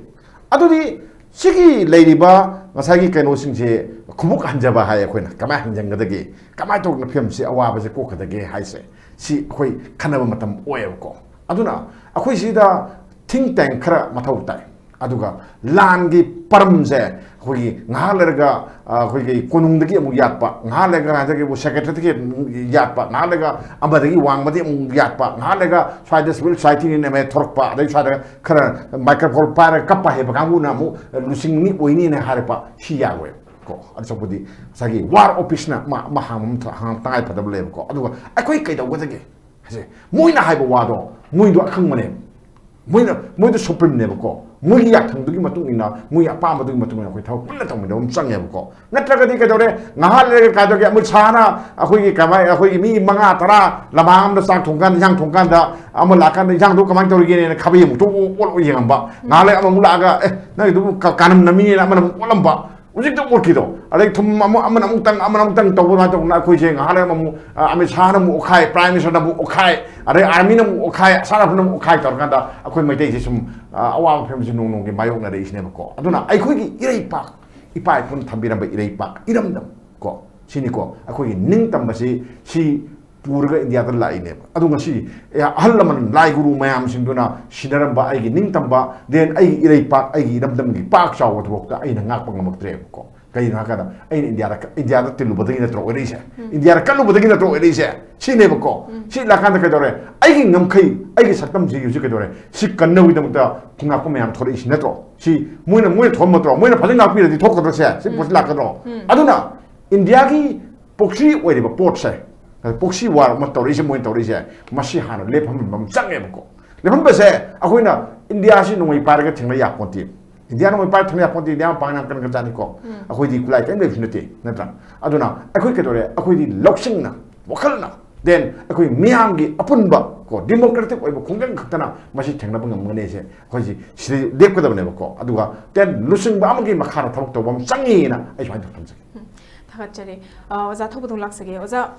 ꯑꯗꯨꯗꯤ ꯁꯤꯒꯤ ꯂꯩꯔꯤꯕ ꯉꯁꯥꯏꯒꯤ ꯀꯩꯅꯣꯁꯤꯡꯁꯦ ꯈꯨꯃꯨꯛ ꯍꯟꯖꯕ ꯍꯥꯏ ꯑꯩꯈꯣꯏꯅ꯫ ꯀꯃꯥꯏꯅ ꯍꯟꯖꯟꯒꯗꯒꯦ? ꯀꯃꯥꯏꯅ ꯇꯧꯗꯅ ꯐꯤꯕꯝꯁꯤ, ꯑꯋꯥꯕꯁꯦ ꯀꯣꯛꯀꯗꯒꯦ ꯍꯥꯏꯁꯦ, ꯁꯤ ꯑꯩꯈꯣꯏ ꯈꯟꯅꯕ ꯃꯇꯝ ꯑꯣꯏꯌꯦꯕꯀꯣ꯫ ꯑꯗꯨꯅ ꯑꯩꯈꯣꯏ ꯁꯤꯗ think tank ꯈꯔ ꯃꯊꯧ ꯇꯥꯏ꯫ ꯑꯗꯨꯒ ꯂꯥꯟꯒꯤ ꯄꯔꯝꯁꯦ ꯑꯩꯈꯣꯏꯒꯤ ꯉꯥꯏꯍꯥꯛ ꯂꯩꯔꯒ, ꯑ, ꯑꯩꯈꯣꯏꯒꯤ ꯀꯣꯅꯨꯡꯗꯒꯤ ꯑꯃꯨꯛ ꯌꯥꯠꯄ, ꯉꯥꯏꯍꯥꯛ ꯂꯩꯔꯒ ꯉꯥꯏꯍꯥꯛꯇꯒꯤ ꯑꯃꯨꯛ ꯁꯦꯀ꯭ꯔꯦꯇꯔꯤꯗꯒꯤ ꯑꯃꯨꯛ ꯌꯥꯠꯄ, ꯉꯥꯏꯍꯥꯛ ꯂꯩꯔꯒ ꯑꯃꯗꯒꯤ ꯋꯥꯡꯃꯗꯤ ꯑꯃꯨꯛ ꯌꯥꯠꯄ, ꯉꯥꯏꯍꯥꯛ ꯂꯩꯔꯒ ꯁ꯭ꯋꯥꯏꯗ ꯁꯤꯚꯤꯜ ꯁꯣꯁꯥꯏꯇꯤꯅ ꯑꯃ ꯊꯣꯔꯛꯄ, ꯑꯗꯩ ꯁ꯭ꯋꯥꯏꯗ ꯈꯔ ꯃꯥꯏꯀ꯭ꯔꯣꯐꯣꯟ ꯄꯥꯏꯔꯒ ꯀꯞꯄ ꯍꯩꯕ ꯀꯥꯡꯕꯨꯅ ꯑꯃꯨꯛ ꯂꯨꯆꯤꯡꯅꯤ ꯑꯣꯏꯅꯤꯅ ꯍꯥꯏꯔꯛꯄ, ꯁꯤ ꯌꯥꯔꯣꯏ꯫ ꯀꯣ꯫ ꯑꯗꯨ ꯁꯔꯨꯛꯄꯨꯗꯤ ꯉꯁꯥꯏꯒꯤ ꯋꯥꯔ ꯑꯣꯐꯤꯁꯅ ꯃꯥ ꯑꯃ ꯍꯥꯡꯕ ꯑꯃ ꯊ- ꯍꯥꯡꯕ ꯇꯉꯥꯏ ꯐꯗꯕ ꯂꯩꯌꯦꯕꯀꯣ꯫ ꯑꯗꯨꯒ ꯑꯩꯈꯣꯏ ꯀꯩꯗꯧꯒꯗꯒꯦ ꯍꯥꯏꯁꯦ, ꯃꯣꯏꯅ ꯍꯥꯏꯕ ꯋꯥꯗꯣ ꯃꯣꯏꯗꯣ ꯑꯈꯪꯕꯅꯦ꯫ ꯃꯣꯏꯅ ꯃꯣꯏꯗꯣ ꯁꯨꯄ꯭ꯔꯤꯝꯅꯦꯕꯀꯣ꯫ ꯃꯣꯏꯒꯤ ꯌꯥꯊꯪꯗꯨꯒꯤ ꯃꯇꯨꯡ ꯏꯟꯅ, ꯃꯣꯏꯒꯤ ꯑꯄꯥꯝꯕꯗꯨꯒꯤ ꯃꯇꯨꯡ ꯏꯟꯅ ꯑꯩꯈꯣꯏ ꯊꯕꯛ ꯄꯨꯟꯅ ꯇꯧꯃꯤꯟꯅꯕ ꯑꯃ ꯆꯪꯉꯦꯕꯀꯣ꯫ ꯅꯠꯇ꯭ꯔꯒꯗꯤ ꯀꯩꯗꯧꯔꯦ? ꯉꯥꯏꯍꯥꯛ ꯂꯩꯔꯒ ꯀꯥꯏꯗꯧꯒꯦ? ꯑꯃꯤꯠ ꯁꯥꯍꯅ ꯑꯩꯈꯣꯏꯒꯤ ꯀꯃꯥꯏ, ꯑꯩꯈꯣꯏꯒꯤ ꯃꯤ ꯃꯉꯥ ꯇꯔꯥ ꯂꯃꯥꯡ ꯑꯃꯗ ꯆꯥꯛ ꯊꯣꯡꯀꯥꯟꯗ, ꯏꯟꯖꯥꯡ ꯊꯣꯡꯀꯥꯟꯗ ꯑꯃ ꯂꯥꯛꯀꯥꯟꯗ ꯏꯟꯖꯥꯡꯗꯣ ꯀꯃꯥꯏꯅ ꯇꯧꯔꯤꯒꯦꯅ ꯈꯥꯕꯩ ꯑꯃꯨꯛ ꯇꯣꯛ ꯑꯣꯠꯂ ꯌꯦꯡꯉꯝꯕ꯫ ꯉꯥꯏꯍꯥꯛ ꯂꯩꯔꯒ ꯑꯃꯃꯨꯛ ꯂꯥꯛꯑꯒ, "ꯑꯦ, ꯅꯪꯒꯤꯗꯨꯕꯨ ꯀ-, ꯀꯥꯅꯝꯅ ꯃꯤꯅꯦꯅ" ꯑꯃꯅ ꯑꯃꯨꯛ ꯑꯣꯠꯂꯝꯕ꯫ ꯍꯧꯖꯤꯛꯇ ꯑꯣꯠꯈꯤꯗꯣ꯫ ꯑꯗꯩ ꯊꯨꯝ ꯑꯃꯨꯛ, ꯑꯃꯅ ꯑꯃꯨꯛꯇꯪ, ꯑꯃꯅ ꯑꯃꯨꯛꯇꯪ ꯇꯧꯕ ꯑꯗꯨꯃꯥꯏꯅ ꯇꯧꯗꯅ ꯑꯩꯈꯣꯏꯁꯦ ꯉꯥꯏꯍꯥꯛ ꯂꯩꯔꯒ ꯑꯃꯨꯛ, ꯑ, ꯑꯃꯤꯠ ꯁꯥꯍꯅ ꯑꯃꯨꯛ ꯑꯣꯠꯈꯥꯏ, ꯄ꯭ꯔꯥꯏꯝ ꯃꯤꯅꯤꯁꯇꯔꯅ ꯑꯃꯨꯛ ꯑꯣꯠꯈꯥꯏ, ꯑꯗꯩ ꯑꯥꯔꯃꯤꯅ ꯑꯃꯨꯛ ꯑꯣꯠꯈꯥꯏ, ꯑꯁꯥꯔ ꯑꯐꯅ ꯑꯃꯨꯛ ꯑꯣꯠꯈꯥꯏ ꯇꯧꯔꯀꯥꯟꯗ ꯑꯩꯈꯣꯏ ꯃꯩꯇꯩꯁꯦ ꯁꯨꯝ, ꯑ, ꯑꯋꯥꯕ ꯐꯤꯕꯝꯁꯤ ꯅꯣꯡ ꯅꯣꯡꯒꯤ ꯃꯥꯌꯣꯛꯅꯔꯛꯏꯁꯤꯅꯦꯕꯀꯣ꯫ ꯑꯗꯨꯅ ꯑꯩꯈꯣꯏꯒꯤ ꯏꯔꯩꯄꯥꯛ, ꯏꯄꯥ ꯏꯄꯨꯅ ꯊꯝꯕꯤꯔꯝꯕ ꯏꯔꯩꯄꯥꯛ, ꯏꯔꯝꯗꯝ ꯀꯣ, ꯁꯤꯅꯤꯀꯣ꯫ ꯑꯩꯈꯣꯏꯒꯤ ꯅꯤꯡꯇꯝꯕꯁꯤ, ꯁꯤ ꯄꯨꯔꯒ ꯏꯟꯗꯤꯌꯥꯗ ꯂꯥꯛꯏꯅꯦꯕ꯫ ꯑꯗꯨ ꯉꯁꯤ, ꯑꯦ, ꯑꯍꯜ ꯂꯃꯟ ꯂꯥꯏ ꯒꯨꯔꯨ ꯃꯌꯥꯝꯁꯤꯡꯗꯨꯅ ꯁꯤꯟꯅꯔꯝꯕ ꯑꯩꯒꯤ ꯅꯤꯡꯇꯝꯕ, then ꯑꯩꯒꯤ ꯏꯔꯩꯄꯥꯛ, ꯑꯩꯒꯤ ꯏꯔꯝꯗꯝꯒꯤ ꯄꯥꯛ ꯆꯥꯎꯕ ꯊꯕꯛꯇ ꯑꯩꯅ ꯉꯥꯛꯄ ꯉꯝꯃꯛꯇ꯭ꯔꯦꯕꯀꯣ꯫ ꯀꯩꯒꯤꯅꯣ ꯍꯥꯏꯀꯥꯟꯗ ꯑꯩꯅ ꯏꯟꯗꯤꯌꯥꯗ ꯀ-, ꯏꯟꯗꯤꯌꯥꯗ ꯇꯤꯜꯂꯨꯕꯗꯒꯤ ꯅꯠꯇ꯭ꯔꯣ ꯑꯣꯏꯔꯛꯏꯁꯦ? ꯏꯟꯗꯤꯌꯥꯗ ꯀꯠꯂꯨꯕꯗꯒꯤ ꯅꯠꯇ꯭ꯔꯣ ꯑꯣꯏꯔꯛꯏꯁꯦ? ꯁꯤꯅꯦꯕꯀꯣ꯫ ꯁꯤ ꯂꯥꯛꯀꯥꯟꯗ ꯀꯩꯗꯧꯔꯦ? ꯑꯩꯒꯤ ꯉꯝꯈꯩ, ꯑꯩꯒꯤ ꯁꯛꯇꯝꯁꯤ ꯍꯧꯖꯤꯛ ꯀꯩꯗꯧꯔꯦ? ꯁꯤ ꯀꯟꯅꯕꯒꯤꯗꯃꯛꯇ ꯈꯣꯡꯉꯥꯛꯄ ꯃꯌꯥꯝ ꯊꯣꯛꯂꯛꯏꯁꯤ ꯅꯠꯇ꯭ꯔꯣ? ꯁꯤ ꯃꯣꯏꯅ, ꯃꯣꯏꯅ ꯊꯣꯛꯑꯝꯕ ꯅꯠꯇ꯭ꯔꯣ? ꯃꯣꯏꯅ ꯐꯖꯅ ꯉꯥꯛꯄꯤꯔꯗꯤ ꯊꯣꯛꯀꯗ꯭ꯔꯣ ꯁꯦ? ꯁꯤ ꯄꯣꯠꯁꯤ ꯂꯥꯛꯀꯗ꯭ꯔꯣ? ꯑꯗꯨꯅ ꯏꯟꯗꯤꯌꯥꯒꯤ proxy ꯑꯣꯏꯔꯤꯕ ꯄꯣꯠꯁꯦ, proxy war ꯑꯃ ꯇꯧꯔꯛꯏꯁꯦ, ꯃꯣꯏꯅ ꯇꯧꯔꯛꯏꯁꯦ, ꯃꯁꯤ ꯍꯥꯟꯅ ꯂꯦꯞꯍꯟꯕ ꯑꯃ ꯆꯪꯉꯦꯕꯀꯣ꯫ ꯂꯦꯞꯍꯟꯕꯁꯦ ꯑꯩꯈꯣꯏꯅ ꯏꯟꯗꯤꯌꯥꯁꯤ ꯅꯣꯡꯃꯩ ꯄꯥꯏꯔꯒ ꯊꯦꯡꯅ ꯌꯥꯄꯣꯟꯇꯦ꯫ ꯏꯟꯗꯤꯌꯥ ꯅꯣꯡꯃꯩ ꯄꯥꯏꯔꯒ ꯊꯦꯡꯅ ꯌꯥꯄꯣꯟꯇꯦ꯫ ꯏꯟꯗꯤꯌꯥ ꯃꯄꯥꯡꯒꯜ ꯌꯥꯝ ꯀꯟ ꯀꯟꯖꯥꯠꯅꯤꯀꯣ꯫ ꯑꯩꯈꯣꯏꯗꯤ ꯈꯨꯠꯂꯥꯏ ꯀꯔꯤꯝ ꯂꯩꯕꯁꯨ ꯅꯠꯇꯦ, ꯅꯠꯇ꯭ꯔꯥ? ꯑꯗꯨꯅ ꯑꯩꯈꯣꯏ ꯀꯩꯗꯧꯔꯦ? ꯑꯩꯈꯣꯏꯗꯤ ꯂꯧꯁꯤꯡꯅ, ꯋꯥꯈꯜꯅ, then ꯑꯩꯈꯣꯏ ꯃꯤꯌꯥꯝꯒꯤ ꯑꯄꯨꯟꯕ ꯀꯣ democratic ꯑꯣꯏꯕ ꯈꯣꯡꯖꯪ ꯈꯛꯇꯅ ꯃꯁꯤ ꯊꯦꯡꯅꯕ ꯉꯝꯒꯅꯤꯁꯦ ꯑꯩꯈꯣꯏꯁꯤ ꯁꯤꯗ ꯂꯦꯞꯀꯗꯕꯅꯦꯕꯀꯣ꯫ ꯑꯗꯨꯒ then ꯂꯨꯆꯤꯡꯕ ꯑꯃꯒꯤ ꯃꯈꯥꯗ ꯊꯕꯛ ꯇꯧꯕ ꯑꯃ ꯆꯪꯉꯤꯅ ꯑꯩ ꯁꯨꯃꯥꯏꯅ ꯊꯝꯖꯒꯦ꯫ ꯎꯝ, ꯊꯥꯒꯠꯆꯔꯤ꯫ ꯑ, ꯑꯣꯖꯥ ꯊꯧꯕꯗꯧ ꯂꯥꯛꯆꯒꯦ꯫ ꯑꯣꯖꯥ,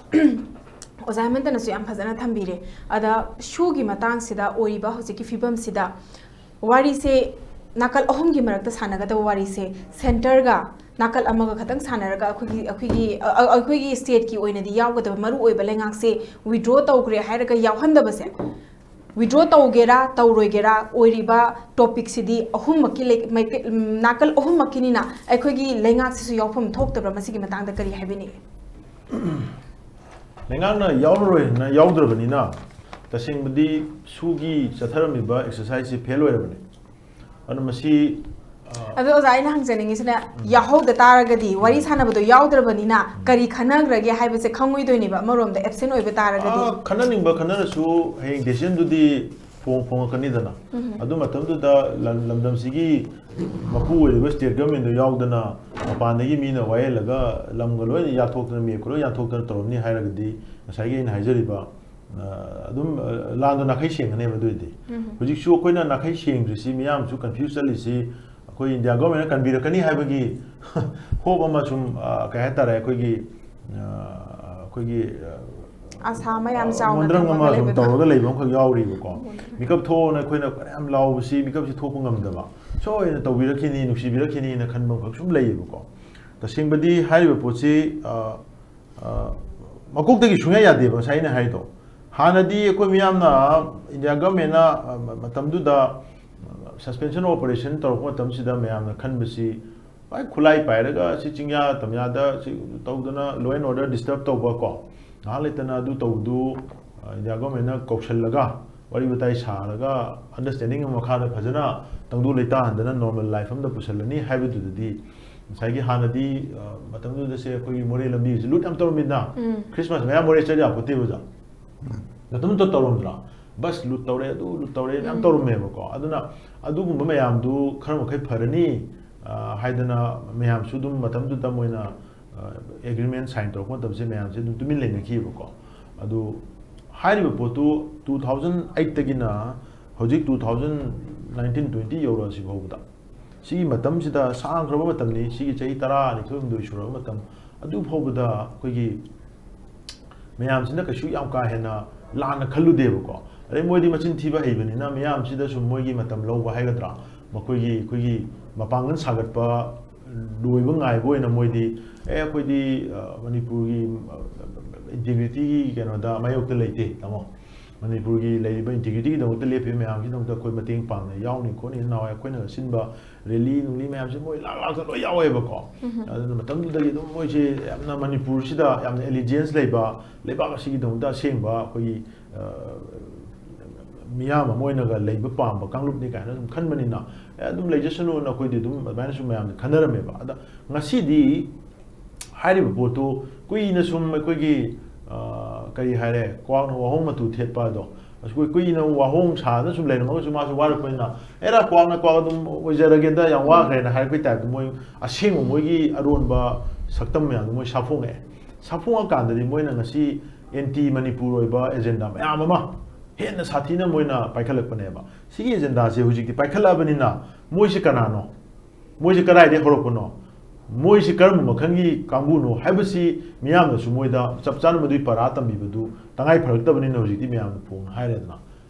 ꯑꯣꯖꯥ ꯍꯦꯃꯟꯇꯅꯁꯨ ꯌꯥꯝ ꯐꯖꯅ ꯊꯝꯕꯤꯔꯦ꯫ ꯑꯗ ꯁꯨꯒꯤ ꯃꯇꯥꯡꯁꯤꯗ ꯑꯣꯏꯔꯤꯕ ꯍꯧꯖꯤꯛꯀꯤ ꯐꯤꯕꯝꯁꯤꯗ ꯋꯥꯔꯤꯁꯦ, ꯅꯥꯀꯜ ꯑꯍꯨꯝꯒꯤ ꯃꯔꯛꯇ ꯁꯥꯟꯅꯒꯗꯕ ꯋꯥꯔꯤꯁꯦ, centreꯒ ꯅꯥꯀꯜ ꯑꯃꯒ ꯈꯛꯇꯪ ꯁꯥꯟꯅꯔꯒ ꯑꯩꯈꯣꯏꯒꯤ, ꯑꯩꯈꯣꯏꯒꯤ, ꯑ-, ꯑ-, ꯑꯩꯈꯣꯏꯒꯤ stateꯀꯤ ꯑꯣꯏꯅꯗꯤ ꯌꯥꯎꯒꯗꯕ ꯃꯔꯨ ꯑꯣꯏꯕ ꯂꯩꯉꯥꯛꯁꯦ withdraw ꯇꯧꯈ꯭ꯔꯦ ꯍꯥꯏꯔꯒ ꯌꯥꯎꯍꯟꯗꯕꯁꯦ, withdraw ꯇꯧꯒꯦꯔꯥ ꯇꯧꯔꯣꯏꯒꯦꯔꯥ, ꯑꯣꯏꯔꯤꯕ topicꯁꯤꯗꯤ ꯑꯍꯨꯝꯃꯛꯀꯤ ꯂꯩ-, ꯃꯥꯏꯀꯩ-, ꯎꯝ, ꯅꯥꯀꯜ ꯑꯍꯨꯝꯃꯛꯀꯤꯅꯤꯅ ꯑꯩꯈꯣꯏꯒꯤ ꯂꯩꯉꯥꯛꯁꯤꯁꯨ ꯌꯥꯎꯐꯝ ꯊꯣꯛꯇꯕ꯭ꯔꯥ? ꯃꯁꯤꯒꯤ ꯃꯇꯥꯡꯗ ꯀꯔꯤ ꯍꯥꯏꯕꯤꯅꯤꯡꯏ? ꯂꯩꯉꯥꯛꯅ ꯌꯥꯎꯔꯔꯣꯏꯅ ꯌꯥꯎꯗ꯭ꯔꯕꯅꯤꯅ ꯇꯁꯦꯡꯕꯗꯤ ꯁꯨꯒꯤ ꯆꯠꯊꯔꯝꯃꯤꯕ exerciseꯁꯤ fail ꯑꯣꯏꯔꯕꯅꯤ꯫ ꯑꯗꯨꯅ ꯃꯁꯤ ꯑꯗꯣ ꯑꯣꯖꯥ, ꯑꯩꯅ ꯍꯪꯖꯅꯤꯡꯉꯤꯁꯤꯅ, ꯌꯥꯎꯍꯧꯗ ꯇꯥꯔꯒꯗꯤ, ꯋꯥꯔꯤ ꯁꯥꯟꯅꯕꯗꯣ ꯌꯥꯎꯗ꯭ꯔꯕꯅꯤꯅ ꯀꯔꯤ ꯈꯟꯅꯈ꯭ꯔꯒꯦ ꯍꯥꯏꯕꯁꯦ ꯈꯪꯉꯣꯏꯗꯣꯏꯅꯦꯕ, ꯑꯃꯔꯣꯝꯗ ꯑꯦꯕꯁꯦꯟ ꯑꯣꯏꯕ ꯇꯥꯔꯒꯗꯤ꯫ ꯑꯥ, ꯈꯟꯅꯅꯤꯡꯕ ꯈꯟꯅꯔꯁꯨ ꯍꯌꯦꯡ ꯗꯦꯁꯤꯖꯟꯗꯨꯗꯤ ꯐꯣꯡ ꯐꯣꯡꯉꯛꯀꯅꯤꯗꯅ꯫ ꯑꯗꯨ ꯃꯇꯝꯗꯨꯗ ꯂꯝ- ꯂꯝꯗꯝꯁꯤꯒꯤ ꯃꯄꯨ ꯑꯣꯏꯔꯤꯕ ꯁ꯭ꯇꯦꯠ ꯒꯚꯔꯟꯃꯦꯟꯗꯣ ꯌꯥꯎꯗꯅ ꯃꯄꯥꯟꯗꯒꯤ ꯃꯤꯅ ꯋꯥꯌꯦꯜꯂꯒ ꯂꯝꯒ ꯂꯣꯏꯅ ꯌꯥꯟꯊꯣꯛꯇꯅ, ꯃꯦꯞꯀ ꯂꯣꯏ ꯌꯥꯟꯊꯣꯛꯇꯅ ꯇꯧꯔꯝꯅꯤ ꯍꯥꯏꯔꯒꯗꯤ, ꯉꯁꯥꯏꯒꯤ ꯑꯩꯅ ꯍꯥꯏꯖꯔꯤꯕ, ꯑ, ꯑꯗꯨꯝ, ꯑ, ꯂꯥꯟꯗꯣ ꯅꯥꯈꯩ ꯁꯦꯡꯒꯅꯦꯕ꯫ ꯑꯗꯨ ꯑꯣꯏꯔꯗꯤ ꯍꯧꯖꯤꯛꯁꯨ ꯑꯩꯈꯣꯏꯅ ꯅꯥꯈꯩ ꯁꯦꯡꯗ꯭ꯔꯤꯁꯤ, ꯃꯤꯌꯥꯝꯁꯨ ꯀꯟꯐ꯭ꯌꯨꯁ ꯆꯠꯂꯤꯁꯤ, ꯑꯩꯈꯣꯏ ꯏꯟꯗꯤꯌꯥ ꯒꯚꯔꯟꯃꯦꯟꯅ ꯀꯟꯕꯤꯔꯛꯀꯅꯤ ꯍꯥꯏꯕꯒꯤ ꯍꯣꯞ ꯑꯃ ꯁꯨꯝ, ꯑ, ꯀꯩ ꯍꯥꯏꯇꯥꯔꯦ, ꯑꯩꯈꯣꯏꯒꯤ, ꯑ, ꯑꯩꯈꯣꯏꯒꯤ, ꯑ, ꯑꯥꯁꯥ ꯃꯌꯥꯝ ꯆꯥꯎꯅ ꯃꯣꯟꯗ꯭ꯔꯪ ꯊꯝꯃꯒ ꯑꯃ ꯁꯨꯝ ꯂꯩꯕꯗꯣ꯫ ꯇꯧꯔꯒ ꯂꯩꯕ ꯑꯃꯈꯛ ꯌꯥꯎꯔꯤꯕꯀꯣ꯫ ꯃꯤꯀꯞ ꯊꯣꯛꯑꯣꯅ ꯑꯩꯈꯣꯏꯅ ꯐꯅꯌꯥꯝ ꯂꯥꯎꯕꯁꯤ, ꯃꯤꯀꯞꯁꯤ ꯊꯣꯛꯄ ꯉꯝꯗꯕ, ꯁꯣꯏꯗꯅ ꯇꯧꯕꯤꯔꯛꯈꯤꯅꯤ, ꯅꯨꯡꯁꯤꯕꯤꯔꯛꯈꯤꯅꯤꯅ ꯈꯟꯕ ꯑꯃꯈꯛ ꯁꯨꯝ ꯂꯩꯌꯦꯕꯀꯣ꯫ ꯇꯁꯦꯡꯕꯗꯤ ꯍꯥꯏꯔꯤꯕ ꯄꯣꯠꯁꯤ, ꯑ, ꯑ, ꯃꯀꯣꯛꯇꯒꯤ ꯁꯨꯡꯌꯥ ꯌꯥꯗꯦꯕ, ꯉꯁꯥꯏ ꯑꯩꯅ ꯍꯥꯏꯗꯣ꯫ ꯍꯥꯟꯅꯗꯤ ꯑꯩꯈꯣꯏ ꯃꯤꯌꯥꯝꯅ, ꯏꯟꯗꯤꯌꯥ ꯒꯚꯔꯟꯃꯦꯟꯅ, ꯑ, ꯃ- ꯃꯇꯝꯗꯨꯗ ꯁꯁꯄꯦꯟꯁꯟ ꯑꯣꯄꯔꯦꯁꯟ ꯇꯧꯔꯛꯄ ꯃꯇꯝꯁꯤꯗ ꯃꯌꯥꯝꯅ ꯈꯟꯕꯁꯤ, ꯍꯣꯏ, ꯈꯨꯠꯂꯥꯏ ꯄꯥꯏꯔꯒ ꯁꯤ ꯆꯤꯡꯌꯥ ꯇꯝꯌꯥꯗ ꯁꯤ ꯇꯧꯗꯅ law and order disturb ꯇꯧꯕ ꯀꯣ, ꯉꯥꯏꯍꯥꯛ ꯂꯩꯇꯅ ꯑꯗꯨ ꯇꯧꯕꯗꯨ, ꯑ, ꯏꯟꯗꯤꯌꯥ ꯒꯚꯔꯟꯃꯦꯟꯅ ꯀꯧꯁꯜꯂꯒ, ꯋꯥꯔꯤ ꯋꯥꯇꯥꯏ ꯁꯥꯔꯒ, ꯑꯟꯗꯔꯁꯇꯦꯟꯗꯤꯡ ꯑꯃ ꯃꯈꯥꯗ ꯐꯖꯅ ꯇꯪꯗꯨ ꯂꯩꯇꯥꯍꯟꯗꯅ ꯅꯣꯔꯃꯦꯜ ꯂꯥꯏꯐ ꯑꯃꯗ ꯄꯨꯁꯜꯂꯅꯤ ꯍꯥꯏꯕꯗꯨꯗꯗꯤ, ꯉꯁꯥꯏꯒꯤ ꯍꯥꯟꯅꯗꯤ, ꯑ, ꯃꯇꯝꯗꯨꯗꯁꯦ ꯑꯩꯈꯣꯏꯒꯤ ꯃꯣꯔꯦ ꯂꯝꯕꯤꯁꯦ ꯂꯨꯠ ꯌꯥꯝ ꯇꯧꯔꯝꯃꯤꯗꯅ꯫ ꯈ꯭ꯔꯤꯁꯃꯥꯁ ꯃꯌꯥ ꯃꯣꯔꯦ ꯆꯠ ꯌꯥꯄꯣꯠꯇꯦꯕ, ꯑꯣꯖꯥ꯫ ꯃꯇꯝꯗꯨꯗ ꯇꯧꯔꯝꯗ꯭ꯔꯥ? ꯕꯁ ꯂꯨꯠ ꯇꯧꯔꯦ, ꯑꯗꯨ ꯂꯨꯠ ꯇꯧꯔꯦ, ꯃꯌꯥꯝ ꯇꯧꯔꯝꯃꯦꯕꯀꯣ꯫ ꯑꯗꯨꯅ ꯑꯗꯨꯒꯨꯝꯕ ꯃꯌꯥꯝꯗꯨ ꯈꯔ ꯃꯈꯩ ꯐꯔꯅꯤ, ꯑ, ꯍꯥꯏꯗꯅ ꯃꯌꯥꯝꯁꯨ ꯑꯗꯨꯝ ꯃꯇꯝꯗꯨꯗ ꯃꯣꯏꯅ, ꯑ, ꯑꯦꯒ꯭ꯔꯤꯃꯦꯟ ꯁꯥꯏꯟ ꯇꯧꯔꯛꯄ ꯃꯇꯝꯁꯦ ꯃꯌꯥꯝꯁꯦ ꯑꯗꯨꯝ ꯇꯨꯃꯤꯟ ꯂꯩꯅꯈꯤꯕꯀꯣ꯫ ꯑꯗꯨ ꯍꯥꯏꯔꯤꯕ ꯄꯣꯠꯇꯨ two thousand eight ꯇꯒꯤꯅ ꯍꯧꯖꯤꯛ two thousand nineteen twenty ꯌꯧꯔꯛꯑꯁꯤ ꯐꯥꯎꯕꯗ, ꯁꯤꯒꯤ ꯃꯇꯝꯁꯤꯗ ꯁꯥꯡꯈ꯭ꯔꯕ ꯃꯇꯝꯅꯤ, ꯁꯤꯒꯤ ꯆꯍꯤ ꯇꯔꯥꯅꯤꯊꯣꯏ ꯍꯨꯝꯗꯣꯏ ꯁꯨꯔꯕ ꯃꯇꯝ, ꯑꯗꯨ ꯐꯥꯎꯕꯗ ꯑꯩꯈꯣꯏꯒꯤ ꯃꯌꯥꯝꯁꯤꯅ ꯀꯩꯁꯨ ꯌꯥꯝ ꯀꯥ ꯍꯦꯟꯅ ꯂꯥꯟꯅ ꯈꯜꯂꯨꯗꯦꯕꯀꯣ꯫ ꯑꯗꯩ ꯃꯣꯏꯗꯤ ꯃꯆꯤꯟ ꯊꯤꯕ ꯍꯩꯕꯅꯤꯅ ꯃꯌꯥꯝꯁꯤꯗ ꯁꯨꯝ ꯃꯣꯏꯒꯤ ꯃꯇꯝ ꯂꯧꯕ ꯍꯥꯏꯒꯗ꯭ꯔꯥ, ꯃꯈꯣꯏꯒꯤ, ꯑꯩꯈꯣꯏꯒꯤ ꯃꯄꯥꯡꯒꯜ ꯁꯥꯒꯠꯄ ꯂꯣꯏꯕ ꯉꯥꯏꯕ ꯑꯣꯏꯅ ꯃꯣꯏꯗꯤ, "ꯑꯦ, ꯑꯩꯈꯣꯏꯗꯤ, ꯑ, ꯃꯅꯤꯄꯨꯔꯒꯤ, ꯑ, ꯏꯟꯇꯤꯒ꯭ꯔꯤꯇꯤꯒꯤ ꯀꯩꯅꯣꯗ ꯃꯥꯌꯣꯛꯇ ꯂꯩꯇꯦ, ꯇꯥꯃꯣ꯫ ꯃꯅꯤꯄꯨꯔꯒꯤ ꯂꯩꯔꯤꯕ ꯏꯟꯇꯤꯒ꯭ꯔꯤꯇꯤꯒꯤꯗꯃꯛꯇ ꯂꯦꯞꯄꯤꯕ ꯃꯌꯥꯝꯒꯤꯗꯃꯛꯇ ꯑꯩꯈꯣꯏ ꯃꯇꯦꯡ ꯄꯥꯡꯅ ꯌꯥꯎꯅꯤ ꯈꯣꯠꯅꯤ, ꯅꯍꯥꯟꯋꯥꯏ ꯑꯩꯈꯣꯏꯅ ꯁꯤꯟꯕ ꯔꯦꯂꯤ ꯅꯨꯡꯂꯤ ꯃꯌꯥꯝꯁꯦ ꯃꯣꯏ ꯂꯥꯛ ꯂꯥꯛꯇ ꯂꯣꯏ ꯌꯥꯎꯋꯦꯕꯀꯣ꯫ ꯑꯗꯨꯅ ꯃꯇꯝꯗꯨꯗꯒꯤ ꯑꯗꯨꯝ ꯃꯣꯏꯁꯦ ꯌꯥꯝꯅ ꯃꯅꯤꯄꯨꯔꯁꯤꯗ ꯌꯥꯝꯅ ꯑꯦꯂꯤꯖꯤꯌꯦꯟꯁ ꯂꯩꯕ, ꯂꯩꯕꯥꯛ ꯑꯁꯤꯒꯤꯗꯃꯛꯇ ꯑꯁꯦꯡꯕ ꯑꯩꯈꯣꯏꯒꯤ, ꯑ, ꯃꯤꯌꯥꯝ ꯑꯃ ꯑꯣꯏꯅꯒ ꯂꯩꯕ ꯄꯥꯝꯕ ꯀꯥꯡꯂꯨꯞꯅꯤ ꯀꯥꯏꯅ ꯑꯗꯨꯝ ꯈꯟꯕꯅꯤꯅ, "ꯑꯦ, ꯑꯗꯨꯝ ꯂꯩꯖꯁꯅꯨꯅ" ꯑꯩꯈꯣꯏꯗꯤ ꯑꯗꯨꯝ ꯑꯗꯨꯃꯥꯏꯅꯁꯨ ꯃꯌꯥꯝꯅ ꯈꯟꯅꯔꯝꯃꯦꯕ꯫ ꯑꯗ ꯉꯁꯤꯗꯤ ꯍꯥꯏꯔꯤꯕ ꯄꯣꯠꯇꯨ ꯀꯨꯏꯅ ꯁꯨꯝ ꯑꯩꯈꯣꯏꯒꯤ, ꯑ, ꯀꯔꯤ ꯍꯥꯏꯔꯦ, ꯀ꯭ꯋꯥꯛꯅ ꯋꯥꯍꯣꯡ ꯃꯇꯨ ꯊꯦꯠꯄ ꯑꯗꯣ, ꯑꯩꯈꯣꯏ ꯀꯨꯏꯅ ꯋꯥꯍꯣꯡ ꯁꯥꯗꯅ ꯁꯨꯝ ꯂꯩꯔꯝꯃꯒꯁꯨ ꯃꯥꯁꯨ ꯋꯥꯔꯛꯄꯅꯤꯅ, "ꯑꯦꯔꯥ, ꯀ꯭ꯋꯥꯛꯅ ꯀ꯭ꯋꯥꯛ ꯑꯗꯨꯝ ꯑꯣꯏꯖꯔꯒꯦꯗ, ꯌꯥꯝ ꯋꯥꯈ꯭ꯔꯦꯅ" ꯍꯥꯏꯔꯛꯄꯩ ꯇꯥꯏꯞꯇ ꯃꯣꯏ ꯑꯁꯦꯡꯕ ꯃꯣꯏꯒꯤ ꯑꯔꯣꯟꯕ ꯁꯛꯇꯝ ꯃꯌꯥꯝꯗꯣ ꯃꯣꯏ ꯁꯥꯐꯣꯡꯉꯛꯑꯦ꯫ ꯁꯥꯐꯣꯡꯉꯀꯥꯟꯗꯗꯤ ꯃꯣꯏꯅ ꯉꯁꯤ ꯑꯦꯟꯇꯤ ꯃꯅꯤꯄꯨꯔ ꯑꯣꯏꯕ ꯑꯦꯖꯦꯟꯗꯥ ꯃꯌꯥꯝ ꯑꯃ ꯍꯦꯟꯅ ꯁꯥꯊꯤꯅ ꯃꯣꯏꯅ ꯄꯥꯏꯈꯠꯂꯛꯄꯅꯦꯕ꯫ ꯁꯤꯒꯤ ꯑꯦꯖꯦꯟꯗꯥꯁꯦ ꯍꯧꯖꯤꯛꯇꯤ ꯄꯥꯏꯈꯠꯂꯛꯑꯕꯅꯤꯅ, ꯃꯣꯏꯁꯤ ꯀꯅꯥꯅꯣ? ꯃꯣꯏꯁꯤ ꯀꯗꯥꯏꯗꯒꯤ ꯍꯧꯔꯛꯄꯅꯣ? ꯃꯣꯏꯁꯤ ꯀꯔꯝꯕ ꯃꯈꯜꯒꯤ ꯀꯥꯡꯕꯨꯅꯣ ꯍꯥꯏꯕꯁꯤ ꯃꯤꯌꯥꯝꯅꯁꯨ ꯃꯣꯏꯗ ꯆꯞ ꯆꯥꯅ ꯃꯗꯨꯒꯤ ꯄꯔꯥ ꯇꯝꯕꯤꯕꯗꯨ ꯇꯉꯥꯏ ꯐꯔꯛꯇꯕꯅꯤꯅ ꯍꯧꯖꯤꯛꯇꯤ ꯃꯌꯥꯝꯅ ꯐꯣꯡꯅ ꯍꯥꯏꯔꯦꯗꯅ꯫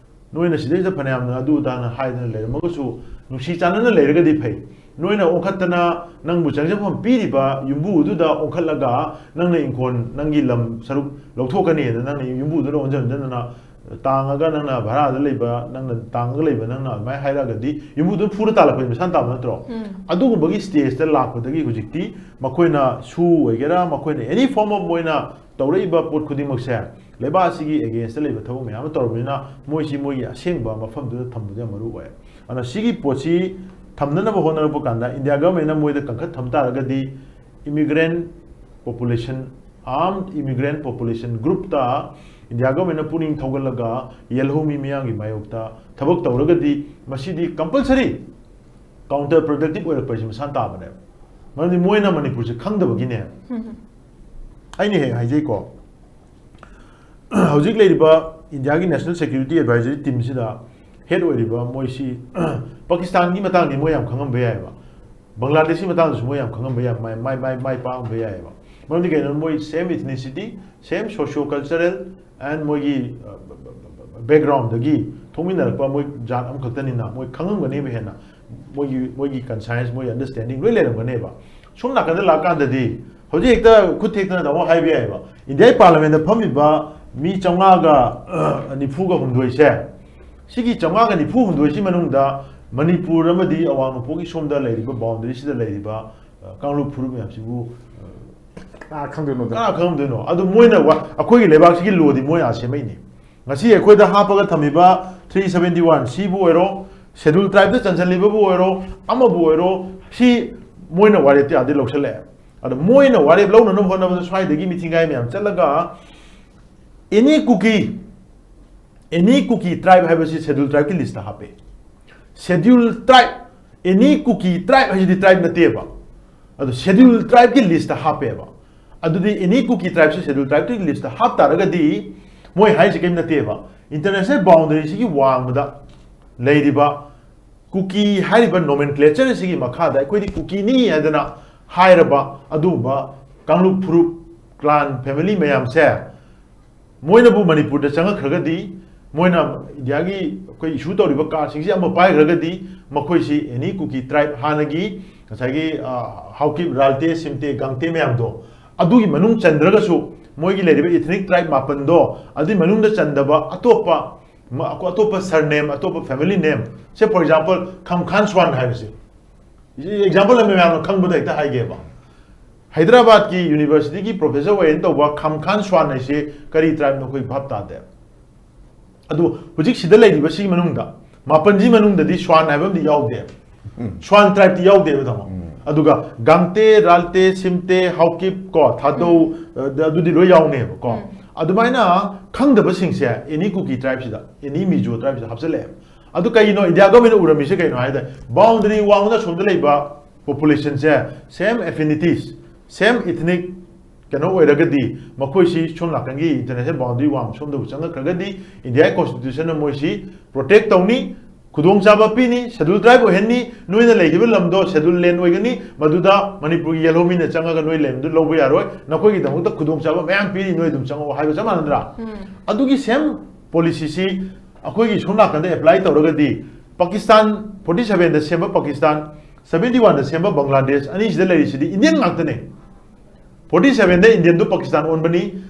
ꯅꯣꯏꯅ ꯁꯤꯗꯩꯁꯤꯗ ꯐꯅꯌꯥꯝꯅ ꯑꯗꯨ ꯑꯗꯥꯅ ꯍꯥꯏꯗꯅ ꯂꯩꯔꯝꯃꯒꯁꯨ, ꯅꯨꯡꯁꯤ ꯆꯥꯟꯅꯅ ꯂꯩꯔꯒꯗꯤ ꯐꯩ꯫ ꯅꯣꯏꯅ ꯑꯣꯟꯈꯠꯇꯅ ꯅꯪꯕꯨ ꯆꯪꯖꯐꯝ ꯄꯤꯔꯤꯕ ꯌꯨꯝꯕꯨꯗꯨꯗ ꯑꯣꯟꯈꯠꯂꯒ ꯅꯪꯅ ꯏꯪꯈꯣꯜ, ꯅꯪꯒꯤ ꯂꯝ ꯁꯔꯨꯛ ꯂꯧꯊꯣꯛꯀꯅꯤꯅ ꯅꯪꯅ ꯌꯨꯝꯕꯨꯗꯨꯗ ꯑꯣꯟꯁꯤꯟꯗꯅ ꯇꯥꯡꯉꯒ ꯅꯪꯅ ꯚꯔꯥꯗ ꯂꯩꯕ, ꯅꯪꯅ ꯇꯥꯡꯉꯒ ꯂꯩꯕ, ꯅꯪꯅ ꯑꯗꯨꯃꯥꯏꯅ ꯍꯥꯏꯔꯛꯑꯒꯗꯤ ꯌꯨꯝꯕꯨꯗꯨꯅ ꯐꯨꯔ ꯇꯥꯜꯂꯛꯄꯗꯤ ꯃꯁꯥꯅ ꯇꯥꯕ ꯅꯠꯇ꯭ꯔꯣ? ꯎꯝ꯫ ꯑꯗꯨꯒꯨꯝꯕꯒꯤ stage ꯇ ꯂꯥꯛꯄꯗꯒꯤ ꯍꯧꯖꯤꯛꯇꯤ ꯃꯈꯣꯏꯅ ꯁꯨ ꯑꯣꯏꯒꯦꯔꯥ, ꯃꯈꯣꯏꯅ any form of ꯃꯣꯏꯅ ꯇꯧꯔꯛꯏꯕ ꯄꯣꯠ ꯈꯨꯗꯤꯡꯃꯛꯁꯦ ꯂꯩꯕꯥꯛ ꯑꯁꯤꯒꯤ against ꯇ ꯂꯩꯕ ꯊꯕꯛ ꯃꯌꯥꯝ ꯑꯃ ꯇꯧꯔꯕꯅꯤꯅ ꯃꯣꯏꯁꯤ ꯃꯣꯏꯒꯤ ꯑꯁꯦꯡꯕ ꯃꯐꯝꯗꯨꯗ ꯊꯝꯕꯗꯨ ꯌꯥꯝ ꯃꯔꯨ ꯑꯣꯏ꯫ ꯑꯗꯨꯅ ꯁꯤꯒꯤ ꯄꯣꯠꯁꯤ ꯊꯝꯅꯅꯕ ꯍꯣꯠꯅꯔꯛꯄ ꯀꯥꯟꯗ India government ꯅ ꯃꯣꯏꯗ ꯀꯟꯈꯠ ꯊꯝ ꯇꯥꯔꯒꯗꯤ immigrant population, armed immigrant population group ꯇ India government ꯅ ꯄꯨꯛꯅꯤꯡ ꯊꯧꯒꯠꯂꯒ ꯌꯦꯜꯍꯧꯃꯤ ꯃꯤꯌꯥꯝꯒꯤ ꯃꯥꯌꯣꯛꯇ ꯊꯕꯛ ꯇꯧꯔꯒꯗꯤ ꯃꯁꯤꯗꯤ compulsory counter productive ꯑꯣꯏꯔꯛꯄ ꯍꯥꯏꯁꯦ ꯃꯁꯥꯅ ꯇꯥꯕꯅꯦꯕ꯫ ꯃꯔꯝꯗꯤ ꯃꯣꯏꯅ ꯃꯅꯤꯄꯨꯔꯁꯦ ꯈꯪꯗꯕꯒꯤꯅꯦ꯫ ꯎꯝ꯫ ꯑꯩꯅ ꯍꯦꯛ ꯍꯥꯏꯖꯩꯀꯣ, ꯍꯧꯖꯤꯛ ꯂꯩꯔꯤꯕ India ꯒꯤ National Security Advisory Team ꯁꯤꯗ head ꯑꯣꯏꯔꯤꯕ ꯃꯣꯏꯁꯤ ꯄꯥꯀꯤꯁꯇꯥꯟꯒꯤ ꯃꯇꯥꯡꯗꯤ ꯃꯣꯏ ꯌꯥꯝ ꯈꯪꯉꯝꯕ ꯌꯥꯏꯑꯕ, ꯕꯪꯒ꯭ꯂꯥꯗꯦꯁꯀꯤ ꯃꯇꯥꯡꯗꯁꯨ ꯃꯣꯏ ꯌꯥꯝ ꯈꯪꯉꯝꯕ ꯌꯥꯏ, ꯃꯥꯏ, ꯃꯥꯏ, ꯃꯥꯏ, ꯃꯥꯏ ꯄꯥꯛꯑꯝꯕ ꯌꯥꯏꯑꯕ꯫ ꯃꯔꯝꯗꯤ ꯀꯩꯅꯣ, ꯃꯣꯏ same ethnicity, same socio cultural and ꯃꯣꯏꯒꯤ, ꯑ, background ꯗꯒꯤ ꯊꯣꯛꯃꯤꯟꯅꯔꯛꯄ ꯃꯣꯏ ꯖꯥꯠ ꯑꯃꯈꯛꯇꯅꯤꯅ ꯃꯣꯏ ꯈꯪꯉꯝꯒꯅꯦꯕ ꯍꯦꯟꯅ꯫ ꯃꯣꯏꯒꯤ, ꯃꯣꯏꯒꯤ conscience, ꯃꯣꯏꯒꯤ understanding ꯂꯣꯏ ꯂꯩꯔꯝꯒꯅꯦꯕ꯫ ꯁꯣꯝ ꯅꯥꯀꯟꯗ ꯂꯥꯛꯀꯥꯟꯗꯗꯤ ꯍꯧꯖꯤꯛ ꯍꯦꯛꯇ ꯈꯨꯠ ꯊꯦꯛꯇꯅ ꯇꯥꯃꯣ ꯍꯥꯏꯕ ꯌꯥꯏꯑꯕ, India ꯒꯤ parliament ꯇ ꯐꯝꯃꯤꯕ ꯃꯤ ꯆꯥꯝꯃꯉꯥꯒ, ꯑ, ꯅꯤꯐꯨꯒ ꯍꯨꯝꯗꯣꯏꯁꯦ, ꯁꯤꯒꯤ ꯆꯥꯝꯃꯉꯥꯒ ꯅꯤꯐꯨ ꯍꯨꯝꯗꯣꯏꯁꯤ ꯃꯅꯨꯡꯗ ꯃꯅꯤꯄꯨꯔ ꯑꯃꯗꯤ ꯑꯋꯥꯡ ꯅꯣꯡꯄꯣꯛꯀꯤ ꯁꯣꯝꯗ ꯂꯩꯔꯤꯕ boundary ꯁꯤꯗ ꯂꯩꯔꯤꯕ, ꯑ, ꯀꯥꯡꯂꯨꯞ ꯐꯨꯔꯨꯞ ꯃꯌꯥꯝꯁꯤꯕꯨ, ꯑ, ꯀꯅꯥ ꯈꯪꯗꯣꯏꯅꯣꯗ? ꯀꯅꯥ ꯈꯪꯉꯝꯗꯣꯏꯅꯣ? ꯑꯗꯨ ꯃꯣꯏꯅ ꯋꯥ-, ꯑꯩꯈꯣꯏꯒꯤ ꯂꯩꯕꯥꯛꯁꯤꯒꯤ law ꯗꯤ ꯃꯣꯏꯅ ꯑꯥ ꯁꯦꯝꯃꯛꯏꯅꯦ꯫ ꯉꯁꯤ ꯑꯩꯈꯣꯏꯗ ꯍꯥꯞꯄꯒ ꯊꯝꯃꯤꯕ three seventy one C ꯕꯨ ꯑꯣꯏꯔꯣ, Scheduled Tribe ꯇ ꯆꯟꯁꯤꯜꯂꯤꯕꯕꯨ ꯑꯣꯏꯔꯣ, ꯑꯃꯕꯨ ꯑꯣꯏꯔꯣ, ꯁꯤ ꯃꯣꯏꯅ ꯋꯥꯔꯦꯞꯇꯤ ꯑꯥꯗꯩ ꯂꯧꯁꯜꯂꯛꯑꯦ꯫ ꯑꯗꯣ ꯃꯣꯏꯅ ꯋꯥꯔꯦꯞ ꯂꯧꯅꯅꯕ ꯍꯣꯠꯅꯕꯗ ꯁ꯭ꯋꯥꯏꯗꯒꯤ ꯃꯤꯊꯤꯡꯒꯥꯏ ꯃꯌꯥꯝ ꯆꯠꯂꯒ, any Kuki, any Kuki tribe ꯍꯥꯏꯕꯁꯤ Scheduled Tribe ꯀꯤ list ꯇ ꯍꯥꯞꯄꯦ꯫ Scheduled Tribe, any Kuki tribe ꯍꯥꯏꯁꯤꯗꯤ tribe ꯅꯠꯇꯦꯕ꯫ ꯑꯗꯣ Scheduled Tribe ꯀꯤ list ꯇ ꯍꯥꯞꯄꯦꯕ꯫ ꯑꯗꯨꯗꯤ any Kuki tribe ꯁꯤ Scheduled Tribe ꯀꯤ list ꯇ ꯍꯥꯞ ꯇꯥꯔꯒꯗꯤ, ꯃꯣꯏ ꯍꯥꯏꯁꯤ ꯀꯔꯤꯝ ꯅꯠꯇꯦꯕ, international boundary ꯁꯤꯒꯤ ꯋꯥꯡꯃꯗ ꯂꯩꯔꯤꯕ ꯀꯨꯀꯤ ꯍꯥꯏꯔꯤꯕ nomenclature ꯑꯁꯤꯒꯤ ꯃꯈꯥꯗ ꯑꯩꯈꯣꯏꯗꯤ ꯀꯨꯀꯤꯅꯤ ꯍꯥꯏꯗꯅ ꯍꯥꯏꯔꯕ ꯑꯗꯨꯒꯨꯝꯕ ꯀꯥꯡꯂꯨꯞ ꯐꯨꯔꯨꯞ, clan, family ꯃꯌꯥꯝꯁꯦ, ꯃꯣꯏꯅꯕꯨ ꯃꯅꯤꯄꯨꯔꯗ ꯆꯪꯉꯛꯈ꯭ꯔꯒꯗꯤ, ꯃꯣꯏꯅ ꯏꯟꯗꯤꯌꯥꯒꯤ ꯑꯩꯈꯣꯏ issue ꯇꯧꯔꯤꯕ card ꯁꯤꯡꯁꯤ ꯑꯃ ꯄꯥꯏꯈ꯭ꯔꯒꯗꯤ, ꯃꯈꯣꯏꯁꯤ any Kuki tribe, ꯍꯥꯟꯅꯒꯤ ꯉꯁꯥꯏꯒꯤ, ꯑ, ꯍꯥꯎꯀꯤꯞ, ꯔꯥꯜꯇꯦ, ꯁꯤꯝꯇꯦ, ꯒꯥꯡꯇꯦ ꯃꯌꯥꯝꯗꯣ, ꯑꯗꯨꯒꯤ ꯃꯅꯨꯡ ꯆꯟꯗ꯭ꯔꯒꯁꯨ, ꯃꯣꯏꯒꯤ ꯂꯩꯔꯤꯕ ethnic tribe ꯃꯥꯄꯟꯗꯣ, ꯑꯗꯨꯒꯤ ꯃꯅꯨꯡꯗ ꯆꯟꯗꯕ ꯑꯇꯣꯞꯄ, ꯃ-, ꯑꯇꯣꯞꯄ surname, ꯑꯇꯣꯞꯄ family name, say for example, ꯈꯝꯈꯥꯟ ꯁ꯭ꯋꯥꯟ ꯍꯥꯏꯕꯁꯦ, example ꯑꯃ ꯃꯌꯥꯝꯅ ꯈꯪꯕꯗ ꯍꯦꯛꯇ ꯍꯥꯏꯒꯦꯕ꯫ ꯍꯥꯏꯗ꯭ꯔꯕꯥꯗꯀꯤ university ꯒꯤ professor ꯑꯣꯏꯅ ꯇꯧꯕ ꯈꯝꯈꯥꯟ ꯁ꯭ꯋꯥꯟ ꯍꯥꯏꯁꯦ ꯀꯔꯤ tribe ꯅꯣ ꯑꯩꯈꯣꯏ ꯚꯥꯞ ꯇꯥꯗꯦ꯫ ꯑꯗꯨ ꯍꯧꯖꯤꯛ ꯁꯤꯗ ꯂꯩꯔꯤꯕ ꯁꯤꯒꯤ ꯃꯅꯨꯡꯗ, ꯃꯥꯄꯟꯁꯤ ꯃꯅꯨꯡꯗꯗꯤ ꯁ꯭ꯋꯥꯟ ꯍꯥꯏꯕ ꯑꯃꯗꯤ ꯌꯥꯎꯗꯦ꯫ ꯎꯝ꯫ ꯁ꯭ꯋꯥꯟ tribe ꯇꯤ ꯌꯥꯎꯗꯦꯕ, ꯇꯥꯃꯣ꯫ ꯎꯝ꯫ ꯑꯗꯨꯒ ꯒꯥꯡꯇꯦ, ꯔꯥꯜꯇꯦ, ꯁꯤꯝꯇꯦ, ꯍꯥꯎꯀꯤꯞ ꯀꯣ, ꯊꯥꯗꯧ, ꯎꯝ꯫ ꯑ, ꯑꯗꯨꯗꯤ ꯂꯣꯏ ꯌꯥꯎꯅꯦꯕꯀꯣ꯫ ꯎꯝ꯫ ꯑꯗꯨꯃꯥꯏꯅ ꯈꯪꯗꯕꯁꯤꯡꯁꯦ any Kuki tribe ꯁꯤꯗ, any Mizo tribe ꯁꯤꯗ ꯍꯥꯞꯆꯤꯜꯂꯛꯑꯦ꯫ ꯑꯗꯨ ꯀꯩꯒꯤꯅꯣ India government ꯅ ꯎꯔꯝꯃꯤꯁꯦ ꯀꯩꯅꯣ ꯍꯥꯏꯗ, boundary ꯋꯥꯡꯃꯗ ꯑꯁꯣꯝꯗ ꯂꯩꯕ population ꯁꯦ same affinities, same ethnic ꯀꯩꯅꯣ ꯑꯣꯏꯔꯒꯗꯤ, ꯃꯈꯣꯏꯁꯤ ꯁꯣꯝ ꯅꯥꯀꯟꯒꯤ international boundary ꯋꯥꯡꯃ ꯁꯣꯝꯗꯕꯨ ꯆꯪꯉꯛꯈ꯭ꯔꯒꯗꯤ, India ꯒꯤ constitution ꯅ ꯃꯣꯏꯁꯤ protect ꯇꯧꯅꯤ, ꯈꯨꯗꯣꯡꯆꯥꯕ ꯄꯤꯅꯤ, Scheduled Tribe ꯑꯣꯏꯍꯟꯅꯤ, ꯅꯣꯏꯅ ꯂꯩꯈꯤꯕ ꯂꯝꯗꯣ Scheduled Land ꯑꯣꯏꯒꯅꯤ, ꯃꯗꯨꯗ ꯃꯅꯤꯄꯨꯔꯒꯤ ꯌꯦꯜꯍꯧꯃꯤꯅ ꯆꯪꯉꯒ ꯅꯣꯏ ꯂꯩꯕꯗꯨ ꯂꯧꯕ ꯌꯥꯔꯣꯏ, ꯅꯈꯣꯏꯒꯤꯗꯃꯛꯇ ꯈꯨꯗꯣꯡꯆꯥꯕ ꯃꯌꯥꯝ ꯄꯤꯔꯤ, ꯅꯣꯏ ꯑꯗꯨꯝ ꯆꯪꯉꯛꯑꯣ ꯍꯥꯏꯕ ꯆꯞ ꯃꯥꯟꯅꯗ꯭ꯔꯥ? ꯎꯝ꯫ ꯑꯗꯨꯒꯤ same policy ꯁꯤ ꯑꯩꯈꯣꯏꯒꯤ ꯁꯣꯝ ꯅꯥꯀꯟꯗ apply ꯇꯧꯔꯒꯗꯤ, ꯄꯥꯀꯤꯁꯇꯥꯟ forty seven ꯗ ꯁꯦꯝꯕ ꯄꯥꯀꯤꯁꯇꯥꯟ, seventy one ꯗ ꯁꯦꯝꯕ ꯕꯪꯒ꯭ꯂꯥꯗꯦꯁ, ꯑꯅꯤꯁꯤꯗ ꯂꯩꯔꯤꯁꯤꯗꯤ Indian ꯉꯥꯛꯇꯅꯦ꯫ Forty seven ꯗ Indian ꯗꯨ ꯄꯥꯀꯤꯁꯇꯥꯟ ꯑꯣꯟꯕꯅꯤ,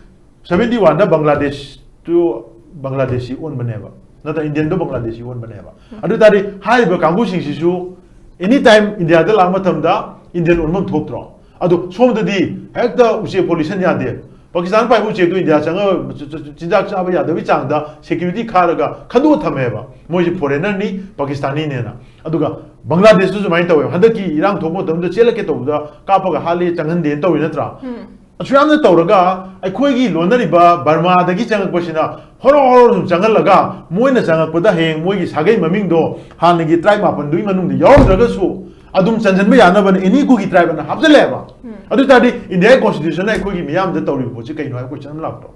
seventy one ꯗ ꯕꯪꯒ꯭ꯂꯥꯗꯦꯁ ꯇꯨ ꯕꯪꯒ꯭ꯂꯥꯗꯦꯁꯤ ꯑꯣꯟꯕꯅꯦꯕ, ꯅꯠꯇ꯭ꯔ Indian ꯗꯨ ꯕꯪꯒ꯭ꯂꯥꯗꯦꯁꯤ ꯑꯣꯟꯕꯅꯦꯕ꯫ ꯎꯝ꯫ ꯑꯗꯨ ꯇꯥꯔꯗꯤ ꯍꯥꯏꯔꯤꯕ ꯀꯥꯡꯕꯨꯁꯤꯡꯁꯤꯁꯨ any time India ꯗ ꯂꯥꯛꯄ ꯃꯇꯝꯗ Indian ꯑꯣꯟꯐꯝ ꯊꯣꯛꯇ꯭ꯔꯣ? ꯑꯗꯣ ꯁꯣꯝꯗꯗꯤ ꯍꯦꯛꯇ ꯎꯆꯦꯛ ꯄꯣꯂꯤꯁꯟ ꯌꯥꯗꯦ꯫ ꯄꯥꯀꯤꯁꯇꯥꯟ ꯄꯥꯏꯕ ꯎꯆꯦꯛꯇꯨ ꯏꯟꯗꯤꯌꯥ ꯆꯪꯉꯒ ꯆ- ꯆ- ꯆꯤꯟꯖꯥꯛ ꯆꯥꯕ ꯌꯥꯗꯕꯒꯤ ꯆꯥꯡꯗ ꯁꯦꯀ꯭ꯌꯨꯔꯤꯇꯤ ꯈꯥꯔꯒ ꯈꯟꯗꯣꯛꯑ ꯊꯝꯃꯦꯕ, ꯃꯣꯏꯁꯦ ꯐꯣꯔꯦꯅꯔꯅꯤ, ꯄꯥꯀꯤꯁꯇꯥꯅꯤꯅꯦꯅ꯫ ꯑꯗꯨꯒ ꯕꯪꯒ꯭ꯂꯥꯗꯦꯁꯇꯨ ꯁꯨꯃꯥꯏꯅ ꯇꯧꯋꯦꯕ꯫ ꯍꯟꯗꯛꯀꯤ ꯏꯔꯥꯡ ꯊꯣꯛꯄ ꯃꯇꯝꯗ ꯆꯦꯜꯂꯛꯀꯦ ꯇꯧꯕꯗ ꯀꯥꯞꯄꯒ ꯍꯥꯠꯂꯦ, ꯆꯪꯍꯟꯗꯦꯅ ꯇꯧꯔꯤ ꯅꯠꯇ꯭ꯔꯥ? ꯑꯁꯨꯛ ꯌꯥꯝꯅ ꯇꯧꯔꯒ ꯑꯩꯈꯣꯏꯒꯤ ꯂꯣꯟꯅꯔꯤꯕ ꯕꯔꯃꯥꯗꯒꯤ ꯆꯪꯉꯛꯄꯁꯤꯅ ꯍꯣꯔꯣ ꯍꯣꯔꯣ ꯁꯨꯝ ꯆꯪꯍꯜꯂꯒ, ꯃꯣꯏꯅ ꯆꯪꯉꯛꯄꯗ ꯍꯌꯦꯡ ꯃꯣꯏꯒꯤ ꯁꯥꯒꯩ ꯃꯃꯤꯡꯗꯣ ꯍꯥꯟꯅꯒꯤ ꯇ꯭ꯔꯥꯏꯕ ꯃꯥꯄꯟꯗꯨꯒꯤ ꯃꯅꯨꯡꯗ ꯌꯥꯎꯔꯝꯗ꯭ꯔꯒꯁꯨ ꯑꯗꯨꯝ ꯆꯟꯁꯤꯟꯕ ꯌꯥꯅꯕꯅ ꯑꯦꯅꯤ ꯀꯨꯀꯤ ꯇ꯭ꯔꯥꯏꯕ ꯑꯅ ꯍꯥꯞꯆꯜꯂꯦꯕ꯫ ꯑꯗꯨ ꯑꯣꯏ ꯇꯥꯔꯗꯤ ꯏꯟꯗꯤꯌꯥꯒꯤ ꯀꯣꯟꯁꯇꯤꯇ꯭ꯌꯨꯁꯟꯅ ꯑꯩꯈꯣꯏꯒꯤ ꯃꯤꯌꯥꯝꯗ ꯇꯧꯔꯤꯕ ꯄꯣꯠꯁꯤ ꯀꯩꯅꯣ ꯍꯥꯏꯕ ꯀꯣꯏꯁꯟ ꯑꯃ ꯂꯥꯛꯇ꯭ꯔꯣ?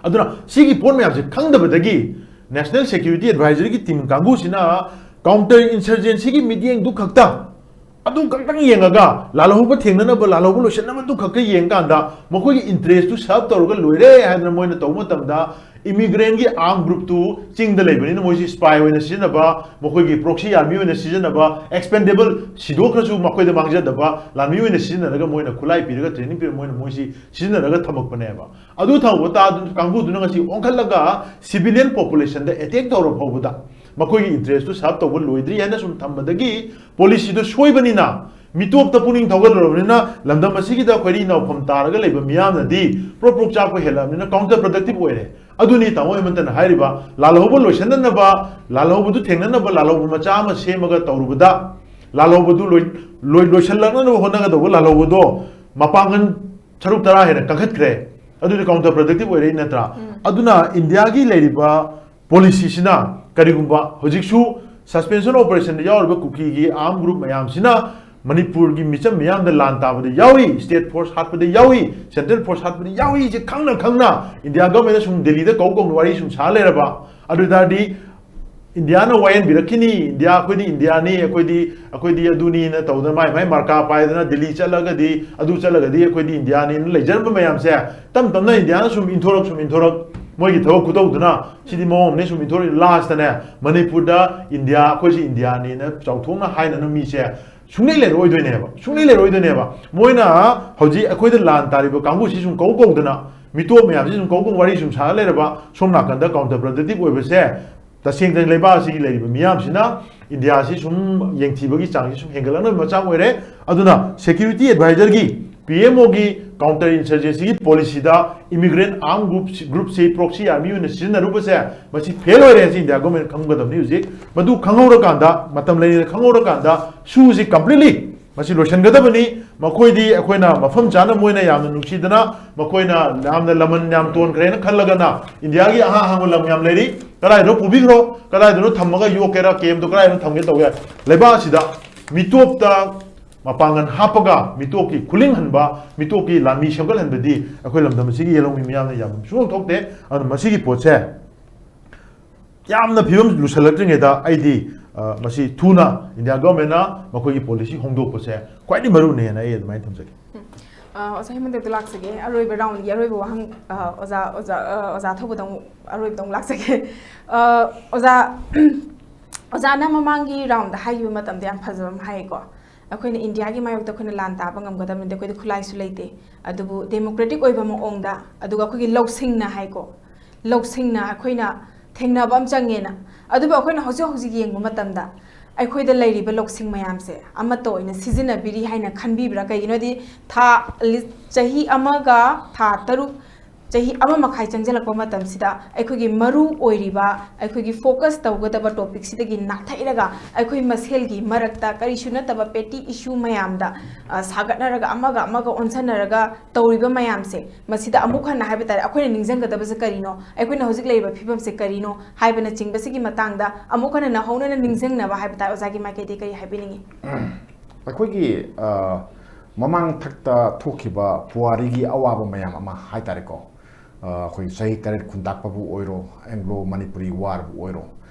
ꯑꯗꯨꯅ ꯁꯤꯒꯤ ꯄꯣꯠ ꯃꯌꯥꯝꯁꯦ ꯈꯪꯗꯕꯗꯒꯤ National Security Advisoryꯒꯤ ꯇꯤꯝ ꯀꯥꯡꯕꯨꯁꯤꯅ counter insurgencyꯒꯤ ꯃꯤꯠꯌꯦꯡꯗꯨ ꯈꯛꯇ, ꯑꯗꯨ ꯈꯛꯇꯪ ꯌꯦꯡꯉꯒ, ꯂꯥꯜꯍꯧꯕ ꯊꯦꯡꯅꯅꯕ, ꯂꯥꯜꯍꯧꯕ ꯂꯣꯏꯁꯤꯟꯅꯕꯗꯨ ꯈꯛꯇ ꯌꯦꯡꯀꯥꯟꯗ, ꯃꯈꯣꯏꯒꯤ ꯏꯟꯇꯔꯦꯁꯇꯨ ꯁꯔꯞ ꯇꯧꯔꯒ ꯂꯣꯏꯔꯦ ꯍꯥꯏꯗꯅ ꯃꯣꯏꯅ ꯇꯧꯕ ꯃꯇꯝꯗ, ꯏꯃꯤꯒ꯭ꯔꯦꯟꯒꯤ ꯑꯥꯔꯝ ꯒ꯭ꯔꯨꯞꯇꯨ ꯆꯤꯡꯗ ꯂꯩꯕꯅꯤꯅ ꯃꯣꯏꯁꯤ ꯁ꯭ꯄꯥꯏ ꯑꯣꯏꯅ ꯁꯤꯖꯤꯟꯅꯕ, ꯃꯈꯣꯏꯒꯤ ꯄ꯭ꯔꯣꯛꯁꯤ ꯑꯥꯔꯃꯤ ꯑꯣꯏꯅ ꯁꯤꯖꯤꯟꯅꯕ, ꯑꯦꯛꯁꯄꯦꯟꯗꯦꯕꯜ, ꯁꯤꯗꯣꯛꯈ꯭ꯔꯁꯨ ꯃꯈꯣꯏꯗ ꯃꯥꯡꯖꯗꯕ ꯂꯥꯟꯃꯤ ꯑꯣꯏꯅ ꯁꯤꯖꯤꯟꯅꯔꯒ, ꯃꯣꯏꯅ ꯈꯨꯠꯂꯥꯏ ꯄꯤꯔꯒ, ꯇ꯭ꯔꯦꯅꯤꯡ ꯄꯤꯔꯒ, ꯃꯣꯏꯅ ꯃꯣꯏꯁꯤ ꯁꯤꯖꯤꯟꯅꯔꯒ ꯊꯝꯃꯛꯄꯅꯦꯕ꯫ ꯑꯗꯨ ꯊꯝꯃꯛꯄ ꯇꯥ-, ꯀꯥꯡꯕꯨꯗꯨꯅ ꯉꯁꯤ ꯑꯣꯟꯈꯠꯂꯒ civilian populationꯗ attack ꯇꯧꯔ ꯐꯥꯎꯕꯗ ꯃꯈꯣꯏꯒꯤ ꯏꯟꯇꯔꯦꯁꯇꯨ ꯁꯔꯞ ꯇꯧꯕ ꯂꯣꯏꯗ꯭ꯔꯤ ꯍꯥꯏꯅ ꯁꯨꯝ ꯊꯝꯕꯗꯒꯤ ꯄꯣꯂꯤꯁꯤꯗꯨ ꯁꯣꯏꯕꯅꯤꯅ, ꯃꯤꯇꯣꯞꯇ ꯄꯨꯛꯅꯤꯡ ꯊꯧꯒꯠꯂꯨꯔꯕꯅꯤꯅ, ꯂꯝꯗꯝ ꯑꯁꯤꯒꯤꯗ ꯈꯣꯏꯔꯤ ꯅꯥꯎꯐꯝ ꯇꯥꯔꯒ ꯂꯩꯕ ꯃꯤꯌꯥꯝꯅꯗꯤ ꯄ꯭ꯔꯣꯛ ꯄ꯭ꯔꯣꯛ ꯆꯥꯛꯄ ꯍꯦꯜꯂꯛꯑꯕꯅꯤꯅ counter productive ꯑꯣꯏꯔꯦ꯫ ꯑꯗꯨꯅꯤ ꯇꯥꯃꯣ ꯍꯦꯃꯟꯇꯅ ꯍꯥꯏꯔꯤꯕ, ꯂꯥꯜꯍꯧꯕ ꯂꯣꯏꯁꯤꯟꯅꯅꯕ, ꯂꯥꯜꯍꯧꯕꯗꯨ ꯊꯦꯡꯅꯅꯕ ꯂꯥꯜꯍꯧꯕ ꯃꯆꯥ ꯑꯃ ꯁꯦꯝꯃꯒ ꯇꯧꯔꯨꯕꯗ, ꯂꯥꯜꯍꯧꯕꯗꯨ ꯂꯣꯏ-, ꯂꯣꯏ-, ꯂꯣꯏꯁꯤꯜꯂꯛꯅꯅꯕ ꯍꯣꯠꯅꯒꯗꯧꯕ ꯂꯥꯜꯍꯧꯕꯗꯣ ꯃꯄꯥꯡꯒꯜ ꯁꯔꯨꯛ ꯇꯔꯥ ꯍꯦꯟꯅ ꯀꯟꯈꯠꯈ꯭ꯔꯦ꯫ ꯑꯗꯨꯗꯤ counter productive ꯑꯣꯏꯔꯛꯏ ꯅꯠꯇ꯭ꯔꯥ? ꯑꯗꯨꯅ ꯏꯟꯗꯤꯌꯥꯒꯤ ꯂꯩꯔꯤꯕ ꯄꯣꯂꯤꯁꯤꯁꯤꯅ ꯀꯔꯤꯒꯨꯝꯕ ꯍꯧꯖꯤꯛꯁꯨ suspension operationꯗ ꯌꯥꯎꯔꯤꯕ ꯀꯨꯀꯤꯒꯤ ꯑꯥꯔꯝ ꯒ꯭ꯔꯨꯞ ꯃꯌꯥꯝꯁꯤꯅ ꯃꯅꯤꯄꯨꯔꯒꯤ ꯃꯤꯆꯝ ꯃꯤꯌꯥꯝꯗ ꯂꯥꯟ ꯇꯥꯕꯗ ꯌꯥꯎꯏ, state force ꯍꯥꯠꯄꯗ ꯌꯥꯎꯏ, central force ꯍꯥꯠꯄꯗ ꯌꯥꯎꯏꯁꯦ ꯈꯪꯅ ꯈꯪꯅ ꯏꯟꯗꯤꯌꯥ ꯒꯚꯔꯟꯃꯦꯟꯅ ꯁꯨꯝ ꯗꯦꯜꯂꯤꯗ ꯀꯧ ꯀꯧꯅ ꯋꯥꯔꯤ ꯁꯨꯝ ꯁꯥ ꯂꯩꯔꯕ, ꯑꯗꯨ ꯑꯣꯏ ꯇꯥꯔꯗꯤ ꯏꯟꯗꯤꯌꯥꯅ ꯋꯥꯌꯦꯟꯕꯤꯔꯛꯈꯤꯅꯤ, ꯏꯟꯗꯤꯌꯥ, ꯑꯩꯈꯣꯏꯗꯤ ꯏꯟꯗꯤꯌꯥꯅꯤ, ꯑꯩꯈꯣꯏꯗꯤ, ꯑꯩꯈꯣꯏꯗꯤ ꯑꯗꯨꯅꯤꯅ ꯇꯧꯗꯅ ꯃꯥꯏ ꯃꯥꯏ ꯃꯥꯔꯀꯥ ꯄꯥꯏꯗꯅ ꯗꯦꯜꯂꯤ ꯆꯠꯂꯒꯗꯤ, ꯑꯗꯨ ꯆꯠꯂꯒꯗꯤ ꯑꯩꯈꯣꯏꯗꯤ ꯏꯟꯗꯤꯌꯥꯅꯤꯅ ꯂꯩꯖꯔꯝꯕ ꯃꯌꯥꯝꯁꯦ ꯇꯞ ꯇꯞꯅ ꯏꯟꯗꯤꯌꯥꯅ ꯁꯨꯝ ꯏꯟꯊꯣꯔꯛ, ꯁꯨꯝ ꯏꯟꯊꯣꯔꯛ, ꯃꯣꯏꯒꯤ ꯊꯕꯛ ꯈꯨꯇꯧꯗꯨꯅ ꯁꯤꯗꯤ ꯃꯑꯣꯡ ꯑꯃꯅꯤ, ꯁꯨꯝ ꯏꯟꯊꯣꯔꯛ, ꯂꯥꯁꯇꯅꯦ ꯃꯅꯤꯄꯨꯔꯗ ꯏꯟꯗꯤꯌꯥ, ꯑꯩꯈꯣꯏꯁꯤ ꯏꯟꯗꯤꯌꯥꯅꯤꯅ ꯆꯥꯎꯊꯣꯛꯅ ꯍꯥꯏꯅꯅ ꯃꯤꯁꯦ ꯁꯨꯡꯂꯩ ꯂꯩꯔꯣꯏꯗꯣꯏꯅꯦꯕ, ꯁꯨꯡꯂꯩ ꯂꯩꯔꯣꯏꯗꯣꯏꯅꯦꯕ꯫ ꯃꯣꯏꯅ ꯍꯧꯖꯤꯛ ꯑꯩꯈꯣꯏꯗ ꯂꯥꯟ ꯇꯥꯔꯤꯕ ꯀꯥꯡꯕꯨꯁꯤ ꯁꯨꯝ ꯀꯧ ꯀꯧꯗꯅ, ꯃꯤꯇꯣꯞ ꯃꯌꯥꯝꯁꯤ ꯁꯨꯝ ꯀꯧ ꯀꯧ ꯋꯥꯔꯤ ꯁꯨꯝ ꯁꯥꯔ ꯂꯩꯔꯕ, ꯁꯣꯝ ꯅꯥꯀꯟꯗ counter productive ꯑꯣꯏꯕꯁꯦ ꯇꯁꯦꯡ ꯇꯁꯦꯡ ꯂꯩꯕꯥꯛ ꯑꯁꯤꯒꯤ ꯂꯩꯔꯤꯕ ꯃꯤꯌꯥꯝꯁꯤꯅ ꯏꯟꯗꯤꯌꯥꯁꯤ ꯁꯨꯝ ꯌꯦꯡꯊꯤꯕꯒꯤ ꯆꯥꯡꯁꯤ ꯁꯨꯝ ꯍꯦꯟꯒꯠꯂꯛꯅꯕꯒꯤ ꯃꯆꯥꯛ ꯑꯣꯏꯔꯦ꯫ ꯑꯗꯨꯅ Security Advisorꯒꯤ ꯄꯤ ꯑꯦꯝ ꯑꯣꯒꯤ counter insurgencyꯒꯤ policyꯗ immigrant armed group groupꯁꯤ proxy army ꯑꯣꯏꯅ ꯁꯤꯖꯤꯟꯅꯔꯨꯕꯁꯦ, ꯃꯁꯤ fail ꯑꯣꯏꯔꯦ ꯍꯥꯏꯁꯤ ꯏꯟꯗꯤꯌꯥ government ꯈꯪꯒꯗꯕꯅꯤ꯫ ꯍꯧꯖꯤꯛ ꯃꯗꯨ ꯈꯪꯍꯧꯔꯀꯥꯟꯗ, ꯃꯇꯝ ꯂꯩꯔꯤꯉꯩꯗ ꯈꯪꯍꯧꯔꯀꯥꯟꯗ ꯁꯨꯁꯤ completely ꯃꯁꯤ ꯂꯣꯏꯁꯤꯟꯒꯗꯕꯅꯤ꯫ ꯃꯈꯣꯏꯗꯤ ꯑꯩꯈꯣꯏꯅ ꯃꯐꯝ ꯆꯥꯅ ꯃꯣꯏꯅ ꯌꯥꯝꯅ ꯅꯨꯡꯁꯤꯗꯅ, ꯃꯈꯣꯏꯅ ꯌꯥꯝꯅ ꯂꯃꯟ ꯌꯥꯝ ꯇꯣꯟꯈ꯭ꯔꯦꯅ ꯈꯜꯂꯒꯅ, ꯏꯟꯗꯤꯌꯥꯒꯤ ꯑꯍꯥꯡ ꯑꯍꯥꯡꯕ ꯂꯝ ꯌꯥꯝ ꯂꯩꯔꯤ, ꯀꯗꯥꯏꯗꯅꯣ ꯄꯨꯕꯤꯈ꯭ꯔꯣ, ꯀꯗꯥꯏꯗꯅꯣ ꯊꯝꯃꯒ ꯌꯣꯛꯀꯦꯔꯥ, camp ꯇꯣ ꯀꯗꯥꯏꯗꯅꯣ ꯊꯝꯒꯦ ꯇꯧꯒꯦ꯫ ꯂꯩꯕꯥꯛ ꯑꯁꯤꯗ ꯃꯤꯇꯣꯞꯇ ꯃꯄꯥꯡꯒꯜ ꯍꯥꯞꯄꯒ, ꯃꯤꯇꯣꯞꯀꯤ ꯈꯨꯂꯤꯡꯍꯟꯕ, ꯃꯤꯇꯣꯞꯀꯤ ꯂꯥꯟꯃꯤ ꯁꯦꯝꯒꯠꯍꯟꯕꯗꯤ ꯑꯩꯈꯣꯏ ꯂꯝꯗꯝ ꯑꯁꯤꯒꯤ ꯌꯦꯜꯍꯧꯃꯤ ꯃꯤꯌꯥꯝꯅ ꯌꯥꯐꯝ ꯁꯨꯡꯊꯣꯛ ꯊꯣꯛꯇꯦ꯫ ꯑꯗꯨꯅ ꯃꯁꯤꯒꯤ ꯄꯣꯠꯁꯦ ꯌꯥꯝꯅ ꯐꯤꯕꯝ ꯂꯨꯁꯜꯂꯛꯇ꯭ꯔꯤꯉꯩꯗ ꯑꯩꯗꯤ, ꯑ, ꯃꯁꯤ ꯊꯨꯅ ꯏꯟꯗꯤꯌꯥ governmentꯅ ꯃꯈꯣꯏꯒꯤ policy ꯍꯣꯡꯗꯣꯛꯄꯁꯦ ꯈ꯭ꯋꯥꯏꯗꯒꯤ ꯃꯔꯨꯅꯤ ꯍꯥꯏꯅ ꯑꯩ ꯑꯗꯨꯃꯥꯏꯅ ꯊꯝꯖꯒꯦ꯫ ꯎꯝ꯫ ꯑ, ꯑꯣꯖꯥ ꯍꯦꯃꯟꯗꯦꯕꯇ ꯂꯥꯛꯆꯒꯦ꯫ ꯑꯔꯣꯏꯕ roundꯒꯤ ꯑꯔꯣꯏꯕ ꯋꯥꯍꯪ, ꯑ, ꯑꯣꯖꯥ, ꯑꯣꯖꯥ, ꯑ, ꯑꯣꯖꯥ ꯊꯧꯕꯗ ꯑꯃꯨꯛ, ꯑꯔꯣꯏꯕꯗ ꯑꯃꯨꯛ ꯂꯥꯛꯆꯒꯦ꯫ ꯑ, ꯑꯣꯖꯥ, ꯑꯣꯖꯥꯅ ꯃꯃꯥꯡꯒꯤ roundꯗ ꯍꯥꯏꯈꯤꯕ ꯃꯇꯝꯗ ꯌꯥꯝ ꯐꯖꯕ ꯑꯃ ꯍꯥꯏꯀꯣ꯫ ꯑꯩꯈꯣꯏꯅ ꯏꯟꯗꯤꯌꯥꯒꯤ ꯃꯥꯌꯣꯛꯇ ꯑꯩꯈꯣꯏꯅ ꯂꯥꯟ ꯇꯥꯕ ꯉꯝꯒꯗꯕ ꯅꯠꯇꯦ, ꯑꯩꯈꯣꯏꯗ ꯈꯨꯠꯂꯥꯏꯁꯨ ꯂꯩꯇꯦ꯫ ꯑꯗꯨꯕꯨ democratic ꯑꯣꯏꯕ ꯃꯑꯣꯡꯗ, ꯑꯗꯨꯒ ꯑꯩꯈꯣꯏꯒꯤ ꯂꯧꯁꯤꯡꯅ ꯍꯥꯏꯀꯣ, ꯂꯧꯁꯤꯡꯅ ꯑꯩꯈꯣꯏꯅ ꯊꯦꯡꯅꯕ ꯑꯃ ꯆꯪꯉꯦꯅ꯫ ꯑꯗꯨꯕꯨ ꯑꯩꯈꯣꯏꯅ ꯍꯧꯖꯤꯛ ꯍꯧꯖꯤꯛ ꯌꯦꯡꯕ ꯃꯇꯝꯗ ꯑꯩꯈꯣꯏꯗ ꯂꯩꯔꯤꯕ ꯂꯧꯁꯤꯡ ꯃꯌꯥꯝꯁꯦ ꯑꯃꯠꯇ ꯑꯣꯏꯅ ꯁꯤꯖꯤꯟꯅꯕꯤꯔꯤ ꯍꯥꯏꯅ ꯈꯟꯕꯤꯕ꯭ꯔꯥ? ꯀꯩꯒꯤꯅꯣꯗꯤ ꯊꯥ, ꯂꯤ-, ꯆꯍꯤ ꯑꯃꯒ ꯊꯥ ꯇꯔꯨꯛ, ꯆꯍꯤ ꯑꯃ ꯃꯈꯥꯏ ꯆꯪꯁꯤꯜꯂꯛꯄ ꯃꯇꯝꯁꯤꯗ ꯑꯩꯈꯣꯏꯒꯤ ꯃꯔꯨ ꯑꯣꯏꯔꯤꯕ, ꯑꯩꯈꯣꯏꯒꯤ focus ꯇꯧꯒꯗꯕ topicꯁꯤꯗꯒꯤ ꯅꯥꯊꯩꯔꯒ ꯑꯩꯈꯣꯏ ꯃꯁꯦꯜꯒꯤ ꯃꯔꯛꯇ ꯀꯔꯤꯁꯨ ꯅꯠꯇꯕ petty issue ꯃꯌꯥꯝꯗ, ꯑ, ꯁꯥꯒꯠꯅꯔꯒ ꯑꯃꯒ ꯑꯃꯒ ꯑꯣꯟꯁꯟꯅꯔꯒ ꯇꯧꯔꯤꯕ ꯃꯌꯥꯝꯁꯦ, ꯃꯁꯤꯗ ꯑꯃꯨꯛ ꯍꯟꯅ ꯍꯥꯏꯕ ꯇꯥꯔꯦ, ꯑꯩꯈꯣꯏꯅ ꯅꯤꯡꯁꯤꯡꯒꯗꯕꯁꯦ ꯀꯔꯤꯅꯣ, ꯑꯩꯈꯣꯏꯅ ꯍꯧꯖꯤꯛ ꯂꯩꯔꯤꯕ ꯐꯤꯕꯝꯁꯦ ꯀꯔꯤꯅꯣ ꯍꯥꯏꯕꯅꯆꯤꯡꯕꯁꯤꯒꯤ ꯃꯇꯥꯡꯗ ꯑꯃꯨꯛ ꯍꯟꯅ ꯅꯧꯍꯧꯅꯅ ꯅꯤꯡꯁꯤꯡꯅꯕ ꯍꯥꯏꯕ ꯇꯥꯔꯦ, ꯑꯣꯖꯥꯒꯤ ꯃꯥꯏꯀꯩꯗꯒꯤ ꯀꯔꯤ ꯍꯥꯏꯕꯤꯅꯤꯡꯉꯤ? ꯑꯩꯈꯣꯏꯒꯤ, ꯑ, ꯃꯃꯥꯡ ꯊꯛꯇ ꯊꯣꯛꯈꯤꯕ ꯄꯨꯋꯥꯔꯤꯒꯤ ꯑꯋꯥꯕ ꯃꯌꯥꯝ ꯑꯃ ꯍꯥꯏ ꯇꯥꯔꯦꯀꯣ, ꯑ, ꯑꯩꯈꯣꯏ ꯆꯍꯤ ꯇꯔꯦꯠ ꯈꯨꯟꯇꯥꯛꯄꯕꯨ ꯑꯣꯏꯔꯣ, Anglo Manipuri Warꯕꯨ ꯑꯣꯏꯔꯣ,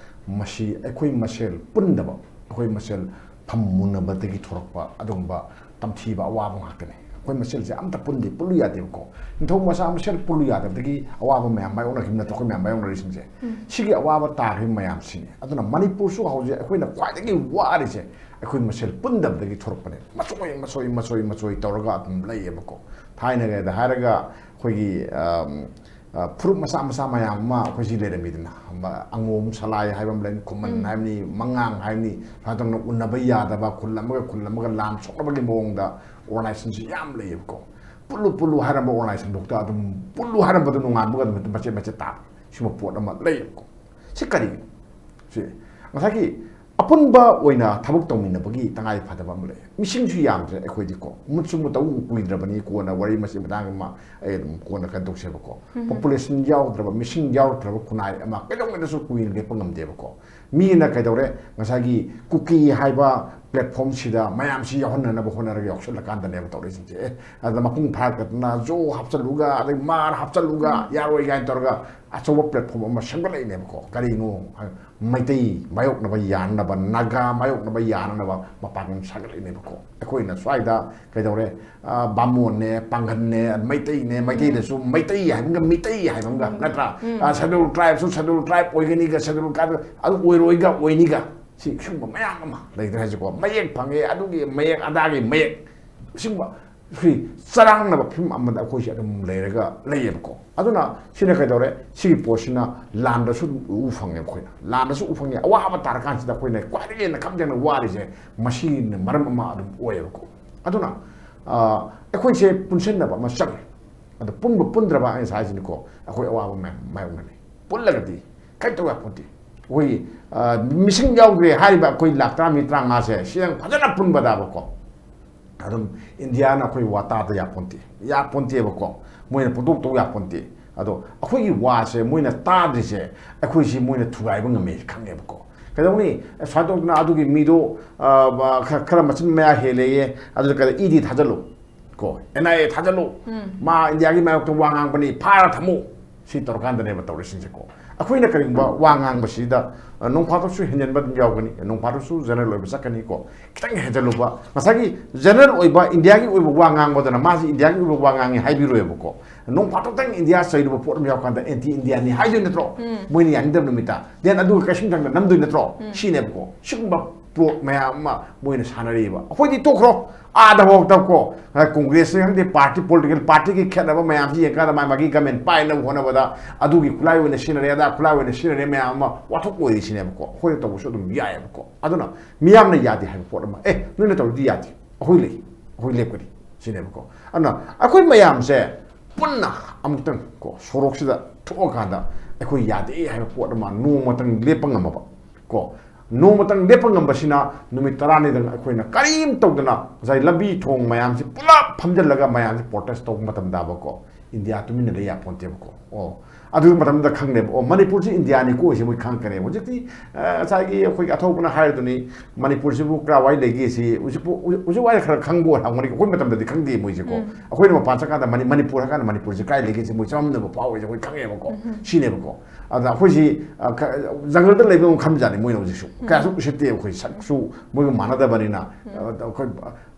ꯃꯁꯤ ꯑꯩꯈꯣꯏ ꯃꯁꯦꯜ ꯄꯨꯟꯗꯕ, ꯑꯩꯈꯣꯏ ꯃꯁꯦꯜ ꯐꯝꯃꯨꯟꯅꯕꯗꯒꯤ ꯊꯣꯔꯛꯄ ꯑꯗꯨꯒꯨꯝꯕ ꯇꯝꯊꯤꯕ ꯑꯋꯥꯕ ꯉꯥꯛꯇꯅꯤ꯫ ꯑꯩꯈꯣꯏ ꯃꯁꯦꯜꯁꯦ ꯑꯝꯇ ꯄꯨꯟꯗꯦ, ꯄꯨꯜꯂꯨ ꯌꯥꯗꯦꯕꯀꯣ꯫ ꯅꯤꯡꯊꯧ ꯃꯆꯥ ꯃꯁꯦꯜ ꯄꯨꯜꯂꯨ ꯌꯥꯗꯕꯗꯒꯤ ꯑꯋꯥꯕ ꯃꯌꯥꯝ ꯃꯥꯌꯣꯛꯅꯈꯤꯕ ꯅꯠꯇ꯭ꯔꯣ ꯑꯩꯈꯣꯏ ꯃꯌꯥꯝ ꯃꯥꯌꯣꯛꯅꯔꯤꯁꯤꯡꯁꯦ? ꯎꯝ꯫ ꯁꯤꯒꯤ ꯑꯋꯥꯕ ꯇꯥꯈ꯭ꯔꯤꯕ ꯃꯌꯥꯝꯁꯤꯅꯤ꯫ ꯑꯗꯨꯅ ꯃꯅꯤꯄꯨꯔꯁꯨ ꯍꯧꯖꯤꯛ ꯑꯩꯈꯣꯏꯅ ꯈ꯭ꯋꯥꯏꯗꯒꯤ ꯋꯥꯔꯤꯁꯦ ꯑꯩꯈꯣꯏ ꯃꯁꯦꯜ ꯄꯨꯟꯗꯕꯗꯒꯤ ꯊꯣꯔꯛꯄꯅꯦ꯫ ꯃꯆꯣꯏ, ꯃꯆꯣꯏ, ꯃꯆꯣꯏ, ꯃꯆꯣꯏ ꯇꯧꯔꯒ ꯑꯗꯨꯝ ꯂꯩꯌꯦꯕꯀꯣ꯫ ꯊꯥꯏꯅꯉꯩꯗ ꯍꯥꯏꯔꯒ ꯑꯩꯈꯣꯏꯒꯤ, ꯑꯝ, ꯑ, ꯐꯨꯔꯨꯞ ꯃꯆꯥ ꯃꯆꯥ ꯃꯌꯥꯝ ꯑꯃ ꯑꯩꯈꯣꯏ ꯁꯤ ꯂꯩꯔꯝꯃꯤꯗꯅ, ꯑꯃ ꯑꯉꯣꯝ ꯁꯂꯥꯏ ꯍꯥꯏꯕ ꯑꯃ ꯂꯩ, ꯈꯨꯃꯟ ꯎꯝ꯫ ꯍꯥꯏꯕꯅꯤ, ꯃꯉꯥꯡ ꯍꯥꯏꯕꯅꯤ, ꯁꯨꯃꯥꯏꯅ ꯇꯧꯗꯅ ꯎꯟꯅꯕ ꯌꯥꯗꯕ, ꯈꯨꯜ ꯑꯃꯒ ꯈꯨꯜ ꯑꯃꯒ ꯂꯥꯟ ꯁꯣꯛꯅꯕꯒꯤ ꯃꯑꯣꯡꯗ ꯑꯣꯔꯒꯅꯥꯏꯖꯦꯁꯟꯁꯤ ꯌꯥꯝ ꯂꯩꯌꯦꯕꯀꯣ꯫ ꯄꯨꯜꯂꯨ ꯄꯨꯜꯂꯨ ꯍꯥꯏꯔꯝꯕ ꯑꯣꯔꯒꯅꯥꯏꯖꯦꯁꯟꯐꯥꯎꯗ ꯑꯗꯨꯝ ꯄꯨꯜꯂꯨ ꯍꯥꯏꯔꯝꯕꯗ ꯅꯣꯡꯉꯥꯟꯕꯒ ꯑꯗꯨꯝ ꯍꯦꯛꯇ ꯃꯆꯦꯠ ꯃꯆꯦꯠ ꯇꯥꯕ ꯁꯤꯒꯨꯝꯕ ꯄꯣꯠ ꯑꯃ ꯂꯩꯌꯦꯕꯀꯣ꯫ ꯁꯤ ꯀꯔꯤꯒꯤꯅꯣ? ꯁꯤ ꯉꯁꯥꯏꯒꯤ ꯑꯄꯨꯟꯕ ꯑꯣꯏꯅ ꯊꯕꯛ ꯇꯧꯃꯤꯟꯅꯕꯒꯤ ꯇꯉꯥꯏ ꯐꯗꯕ ꯑꯃ ꯂꯩ꯫ ꯃꯤꯁꯤꯡꯁꯨ ꯌꯥꯝꯗ꯭ꯔꯦ ꯑꯩꯈꯣꯏꯗꯤꯀꯣ, ꯃꯨꯠꯁꯨ ꯃꯨꯠꯇꯧ ꯀꯨꯏꯗ꯭ꯔꯕꯅꯤ꯫ ꯀꯣꯟꯅ ꯋꯥꯔꯤ ꯃꯁꯤ ꯃꯇꯥꯡ ꯑꯃ ꯑꯩ ꯑꯗꯨꯝ ꯀꯣꯟꯅ ꯀꯩꯅꯣ ꯇꯧꯁꯦꯕꯀꯣ꯫ ꯄꯣꯄꯨꯂꯦꯁꯟ ꯌꯥꯎꯗ꯭ꯔꯕ, ꯃꯤꯁꯤꯡ ꯌꯥꯎꯔꯛꯇ꯭ꯔꯕ ꯈꯨꯟꯅꯥꯏ ꯑꯃ ꯀꯩꯗꯧꯉꯩꯗꯁꯨ ꯀꯨꯏꯅ ꯂꯦꯞꯄ ꯉꯝꯗꯦꯕꯀꯣ꯫ ꯃꯤꯅ ꯀꯩꯗꯧꯔꯦ, ꯉꯁꯥꯏꯒꯤ ꯀꯨꯀꯤ ꯍꯥꯏꯕ ꯄ꯭ꯂꯦꯠꯐꯣꯝꯁꯤꯗ ꯃꯌꯥꯝꯁꯤ ꯌꯥꯎꯍꯟꯅꯅꯕ ꯍꯣꯠꯅꯔꯒ ꯌꯥꯎꯁꯜꯂꯀꯥꯟꯗꯅꯦꯕ ꯇꯧꯔꯛꯏꯁꯤꯡꯁꯦ꯫ ꯑꯦ, ꯑꯗ ꯃꯄꯨꯡ ꯐꯥꯔꯛꯇꯗꯅ ꯖꯣ ꯍꯥꯞꯆꯜꯂꯨꯒ, ꯑꯗꯩ ꯃꯥꯔ ꯍꯥꯞꯆꯜꯂꯨꯒ, ꯌꯥꯔꯣꯏ ꯀꯥꯏꯅ ꯇꯧꯔꯒ ꯑꯆꯧꯕ ꯄ꯭ꯂꯦꯠꯐꯣꯝ ꯑꯃ ꯁꯦꯝꯒꯠꯂꯛꯏꯅꯦꯕꯀꯣ꯫ ꯀꯔꯤꯅꯣ? ꯃꯩꯇꯩ ꯃꯥꯌꯣꯛꯅꯕ ꯌꯥꯅꯅꯕ, ꯅꯥꯒꯥ ꯃꯥꯌꯣꯛꯅꯕ ꯌꯥꯅꯅꯕ ꯃꯄꯥꯡꯒꯜ ꯁꯥꯒꯠꯂꯛꯏꯅꯦꯕꯀꯣ꯫ ꯑꯩꯈꯣꯏꯅ ꯁ꯭ꯋꯥꯏꯗ ꯀꯩꯗꯧꯔꯦ, ꯑ, ꯕꯥꯃꯣꯟꯅꯦ, ꯄꯥꯡꯒꯜꯅꯦ, ꯃꯩꯇꯩꯅꯦ, ꯃꯩꯇꯩꯗꯁꯨ ꯃꯩꯇꯩ ꯍꯥꯏꯕ ꯑꯃꯒ ꯃꯤꯇꯩ ꯍꯥꯏꯕ ꯑꯃꯒ, ꯅꯠꯇ꯭ꯔꯥ? ꯁꯦꯗꯨꯜ ꯇ꯭ꯔꯥꯏꯕꯁꯨ ꯁꯦꯗꯨꯜ ꯇ꯭ꯔꯥꯏꯕ ꯑꯣꯏꯒꯅꯤꯒ, ꯁꯦꯗꯨꯜ ꯀꯥꯏꯕ ꯑꯗꯨ ꯑꯣꯏꯔꯣꯏꯒ ꯑꯣꯏꯅꯤꯒ, ꯁꯤ ꯁꯤꯒꯨꯝꯕ ꯃꯌꯥꯝ ꯑꯃ ꯂꯩꯇ꯭ꯔꯦ ꯍꯥꯏꯁꯤꯀꯣ꯫ ꯃꯌꯦꯛ ꯐꯪꯉꯦ, ꯑꯗꯨꯒꯤ ꯃꯌꯦꯛ, ꯑꯗꯥꯒꯤ ꯃꯌꯦꯛ, ꯁꯤꯒꯨꯝꯕ ꯁꯤ ꯆꯔꯥꯡꯅꯕ ꯐꯤꯕꯝ ꯑꯃꯗ ꯑꯩꯈꯣꯏꯁꯦ ꯑꯗꯨꯝ ꯂꯩꯔꯒ ꯂꯩꯌꯦꯕꯀꯣ꯫ ꯑꯗꯨꯅ ꯁꯤꯅ ꯀꯩꯗꯧꯔꯦ? ꯁꯤꯒꯤ ꯄꯣꯠꯁꯤꯅ ꯂꯥꯟꯗꯁꯨ ꯑꯗꯨꯝ ꯎ ꯐꯪꯉꯦ ꯑꯩꯈꯣꯏꯅ꯫ ꯂꯥꯟꯗꯁꯨ ꯎ ꯐꯪꯉꯦ꯫ ꯑꯋꯥꯕ ꯇꯥꯔꯀꯥꯟꯁꯤꯗ ꯑꯩꯈꯣꯏꯅ ꯈ꯭ꯋꯥꯏꯗꯒꯤ ꯍꯦꯟꯅ ꯈꯝ ꯊꯦꯡꯅ ꯋꯥꯔꯤꯁꯦ ꯃꯁꯤꯅ ꯃꯔꯝ ꯑꯃ ꯑꯗꯨꯝ ꯑꯣꯏꯌꯦꯕꯀꯣ꯫ ꯑꯗꯨꯅ, ꯑ, ꯑꯩꯈꯣꯏꯁꯦ ꯄꯨꯟꯁꯤꯟꯅꯕ ꯑꯃ ꯆꯪꯉꯦ꯫ ꯑꯗꯣ ꯄꯨꯟꯕ ꯄꯨꯟꯗ꯭ꯔꯕ ꯑꯩꯅ ꯉꯁꯥꯏ ꯍꯥꯏꯁꯤꯅꯤꯀꯣ, ꯑꯩꯈꯣꯏ ꯑꯋꯥꯕ ꯃꯌꯥꯝ ꯃꯥꯌꯣꯛꯅꯅꯤ꯫ ꯄꯨꯜꯂꯒꯗꯤ ꯀꯔꯤꯝ ꯇꯧ ꯌꯥꯄꯣꯟꯇꯦ꯫ ꯑꯩꯈꯣꯏꯒꯤ, ꯑ, ꯃꯤꯁꯤꯡ ꯌꯥꯎꯗ꯭ꯔꯦ ꯍꯥꯏꯔꯤꯕ ꯑꯩꯈꯣꯏ ꯂꯥꯛ ꯇꯔꯥꯃꯔꯤ ꯇꯔꯥꯃꯉꯥꯁꯦ ꯁꯤꯗꯪ ꯐꯖꯅ ꯄꯨꯟꯕꯗꯕꯀꯣ, ꯑꯗꯨꯝ ꯏꯟꯗꯤꯌꯥꯅ ꯑꯩꯈꯣꯏ ꯋꯥ ꯇꯥꯗ ꯌꯥꯄꯣꯟꯇꯦ, ꯌꯥꯄꯣꯟꯇꯦꯕꯀꯣ꯫ ꯃꯣꯏꯅ ꯄꯨꯡꯇꯣꯛ ꯇꯧ ꯌꯥꯄꯣꯟꯇꯦ꯫ ꯑꯗꯣ ꯑꯩꯈꯣꯏꯒꯤ ꯋꯥꯁꯦ ꯃꯣꯏꯅ ꯇꯥꯗ꯭ꯔꯤꯁꯦ ꯑꯩꯈꯣꯏꯁꯤ ꯃꯣꯏꯅ ꯊꯨꯒꯥꯏꯕ ꯉꯝꯃꯦ ꯈꯪꯉꯦꯕꯀꯣ꯫ ꯀꯩꯗꯧꯅꯤ? ꯑꯦ, ꯁꯨꯃꯥꯏꯅ ꯇꯧꯗꯅ ꯑꯗꯨꯒꯤ ꯃꯤꯗꯣ, ꯑ, ꯈꯔ, ꯈꯔ ꯃꯆꯤꯟ ꯃꯌꯥ ꯍꯦꯜꯂꯦꯌꯦ, ꯑꯗꯨ ꯀꯩꯗꯧ, ꯏ ꯗꯤ ꯊꯥꯖꯤꯜꯂꯨ꯫ ꯀꯣ, ꯑꯦꯟ ꯑꯥꯏ ꯑꯦ ꯊꯥꯖꯤꯜꯂꯨ꯫ ꯃꯥ ꯏꯟꯗꯤꯌꯥꯒꯤ ꯃꯥꯌꯣꯛꯇ ꯋꯥ ꯉꯥꯡꯕꯅꯤ, ꯐꯥꯔ ꯊꯝꯃꯨ꯫ ꯁꯤ ꯇꯧꯔꯀꯥꯟꯗꯅꯦꯕ ꯇꯧꯔꯤꯁꯤꯡꯁꯦꯀꯣ꯫ ꯑꯩꯈꯣꯏꯅ ꯀꯔꯤꯒꯨꯝꯕ ꯋꯥ ꯉꯥꯡꯕꯁꯤꯗ, ꯑ, ꯅꯣꯡ ꯐꯥꯗꯣꯛꯁꯨ ꯍꯦꯟꯖꯟꯕ ꯑꯗꯨꯝ ꯌꯥꯎꯒꯅꯤ, ꯅꯣꯡ ꯐꯥꯗꯣꯛꯁꯨ ꯖꯦꯅꯔꯦꯜ ꯑꯣꯏꯕ ꯆꯠꯀꯅꯤꯀꯣ꯫ ꯈꯤꯇꯪ ꯍꯦꯟꯖꯜꯂꯨꯕ, ꯉꯁꯥꯏꯒꯤ ꯖꯦꯅꯔꯦꯜ ꯑꯣꯏꯕ, ꯏꯟꯗꯤꯌꯥꯒꯤ ꯑꯣꯏꯕ ꯋꯥ ꯉꯥꯡꯕꯗꯅ ꯃꯥꯁꯤ ꯏꯟꯗꯤꯌꯥꯒꯤ ꯑꯣꯏꯕ ꯋꯥ ꯉꯥꯡꯉꯤ ꯍꯥꯏꯕꯤꯔꯣꯏꯕꯀꯣ꯫ ꯅꯣꯡ ꯐꯥꯗꯣꯛꯇꯪ ꯏꯟꯗꯤꯌꯥ ꯆꯩꯔꯨꯕ ꯄꯣꯠ ꯑꯃ ꯌꯥꯎꯔꯀꯥꯟꯗ ꯑꯦꯟꯇꯤ ꯏꯟꯗꯤꯌꯥꯅꯤ ꯍꯥꯏꯗꯣꯏ ꯅꯠꯇ꯭ꯔꯣ? ꯃꯣꯏꯅ ꯌꯥꯅꯤꯡꯗꯕ ꯅꯨꯃꯤꯠꯇ꯫ ꯗꯦꯟ ꯑꯗꯨꯒ ꯀꯩꯁꯨꯝꯊꯪꯗ ꯅꯝꯗꯣꯏ ꯅꯠꯇ꯭ꯔꯣ? ꯁꯤꯅꯦꯕꯀꯣ꯫ ꯁꯤꯒꯨꯝꯕ ꯄ꯭ꯂꯣꯠ ꯃꯌꯥꯝ ꯑꯃ ꯃꯣꯏꯅ ꯁꯥꯟꯅꯔꯤꯕ꯫ ꯑꯩꯈꯣꯏꯗꯤ ꯇꯣꯛꯈ꯭ꯔꯣ꯫ ꯑꯥꯗ ꯐꯥꯎꯗꯀꯣ, ꯀꯣꯡꯒ꯭ꯔꯦꯁꯅꯤ ꯈꯪꯗꯦ, ꯄꯥꯔꯇꯤ, ꯄꯣꯂꯤꯇꯤꯀꯦꯜ ꯄꯥꯔꯇꯤꯒꯤ ꯈꯦꯠꯅꯕ ꯃꯌꯥꯝꯁꯤ ꯌꯦꯡꯀꯥꯟꯗ ꯃꯥꯒꯤ ꯃꯥꯒꯤ ꯒꯃꯦꯟ ꯄꯥꯏꯅꯕ ꯍꯣꯠꯅꯕꯗ ꯑꯗꯨꯒꯤ ꯈꯨꯠꯂꯥꯏ ꯑꯣꯏꯅ ꯁꯤꯖꯤꯟꯅꯔꯦ, ꯑꯗꯥ ꯈꯨꯠꯂꯥꯏ ꯑꯣꯏꯅ ꯁꯤꯖꯤꯟꯅꯔꯦ ꯃꯌꯥꯝ ꯑꯃ ꯋꯥꯊꯣꯛ ꯑꯣꯏꯔꯤꯁꯤꯅꯦꯕꯀꯣ꯫ ꯑꯩꯈꯣꯏꯅ ꯇꯧꯕꯁꯨ ꯑꯗꯨꯝ ꯌꯥꯏꯑꯕꯀꯣ꯫ ꯑꯗꯨꯅ ꯃꯤꯌꯥꯝꯅ ꯌꯥꯗꯦ ꯍꯥꯏꯕ ꯄꯣꯠ ꯑꯃ, "ꯑꯦ, ꯅꯣꯏꯅ ꯇꯧꯔꯗꯤ ꯌꯥꯗꯦ, ꯑꯩꯈꯣꯏ ꯂꯩ, ꯑꯩꯈꯣꯏ ꯂꯦꯞꯀꯅꯤ ꯁꯤꯅꯦꯕꯀꯣ꯫ ꯑꯗꯨꯅ ꯑꯩꯈꯣꯏ ꯃꯌꯥꯝꯁꯦ ꯄꯨꯟꯅ ꯑꯃꯨꯛꯇꯪ ꯀꯣ ꯁꯣꯔꯣꯛꯁꯤꯗ ꯊꯣꯛꯑꯀꯥꯟꯗ ꯑꯩꯈꯣꯏ ꯌꯥꯗꯦ ꯍꯥꯏꯕ ꯄꯣꯠ ꯑꯃ ꯅꯣꯡꯃꯇꯪ ꯂꯦꯞꯄ ꯉꯝꯃꯕ ꯀꯣ ꯅꯣꯡꯃꯇꯪ ꯂꯦꯞꯄ ꯉꯝꯕꯁꯤꯅ ꯅꯨꯃꯤꯠ ꯇꯔꯥꯅꯤꯗꯪ ꯑꯩꯈꯣꯏꯅ ꯀꯔꯤꯝ ꯇꯧꯗꯅ ꯉꯁꯥꯏ ꯂꯝꯕꯤ ꯊꯣꯡ ꯃꯌꯥꯝꯁꯤ ꯄꯨꯂꯞ ꯐꯝꯖꯤꯜꯂꯒ ꯃꯌꯥꯝꯁꯤ ꯄ꯭ꯔꯣꯇꯦꯁ ꯇꯧꯕ ꯃꯇꯝꯗꯕꯀꯣ ꯏꯟꯗꯤꯌꯥ ꯇꯨꯃꯤꯟꯅ ꯂꯩ ꯌꯥꯄꯣꯟꯇꯦꯕꯀꯣ꯫ ꯑꯣ, ꯑꯗꯨꯒꯤ ꯃꯇꯝꯗ ꯈꯪꯅꯦꯕ, ꯑꯣ, ꯃꯅꯤꯄꯨꯔꯁꯤ ꯏꯟꯗꯤꯌꯥꯅꯤꯀꯣ ꯁꯤ ꯃꯣꯏ ꯈꯪꯉꯛꯀꯅꯦꯕ꯫ ꯍꯧꯖꯤꯛꯇꯤ ꯑ, ꯉꯁꯥꯏꯒꯤ ꯑꯩꯈꯣꯏꯒꯤ ꯑꯊꯧꯕꯅ ꯍꯥꯏꯔꯗꯨꯅꯤ, ꯃꯅꯤꯄꯨꯔꯁꯤꯕꯨ ꯀꯔꯥꯏꯋꯥꯏ ꯂꯩꯒꯦ ꯁꯤ ꯍꯧꯖꯤꯛꯄꯨ ꯍꯧꯖꯤꯛ ꯍꯧꯖꯤꯛ ꯋꯥꯏꯗ ꯈꯔ ꯈꯪꯕ ꯑꯣꯏꯔꯝꯒꯅꯤ꯫ ꯑꯩꯈꯣꯏ ꯃꯇꯝꯗꯗꯤ ꯈꯪꯗꯦ ꯃꯣꯏꯁꯦꯀꯣ꯫ ꯎꯝ꯫ ꯑꯩꯈꯣꯏꯅ ꯃꯄꯥꯟ ꯆꯠꯀꯥꯟꯗ ꯃꯅꯤ- ꯃꯅꯤꯄꯨꯔ ꯍꯥꯏꯀꯥꯟꯗ ꯃꯅꯤꯄꯨꯔꯁꯦ ꯀꯥꯏ ꯂꯩꯒꯦ ꯁꯤ ꯃꯣꯏ ꯆꯃꯝꯅꯕ ꯐꯥꯎꯔꯤꯁꯦ ꯑꯩꯈꯣꯏ ꯈꯪꯉꯦꯕꯀꯣ꯫ ꯎꯝ꯫ ꯁꯤꯅꯦꯕꯀꯣ꯫ ꯑꯗ ꯑꯩꯈꯣꯏꯁꯤ, ꯑ, ꯈ- ꯖꯪꯒꯜꯗ ꯂꯩꯕ ꯑꯃ ꯈꯟꯕꯖꯥꯠꯅꯤ ꯃꯣꯏꯅ ꯍꯧꯖꯤꯛꯁꯨ꯫ ꯎꯝ꯫ ꯀꯌꯥꯁꯨ ꯎꯁꯤꯠꯇꯦ ꯑꯩꯈꯣꯏ ꯁꯛꯁꯨ ꯃꯣꯏꯒ ꯃꯥꯟꯅꯗꯕꯅꯤꯅ꯫ ꯎꯝ꯫ ꯑ, ꯑꯩꯈꯣꯏ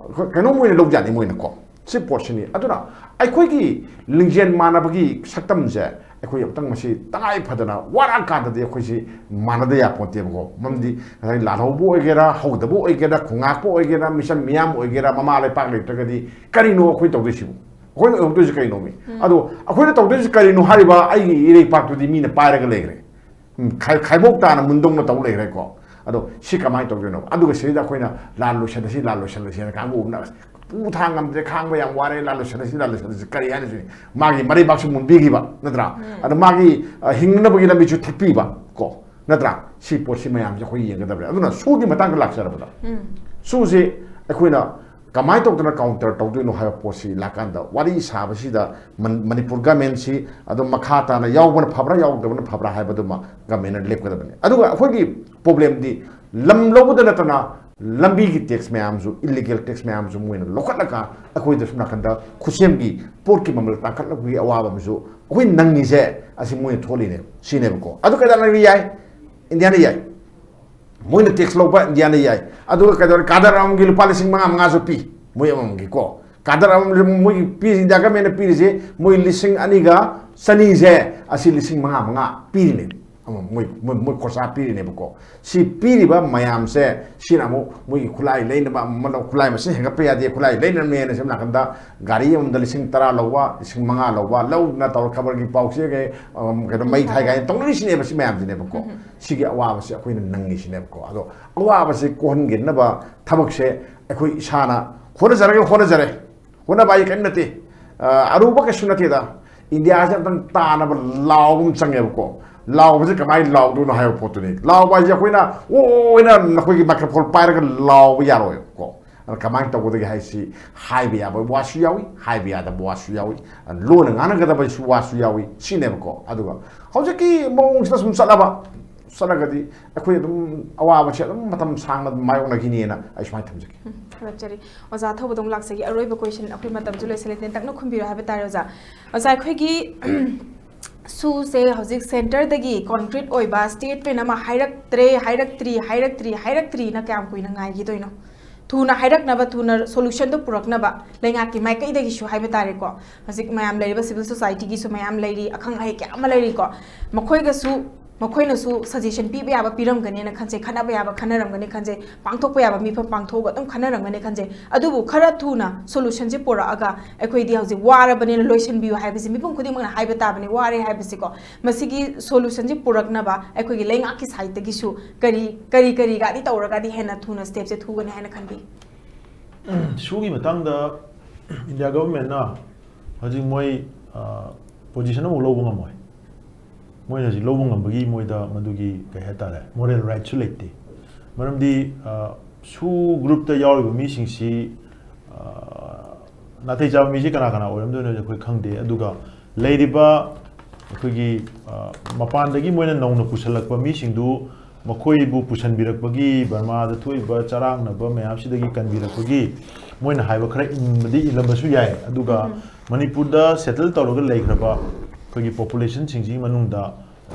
ꯑꯩꯈꯣꯏ ꯀꯩꯅꯣꯝ ꯑꯣꯏꯅ ꯂꯧꯖꯥꯠꯅꯤ ꯃꯣꯏꯅꯀꯣ꯫ ꯁꯤ ꯄꯣꯠꯁꯤꯅꯤ꯫ ꯑꯗꯨꯅ ꯑꯩꯈꯣꯏꯒꯤ ꯂꯤꯡꯖꯦꯜ ꯃꯥꯟꯅꯕꯒꯤ ꯁꯛꯇꯝꯁꯦ ꯑꯩꯈꯣꯏ ꯑꯃꯨꯛꯇꯪ ꯃꯁꯤ ꯇꯉꯥꯏ ꯐꯗꯅ ꯋꯥꯔꯛꯑꯀꯥꯟꯗꯗꯤ ꯑꯩꯈꯣꯏꯁꯤ ꯃꯥꯟꯅꯗ ꯌꯥꯄꯣꯠꯇꯦꯕꯀꯣ꯫ ꯃꯔꯝꯗꯤ ꯉꯁꯥꯏ ꯂꯥꯜꯍꯧꯕ ꯑꯣꯏꯒꯦꯔꯥ, ꯍꯧꯗꯕ ꯑꯣꯏꯒꯦꯔꯥ, ꯈꯣꯡꯉꯥꯛꯄ ꯑꯣꯏꯒꯦꯔꯥ, ꯃꯤꯆꯝ ꯃꯤꯌꯥꯝ ꯑꯣꯏꯒꯦꯔꯥ, ꯃꯃꯥ ꯂꯩꯄꯥꯛ ꯂꯩꯇ꯭ꯔꯒꯗꯤ ꯀꯔꯤꯅꯣ ꯑꯩꯈꯣꯏ ꯇꯧꯗꯣꯏꯁꯤꯕꯨ? ꯑꯩꯈꯣꯏꯅ ꯑꯣꯏꯍꯧꯗꯣꯏꯁꯤ ꯀꯔꯤꯅꯣꯃꯤ? ꯎꯝ꯫ ꯑꯗꯣ ꯑꯩꯈꯣꯏꯅ ꯇꯧꯗꯣꯏꯁꯤ ꯀꯔꯤꯅꯣ ꯍꯥꯏꯔꯤꯕ ꯑꯩꯒꯤ ꯏꯔꯩꯄꯥꯛꯇꯨꯗꯤ ꯃꯤꯅ ꯄꯥꯏꯔꯒ ꯂꯩꯈ꯭ꯔꯦ꯫ ꯎꯝ, ꯈꯥꯏ- ꯈꯥꯏꯕꯣꯛ ꯇꯥꯅ ꯃꯨꯟꯗꯧꯅ ꯇꯧ ꯂꯩꯈ꯭ꯔꯦꯀꯣ꯫ ꯑꯗꯣ ꯁꯤ ꯀꯃꯥꯏꯅ ꯇꯧꯗꯣꯏꯅꯣ? ꯑꯗꯨꯒ ꯁꯤꯗꯩꯗ ꯑꯩꯈꯣꯏꯅ ꯂꯥꯟ ꯂꯣꯏꯁꯤꯜꯂꯁꯤ, ꯂꯥꯟ ꯂꯣꯏꯁꯤꯜꯂꯁꯤ ꯍꯥꯏꯅ ꯀꯥꯡꯕꯨ ꯑꯃꯅ, "ꯑꯁ, ꯄꯨ ꯊꯥꯡ ꯉꯝꯗ꯭ꯔꯦ, ꯈꯥꯡꯕ ꯌꯥꯝ ꯋꯥꯔꯦ, ꯂꯥꯟ ꯂꯣꯏꯁꯤꯜꯂꯁꯤ, ꯂꯥꯟ ꯂꯣꯏꯁꯤꯜꯂꯁꯤ" ꯀꯔꯤ ꯍꯥꯏꯅ ꯁꯤꯅꯤ? ꯃꯥꯒꯤ ꯃꯔꯩꯕꯥꯛꯁꯨ ꯃꯨꯟꯕꯤꯈꯤꯕ ꯅꯠꯇ꯭ꯔꯥ? ꯎꯝ꯫ ꯑꯗ ꯃꯥꯒꯤ, ꯑ, ꯍꯤꯡꯅꯅꯕꯒꯤ ꯂꯝꯕꯤꯁꯨ ꯊꯠꯄꯤꯕ ꯀꯣ, ꯅꯠꯇ꯭ꯔꯥ? ꯁꯤ ꯄꯣꯠꯁꯤ ꯃꯌꯥꯝꯁꯦ ꯑꯩꯈꯣꯏ ꯌꯦꯡꯒꯗꯕꯅꯦ꯫ ꯑꯗꯨꯅ ꯁꯨꯒꯤ ꯃꯇꯥꯡꯗ ꯂꯥꯛꯆꯔꯕꯗ, ꯎꯝ꯫ ꯁꯨꯁꯦ ꯑꯩꯈꯣꯏꯅ ꯀꯃꯥꯏꯅ ꯇꯧꯗꯅ ꯀꯥꯎꯟꯇꯔ ꯇꯧꯗꯣꯏꯅꯣ ꯍꯥꯏꯕ ꯄꯣꯠꯁꯤ ꯂꯥꯛꯀꯥꯟꯗ ꯋꯥꯔꯤ ꯁꯥꯕꯁꯤꯗ ꯃꯟ- ꯃꯅꯤꯄꯨꯔ ꯒꯃꯦꯟꯁꯤ ꯑꯗꯨꯝ ꯃꯈꯥ ꯇꯥꯅ ꯌꯥꯎꯕꯅ ꯐꯕ꯭ꯔꯥ ꯌꯥꯎꯗꯕꯅ ꯐꯕ꯭ꯔꯥ ꯍꯥꯏꯕꯗꯨꯃ ꯒꯃꯦꯟꯅ ꯂꯦꯞꯀꯗꯕꯅꯤ꯫ ꯑꯗꯨꯒ ꯑꯩꯈꯣꯏꯒꯤ ꯄ꯭ꯔꯣꯕ꯭ꯂꯦꯝꯗꯤ ꯂꯝ ꯂꯧꯕꯗ ꯅꯠꯇꯅ ꯂꯝꯕꯤꯒꯤ ꯇꯦꯛꯁ ꯃꯌꯥꯝꯁꯨ, ꯏꯂꯤꯒꯦꯜ ꯇꯦꯛꯁ ꯃꯌꯥꯝꯁꯨ ꯃꯣꯏꯅ ꯂꯧꯈꯠꯂꯒ ꯑꯩꯈꯣꯏꯗ ꯁꯣꯝ ꯅꯥꯀꯟꯗ ꯈꯨꯠꯁꯦꯝꯒꯤ ꯄꯣꯠꯀꯤ ꯃꯃꯜ ꯇꯥꯡꯈꯠꯂꯛꯄꯒꯤ ꯑꯋꯥꯕ ꯑꯃꯁꯨ ꯑꯩꯈꯣꯏ ꯅꯪꯉꯤꯁꯦ ꯑꯁꯤ ꯃꯣꯏꯅ ꯊꯣꯛꯍꯜꯂꯤꯅꯦ ꯁꯤꯅꯦꯕꯀꯣ꯫ ꯑꯗꯨ ꯀꯩꯗꯧꯅ ꯌꯥꯏ? ꯏꯟꯗꯤꯌꯥꯅ ꯌꯥꯏ꯫ ꯃꯣꯏꯅ ꯇꯦꯛꯁ ꯂꯧꯕ ꯏꯟꯗꯤꯌꯥꯅ ꯌꯥꯏ꯫ ꯑꯗꯨꯒ ꯀꯩꯗꯧꯔꯦ? ꯀꯥꯗꯔ ꯑꯃꯃꯝꯒꯤ ꯂꯨꯄꯥ ꯂꯤꯁꯤꯡ ꯃꯉꯥ ꯃꯉꯥꯁꯨ ꯄꯤ, ꯃꯣꯏ ꯑꯃꯃꯝꯒꯤꯀꯣ꯫ ꯀꯥꯗꯔ ꯑꯃꯃꯝ ꯃꯣꯏꯒꯤ ꯄꯤꯔꯤꯁꯦ, ꯏꯟꯗꯤꯌꯥ ꯒꯃꯦꯟꯅ ꯄꯤꯔꯤꯁꯦ, ꯃꯣꯏ ꯂꯤꯁꯤꯡ ꯑꯅꯤꯒ ꯆꯅꯤꯁꯦ, ꯑꯁꯤ ꯂꯤꯁꯤꯡ ꯃꯉꯥ ꯃꯉꯥ ꯄꯤꯔꯤꯅꯦ꯫ ꯑꯃꯃꯝ ꯃꯣꯏ, ꯃꯣꯏ, ꯃꯣꯏ ꯈꯣꯔꯁꯥ ꯄꯤꯔꯤꯅꯦꯕꯀꯣ꯫ ꯁꯤ ꯄꯤꯔꯤꯕ ꯃꯌꯥꯝꯁꯦ, ꯁꯤꯅ ꯑꯃꯨꯛ ꯃꯣꯏꯒꯤ ꯈꯨꯠꯂꯥꯏ ꯂꯩꯅꯕ ꯑꯃ, ꯈꯨꯠꯂꯥꯏ ꯃꯁꯤꯡ ꯍꯦꯟꯒꯠꯄ ꯌꯥꯗꯦ, ꯈꯨꯠꯂꯥꯏ ꯂꯩꯅꯕꯅꯦꯅ ꯁꯝ ꯅꯥꯀꯟꯗ ꯒꯥꯔꯤ ꯑꯃꯗ ꯂꯤꯁꯤꯡ ꯇꯔꯥ ꯂꯧꯕ, ꯂꯤꯁꯤꯡ ꯃꯉꯥ ꯂꯧꯕ, ꯂꯧꯗꯅ ꯇꯧꯔ ꯈꯕꯔꯒꯤ ꯄꯥꯎ ꯆꯦꯒꯦ, ꯑꯝ, ꯀꯩꯅꯣ, ꯃꯩ ꯊꯥꯏ ꯀꯥꯏꯅ ꯇꯧꯅꯔꯤꯁꯤꯅꯦꯕ꯫ ꯁꯤ ꯃꯌꯥꯝꯁꯤꯅꯦꯕꯀꯣ꯫ ꯎꯝ꯫ ꯁꯤꯒꯤ ꯑꯋꯥꯕꯁꯤ ꯑꯩꯈꯣꯏꯅ ꯅꯪꯉꯤꯁꯤꯅꯦꯕꯀꯣ꯫ ꯑꯗꯣ ꯑꯋꯥꯕꯁꯤ ꯀꯣꯛꯍꯟꯒꯦꯅꯕ ꯊꯕꯛꯁꯦ ꯑꯩꯈꯣꯏ ꯏꯁꯥꯅ ꯍꯣꯠꯅꯖꯔꯒꯦ, ꯍꯣꯠꯅꯖꯔꯦ꯫ ꯍꯣꯠꯅꯕ ꯍꯥꯏꯁꯦ ꯀꯔꯤꯝ ꯅꯠꯇꯦ꯫ ꯑ, ꯑꯔꯨꯕ ꯀꯩꯁꯨ ꯅꯠꯇꯦꯗ꯫ ꯏꯟꯗꯤꯌꯥꯁꯦ ꯑꯝꯇꯪ ꯇꯥꯅꯕ ꯂꯥꯎꯕ ꯑꯃ ꯆꯪꯉꯦꯕꯀꯣ꯫ ꯂꯥꯎꯕꯁꯦ ꯀꯃꯥꯏꯅ ꯂꯥꯎꯗꯣꯏꯅꯣ ꯍꯥꯏꯕ ꯄꯣꯠꯇꯨꯅꯤ꯫ ꯂꯥꯎꯕ ꯍꯥꯏꯁꯦ ꯑꯩꯈꯣꯏꯅ ꯑꯣ ꯑꯣꯏꯅ ꯅꯈꯣꯏꯒꯤ ꯃꯥꯏꯀ꯭ꯔꯣꯐꯣꯟ ꯄꯥꯏꯔꯒ ꯂꯥꯎꯕ ꯌꯥꯔꯣꯏꯕꯀꯣ꯫ ꯑꯗꯨꯅ ꯀꯃꯥꯏꯅ ꯇꯧꯒꯗꯒꯦ ꯍꯥꯏꯁꯤ ꯍꯥꯏꯕ ꯌꯥꯕ ꯋꯥꯁꯨ ꯌꯥꯎꯏ, ꯍꯥꯏꯕ ꯌꯥꯗꯕ ꯋꯥꯁꯨ ꯌꯥꯎꯏ, ꯂꯣꯟꯅ ꯉꯥꯡꯅꯒꯗꯕꯁꯨ ꯋꯥꯁꯨ ꯌꯥꯎꯏ, ꯁꯤꯅꯦꯕꯀꯣ꯫ ꯑꯗꯨꯒ ꯍꯧꯖꯤꯛꯀꯤ ꯃꯑꯣꯡꯁꯤꯗ ꯁꯨꯝ ꯆꯠꯂꯕ, ꯆꯠꯂꯒꯗꯤ ꯑꯩꯈꯣꯏ ꯑꯗꯨꯝ ꯑꯋꯥꯕꯁꯦ ꯑꯗꯨꯝ ꯃꯇꯝ ꯁꯥꯡꯅ ꯑꯗꯨꯝ ꯃꯥꯌꯣꯛꯅꯈꯤꯅꯤꯅ ꯑꯩ ꯁꯨꯃꯥꯏꯅ ꯊꯝꯖꯒꯦ꯫ ꯎꯝ, ꯊꯥꯒꯠꯆꯔꯤ꯫ ꯑꯣꯖꯥ ꯊꯧꯕꯗꯧ ꯂꯥꯛꯆꯒꯦ꯫ ꯑꯔꯣꯏꯕ ꯀꯣꯏꯁꯟ, ꯑꯩꯈꯣꯏ ꯃꯇꯝꯁꯨ ꯂꯣꯏꯁꯤꯜꯂꯦ, ꯇꯦꯟꯇꯛꯅ ꯈꯨꯝꯕꯤꯔꯣ ꯍꯥꯏꯕ ꯇꯥꯔꯦ ꯑꯣꯖꯥ꯫ ꯑꯣꯖꯥ, ꯑꯩꯈꯣꯏꯒꯤ ꯁꯨꯁꯦ ꯍꯧꯖꯤꯛ ꯁꯦꯟꯇꯔꯗꯒꯤ ꯀꯣꯟꯀ꯭ꯔꯤꯠ ꯑꯣꯏꯕ ꯁ꯭ꯇꯦꯠꯃꯦꯟ ꯑꯃ ꯍꯥꯏꯔꯛꯇ꯭ꯔꯦ, ꯍꯥꯏꯔꯛꯇ꯭ꯔꯤ, ꯍꯥꯏꯔꯛꯇ꯭ꯔꯤ, ꯍꯥꯏꯔꯛꯇ꯭ꯔꯤꯅ ꯀꯌꯥꯝ ꯀꯨꯏꯅ ꯉꯥꯏꯈꯤꯗꯣꯏꯅꯣ? ꯊꯨꯅ ꯍꯥꯏꯔꯛꯅꯕ, ꯊꯨꯅ ꯁꯣꯂꯨꯁꯟꯗꯣ ꯄꯨꯔꯛꯅꯕ ꯂꯩꯉꯥꯛꯀꯤ ꯃꯥꯏꯀꯩꯗꯒꯤꯁꯨ ꯍꯥꯏꯕ ꯇꯥꯔꯦꯀꯣ꯫ ꯍꯧꯖꯤꯛ ꯃꯌꯥꯝ ꯂꯩꯔꯤꯕ ꯁꯤꯚꯤꯜ ꯁꯣꯁꯥꯏꯇꯤꯒꯤꯁꯨ ꯃꯌꯥꯝ ꯂꯩꯔꯤ, ꯑꯈꯪ ꯑꯍꯩ ꯀꯌꯥ ꯑꯃ ꯂꯩꯔꯤꯀꯣ꯫ ꯃꯈꯣꯏꯒꯁꯨ, ꯃꯈꯣꯏꯅꯁꯨ ꯁꯖꯦꯁꯟ ꯄꯤꯕ ꯌꯥꯕ ꯄꯤꯔꯝꯒꯅꯦꯅ ꯈꯟꯖꯩ, ꯈꯟꯅꯕ ꯌꯥꯕ ꯈꯟꯅꯔꯝꯒꯅꯤ ꯈꯟꯖꯩ, ꯄꯥꯡꯊꯣꯛꯄ ꯌꯥꯕ ꯃꯤꯐꯝ ꯄꯥꯡꯊꯣꯛꯑꯒ ꯑꯗꯨꯝ ꯈꯟꯅꯔꯝꯒꯅꯤ ꯈꯟꯖꯩ꯫ ꯑꯗꯨꯕꯨ ꯈꯔ ꯊꯨꯅ ꯁꯣꯂꯨꯁꯟꯁꯦ ꯄꯨꯔꯛꯑꯒ ꯑꯩꯈꯣꯏꯗꯤ ꯍꯧꯖꯤꯛ ꯋꯥꯔꯕꯅꯤꯅ ꯂꯣꯏꯁꯤꯟꯕꯤꯌꯨ ꯍꯥꯏꯕꯁꯤ ꯃꯤꯄꯨꯝ ꯈꯨꯗꯤꯡꯃꯛꯅ ꯍꯥꯏꯕ ꯇꯥꯕꯅꯤ, ꯋꯥꯔꯦ ꯍꯥꯏꯕꯁꯤꯀꯣ꯫ ꯃꯁꯤꯒꯤ ꯁꯣꯂꯨꯁꯟꯁꯦ ꯄꯨꯔꯛꯅꯕ ꯑꯩꯈꯣꯏꯒꯤ ꯂꯩꯉꯥꯛꯀꯤ ꯁꯥꯏꯠꯇꯒꯤꯁꯨ ꯀꯔꯤ, ꯀꯔꯤ, ꯀꯔꯤꯒꯗꯤ ꯇꯧꯔꯒꯗꯤ ꯍꯦꯟꯅ ꯊꯨꯅ ꯁ꯭ꯇꯦꯞꯁꯦ ꯊꯨꯒꯅꯤ ꯍꯥꯏꯅ ꯈꯟꯕꯤ? ꯁꯨꯒꯤ ꯃꯇꯥꯡꯗ ꯏꯟꯗꯤꯌꯥ ꯒꯚꯔꯟꯃꯦꯟꯠꯅ ꯍꯧꯖꯤꯛ ꯃꯣꯏ ꯄꯣꯖꯤꯁꯟ ꯑꯃꯨꯛ ꯂꯧꯕ ꯉꯝꯃꯣꯏ꯫ ꯃꯣꯏꯅ ꯍꯧꯖꯤꯛ ꯂꯧꯕ ꯉꯝꯕꯒꯤ ꯃꯣꯏꯗ ꯃꯗꯨꯒꯤ ꯀꯩ ꯍꯥꯏꯇꯥꯔꯦ, ꯃꯣꯔꯦꯜ ꯔꯥꯏꯠꯁꯨ ꯂꯩꯇꯦ꯫ ꯃꯔꯝꯗꯤ ꯁꯨ ꯒ꯭ꯔꯨꯞꯇ ꯌꯥꯎꯔꯤꯕ ꯃꯤꯁꯤꯡꯁꯤ ꯅꯥꯇꯩ ꯆꯥꯕ ꯃꯤꯁꯤ ꯀꯅꯥ ꯀꯅꯥ ꯑꯣꯏꯔꯝꯗꯣꯏꯅꯣ ꯑꯩꯈꯣꯏ ꯈꯪꯗꯦ꯫ ꯑꯗꯨꯒ ꯂꯩꯔꯤꯕ ꯑꯩꯈꯣꯏꯒꯤ ꯃꯄꯥꯟꯗꯒꯤ ꯃꯣꯏꯅ ꯅꯧꯅ ꯄꯨꯁꯜꯂꯛꯄ ꯃꯤꯁꯤꯡꯗꯨ ꯃꯈꯣꯏꯕꯨ ꯄꯨꯁꯟꯕꯤꯔꯛꯄꯒꯤ, ꯕꯔꯃꯥꯗ ꯊꯣꯛꯏꯕ ꯆꯔꯥꯡꯅꯕ ꯃꯌꯥꯝꯁꯤꯗꯒꯤ ꯀꯟꯕꯤꯔꯛꯄꯒꯤ ꯃꯣꯏꯅ ꯍꯥꯏꯕ ꯈꯔ ꯏꯟꯕꯗꯤ ꯏꯜꯂꯝꯕꯁꯨ ꯌꯥꯏ꯫ ꯑꯗꯨꯒ ꯃꯅꯤꯄꯨꯔꯗ ꯁꯦꯇꯜ ꯇꯧꯔꯒ ꯂꯩꯈ꯭ꯔꯕ ꯑꯩꯈꯣꯏꯒꯤ ꯄꯣꯄꯨꯂꯦꯁꯟꯁꯤꯡꯁꯤꯒꯤ ꯃꯅꯨꯡꯗ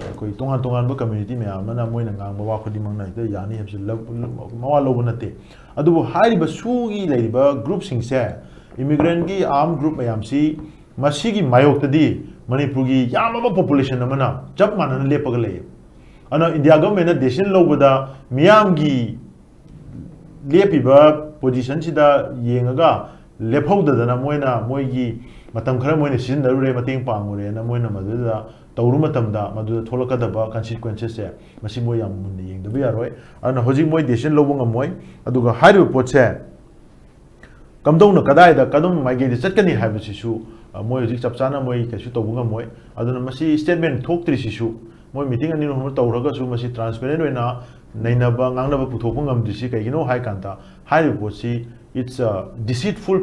ꯑꯩꯈꯣꯏ ꯇꯣꯉꯥꯟ ꯇꯣꯉꯥꯟꯕ ꯀꯝꯃ꯭ꯌꯨꯅꯤꯇꯤ ꯃꯌꯥꯝ ꯑꯃꯅ ꯃꯣꯏꯅ ꯉꯥꯡꯕ ꯋꯥ ꯈꯨꯗꯤꯡꯃꯛꯅ ꯍꯦꯛꯇ ꯌꯥꯅꯤ ꯍꯥꯏꯕꯁꯤ ꯂꯧ-, ꯃꯋꯥ ꯂꯧꯕ ꯅꯠꯇꯦ꯫ ꯑꯗꯨꯕꯨ ꯍꯥꯏꯔꯤꯕ ꯁꯨꯒꯤ ꯂꯩꯔꯤꯕ ꯒ꯭ꯔꯨꯞꯁꯤꯡꯁꯦ, ꯏꯃꯤꯒ꯭ꯔꯦꯟꯒꯤ ꯑꯥꯔꯝ ꯒ꯭ꯔꯨꯞ ꯃꯌꯥꯝꯁꯤ, ꯃꯁꯤꯒꯤ ꯃꯥꯌꯣꯛꯇꯗꯤ ꯃꯅꯤꯄꯨꯔꯒꯤ ꯌꯥꯝꯂꯕ ꯄꯣꯄꯨꯂꯦꯁꯟ ꯑꯃꯅ ꯆꯞ ꯃꯥꯟꯅꯅ ꯂꯦꯞꯄꯒ ꯂꯩꯌꯦꯕ꯫ ꯑꯗꯨꯅ ꯏꯟꯗꯤꯌꯥ ꯒꯚꯔꯟꯃꯦꯟꯠꯅ ꯗꯤꯁꯤꯖꯟ ꯂꯧꯕꯗ ꯃꯤꯌꯥꯝꯒꯤ ꯂꯦꯞꯄꯤꯕ ꯄꯣꯖꯤꯁꯟꯁꯤꯗ ꯌꯦꯡꯉꯒ ꯂꯦꯞꯍꯧꯗꯗꯅ ꯃꯣꯏꯅ ꯃꯣꯏꯒꯤ ꯃꯇꯝ ꯈꯔ ꯃꯣꯏꯅ ꯁꯤꯖꯤꯟꯅꯔꯨꯔꯦ, ꯃꯇꯦꯡ ꯄꯥꯡꯉꯨꯔꯦꯅ ꯃꯣꯏꯅ ꯃꯗꯨꯗ ꯇꯧꯔꯨ ꯃꯇꯝꯗ ꯃꯗꯨꯗ ꯊꯣꯛꯂꯛꯀꯗꯕ ꯀꯟꯁꯤꯀ꯭ꯋꯦꯟꯁꯦꯁꯁꯦ ꯃꯁꯤ ꯃꯣꯏ ꯌꯥꯝ ꯃꯨꯟꯅ ꯌꯦꯡꯗꯕ ꯌꯥꯔꯣꯏ꯫ ꯑꯗꯨꯅ ꯍꯧꯖꯤꯛ ꯃꯣꯏ ꯗꯤꯁꯤꯖꯟ ꯂꯧꯕ ꯉꯝꯃꯣꯏ꯫ ꯑꯗꯨꯒ ꯍꯥꯏꯔꯤꯕ ꯄꯣꯠꯁꯦ ꯀꯝꯗꯧꯅ ꯀꯗꯥꯏꯗ ꯀꯔꯝ ꯃꯥꯏꯀꯩꯗ ꯆꯠꯀꯅꯤ ꯍꯥꯏꯕꯁꯤꯁꯨ, ꯑ, ꯃꯣꯏ ꯍꯧꯖꯤꯛ ꯆꯞ ꯆꯥꯅ ꯃꯣꯏ ꯀꯩꯁꯨ ꯇꯧꯕ ꯉꯝꯃꯣꯏ꯫ ꯑꯗꯨꯅ ꯃꯁꯤ statement ꯊꯣꯛꯇ꯭ꯔꯤꯁꯤꯁꯨ, ꯃꯣꯏ meeting ꯑꯅꯤ ꯑꯍꯨꯝ ꯇꯧꯔꯒꯁꯨ ꯃꯁꯤ transparent ꯑꯣꯏꯅ ꯅꯩꯅꯕ ꯉꯥꯡꯅꯕ ꯄꯨꯊꯣꯛꯄ ꯉꯝꯗ꯭ꯔꯤꯁꯤ ꯀꯩꯒꯤꯅꯣ ꯍꯥꯏ ꯀꯥꯟꯗ, ꯍꯥꯏꯔꯤꯕ ꯄꯣꯠꯁꯤ it's a deceitful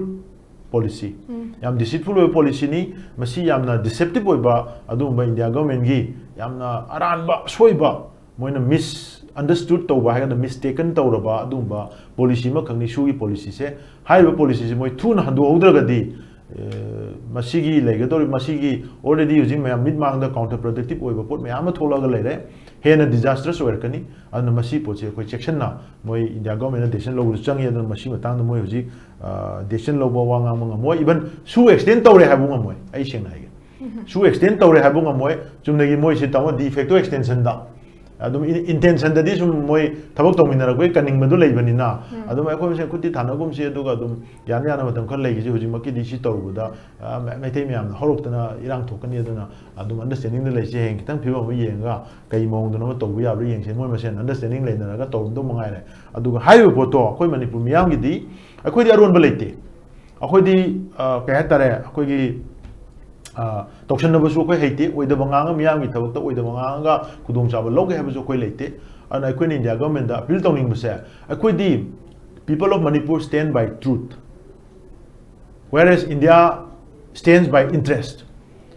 policy꯫ ꯎꯝ꯫ ꯌꯥꯝ deceitful ꯑꯣꯏꯕ policyꯅꯤ꯫ ꯃꯁꯤ ꯌꯥꯝꯅ deceptive ꯑꯣꯏꯕ ꯑꯗꯨꯒꯨꯝꯕ India governmentꯀꯤ ꯌꯥꯝꯅ ꯑꯔꯥꯟꯕ ꯑꯁꯣꯏꯕ, ꯃꯣꯏꯅ misunderstood ꯇꯧꯕ ꯍꯥꯏꯒꯗ꯭ꯔꯥ, mistaken ꯇꯧꯔꯕ ꯑꯗꯨꯒꯨꯝꯕ policy ꯑꯃꯈꯛꯅꯤ ꯁꯨꯒꯤ policyꯁꯦ꯫ ꯍꯥꯏꯔꯤꯕ policyꯁꯦ ꯃꯣꯏ ꯊꯨꯅ ꯍꯟꯗꯣꯛꯍꯧꯗ꯭ꯔꯒꯗꯤ, ꯑꯦ, ꯃꯁꯤꯒꯤ ꯂꯩꯒꯗꯧꯔꯤꯕ, ꯃꯁꯤꯒꯤ already ꯍꯧꯖꯤꯛ ꯃꯌꯥꯝ ꯃꯤꯠ ꯃꯥꯡꯗ counterproductive ꯑꯣꯏꯕ ꯄꯣꯠ ꯃꯌꯥꯝ ꯑꯃ ꯊꯣꯛꯂꯛꯑꯒ ꯂꯩꯔꯦ꯫ ꯍꯦꯟꯅ disastrous ꯑꯣꯏꯔꯛꯀꯅꯤ꯫ ꯑꯗꯨꯅ ꯃꯁꯤ ꯄꯣꯠꯁꯦ ꯑꯩꯈꯣꯏ ꯆꯦꯛꯁꯤꯟꯅ ꯃꯣꯏ India governmentꯅ decision ꯂꯧꯕꯁꯨ ꯆꯪꯉꯤ꯫ ꯑꯗꯨꯅ ꯃꯁꯤ ꯃꯇꯥꯡꯗ ꯃꯣꯏ ꯍꯧꯖꯤꯛ, ꯑ, decision ꯂꯧꯕ ꯋꯥ ꯉꯥꯡꯕ ꯉꯝꯃꯣꯏ꯫ Even ꯁꯨ extend ꯇꯧꯔꯦ ꯍꯥꯏꯕ ꯉꯝꯃꯣꯏ, ꯑꯩ ꯁꯦꯡꯅ ꯍꯥꯏꯒꯦ꯫ ꯁꯨ extend ꯇꯧꯔꯦ ꯍꯥꯏꯕ ꯉꯝꯃꯣꯏ꯫ ꯆꯨꯝꯅꯒꯤ ꯃꯣꯏꯁꯦ ꯇꯥꯃꯣ de facto extensionꯗ ꯑꯗꯨꯝ in-, intentionꯗꯗꯤ ꯁꯨꯝ ꯃꯣꯏ ꯊꯕꯛ ꯇꯧꯃꯤꯟꯅꯔꯛꯄꯒꯤ ꯀꯟꯅꯤꯡꯕꯗꯨ ꯂꯩꯕꯅꯤꯅ, ꯎꯝ꯫ ꯑꯗꯨꯝ ꯑꯩꯈꯣꯏ ꯃꯁꯦꯟ ꯈꯨꯠꯇꯤ ꯊꯥꯅꯒꯨꯝꯁꯤ, ꯑꯗꯨꯒ ꯑꯗꯨꯝ ꯌꯥꯅ ꯌꯥꯅ ꯃꯇꯝ ꯈꯔ ꯂꯩꯈꯤꯁꯤ꯫ ꯍꯧꯖꯤꯛꯃꯛꯀꯤꯗꯤ ꯁꯤ ꯇꯧꯔꯨꯕꯗ, ꯑ, ꯃ-, ꯃꯩꯇꯩ ꯃꯌꯥꯝꯅ ꯍꯧꯔꯛꯇꯅ ꯏꯔꯥꯡ ꯊꯣꯛꯀꯅꯤ꯫ ꯑꯗꯨꯅ ꯑꯗꯨꯝ understandingꯗ ꯂꯩꯁꯤ꯫ ꯍꯌꯦꯡ ꯈꯤꯇꯪ ꯐꯤꯕꯝ ꯑꯃ ꯌꯦꯡꯉꯒ ꯀꯩ ꯃꯑꯣꯡꯗꯅꯣ ꯑꯃ ꯇꯧꯕ ꯌꯥꯕ꯭ꯔꯥ ꯌꯦꯡꯁꯤ꯫ ꯃꯣꯏ ꯃꯁꯦꯟ understanding ꯂꯩꯅꯔꯒ ꯇꯧꯔꯝꯗꯧ ꯃꯉꯥꯏꯔꯦ꯫ ꯑꯗꯨꯒ ꯍꯥꯏꯔꯤꯕ ꯄꯣꯠꯇꯣ ꯑꯩꯈꯣꯏ ꯃꯅꯤꯄꯨꯔ ꯃꯤꯌꯥꯝꯒꯤꯗꯤ, ꯑꯩꯈꯣꯏꯗꯤ ꯑꯔꯣꯟꯕ ꯂꯩꯇꯦ꯫ ꯑꯩꯈꯣꯏꯗꯤ, ꯑ, ꯀꯩ ꯍꯥꯏꯇꯥꯔꯦ, ꯑꯩꯈꯣꯏꯒꯤ, ꯑ, ꯇꯧꯁꯟꯅꯕꯁꯨ ꯑꯩꯈꯣꯏ ꯍꯩꯇꯦ꯫ ꯑꯣꯏꯗꯕ ꯉꯥꯡꯉ ꯃꯤꯌꯥꯝꯒꯤ ꯊꯕꯛꯇ ꯑꯣꯏꯗꯕ ꯉꯥꯡꯉꯒ ꯈꯨꯗꯣꯡꯆꯥꯕ ꯂꯧꯒꯦ ꯍꯥꯏꯕꯁꯨ ꯑꯩꯈꯣꯏ ꯂꯩꯇꯦ꯫ ꯑꯗꯨꯅ ꯑꯩꯈꯣꯏꯅ India governmentꯗ appeal ꯇꯧꯅꯤꯡꯕꯁꯦ, ꯑꯩꯈꯣꯏꯗꯤ people of Manipur stand by truth, whereas India stands by interest꯫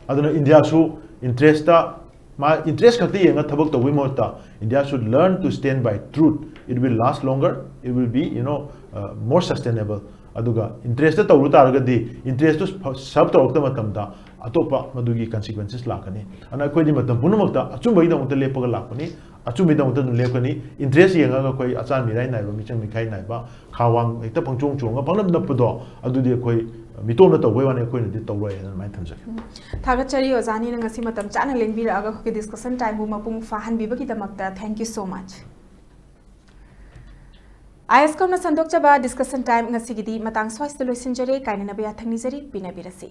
ꯑꯗꯨꯅ ꯏꯟꯗꯤꯌꯥꯁꯨ interestꯇ, ꯃꯥ interest ꯈꯛꯇ ꯌꯦꯡꯉ ꯊꯕꯛ ꯇꯧꯕꯒꯤ ꯃꯍꯨꯠꯇ, India should learn to stand by truth. It will last longer, it will be, you know, uh, more sustainable꯫ ꯑꯗꯨꯒ interestꯇ ꯇꯧꯔꯨ ꯇꯥꯔꯒꯗꯤ, interestꯇꯨ serve ꯇꯧꯔꯛꯇꯕ ꯃꯇꯝꯗ ꯑꯇꯣꯞꯄ ꯃꯗꯨꯒꯤ consequences ꯂꯥꯛꯀꯅꯤ꯫ ꯑꯗꯨꯅ ꯑꯩꯈꯣꯏꯗꯤ ꯃꯇꯝ ꯄꯨꯝꯅꯃꯛꯇ ꯑꯆꯨꯝꯕꯒꯤꯗꯃꯛꯇ ꯂꯦꯞꯄꯒ ꯂꯥꯛꯄꯅꯤ, ꯑꯆꯨꯝꯕꯒꯤꯗꯃꯛꯇ ꯑꯗꯨꯝ ꯂꯦꯞꯀꯅꯤ꯫ Interest ꯌꯦꯡꯉꯒ ꯑꯩꯈꯣꯏ ꯑꯆꯥꯟ ꯃꯤꯔꯥꯏ ꯅꯥꯏꯕ, ꯃꯤꯆꯪ ꯃꯤꯈꯥꯏ ꯅꯥꯏꯕ, ꯈꯥ ꯋꯥꯡ ꯍꯦꯛꯇ ꯄꯪꯆꯣꯡ ꯆꯣꯡꯉꯒ ꯄꯪꯅꯞ ꯅꯞꯄꯗꯣ, ꯑꯗꯨꯗꯤ ꯑꯩꯈꯣꯏ ꯃꯤꯇꯣꯞꯅ ꯇꯧꯕꯩ ꯋꯥꯅꯤ, ꯑꯩꯈꯣꯏꯅꯗꯤ ꯇꯧꯔꯣꯏ ꯍꯥꯏꯅ ꯑꯗꯨꯃꯥꯏꯅ ꯊꯝꯖꯒꯦ꯫ ꯎꯝ꯫ ꯊꯥꯒꯠꯆꯔꯤ ꯑꯣꯖꯥꯅꯤꯅ ꯉꯁꯤ ꯃꯇꯝ ꯆꯥꯅ ꯂꯦꯡꯕꯤꯔꯛꯑꯒ ꯑꯩꯈꯣꯏꯒꯤ discussion timeꯕꯨ ꯃꯄꯨꯡ ꯐꯥꯍꯟꯕꯤꯕꯒꯤꯗꯃꯛꯇ꯫ Thank you so much꯫ ꯑꯥꯏ ꯑꯦꯁ ꯀꯣꯝꯅ ꯁꯟꯗꯣꯛꯆꯕ discussion time ꯉꯁꯤꯒꯤꯗꯤ ꯃꯇꯥꯡ ꯁ꯭ꯋꯥꯏꯁꯤꯗ ꯂꯣꯏꯁꯤꯟꯖꯔꯦ꯫ ꯀꯥꯏꯅꯅꯕ ꯌꯥꯊꯪ ꯅꯤꯖꯔꯤ, ꯄꯤꯅꯕꯤꯔꯁꯤ꯫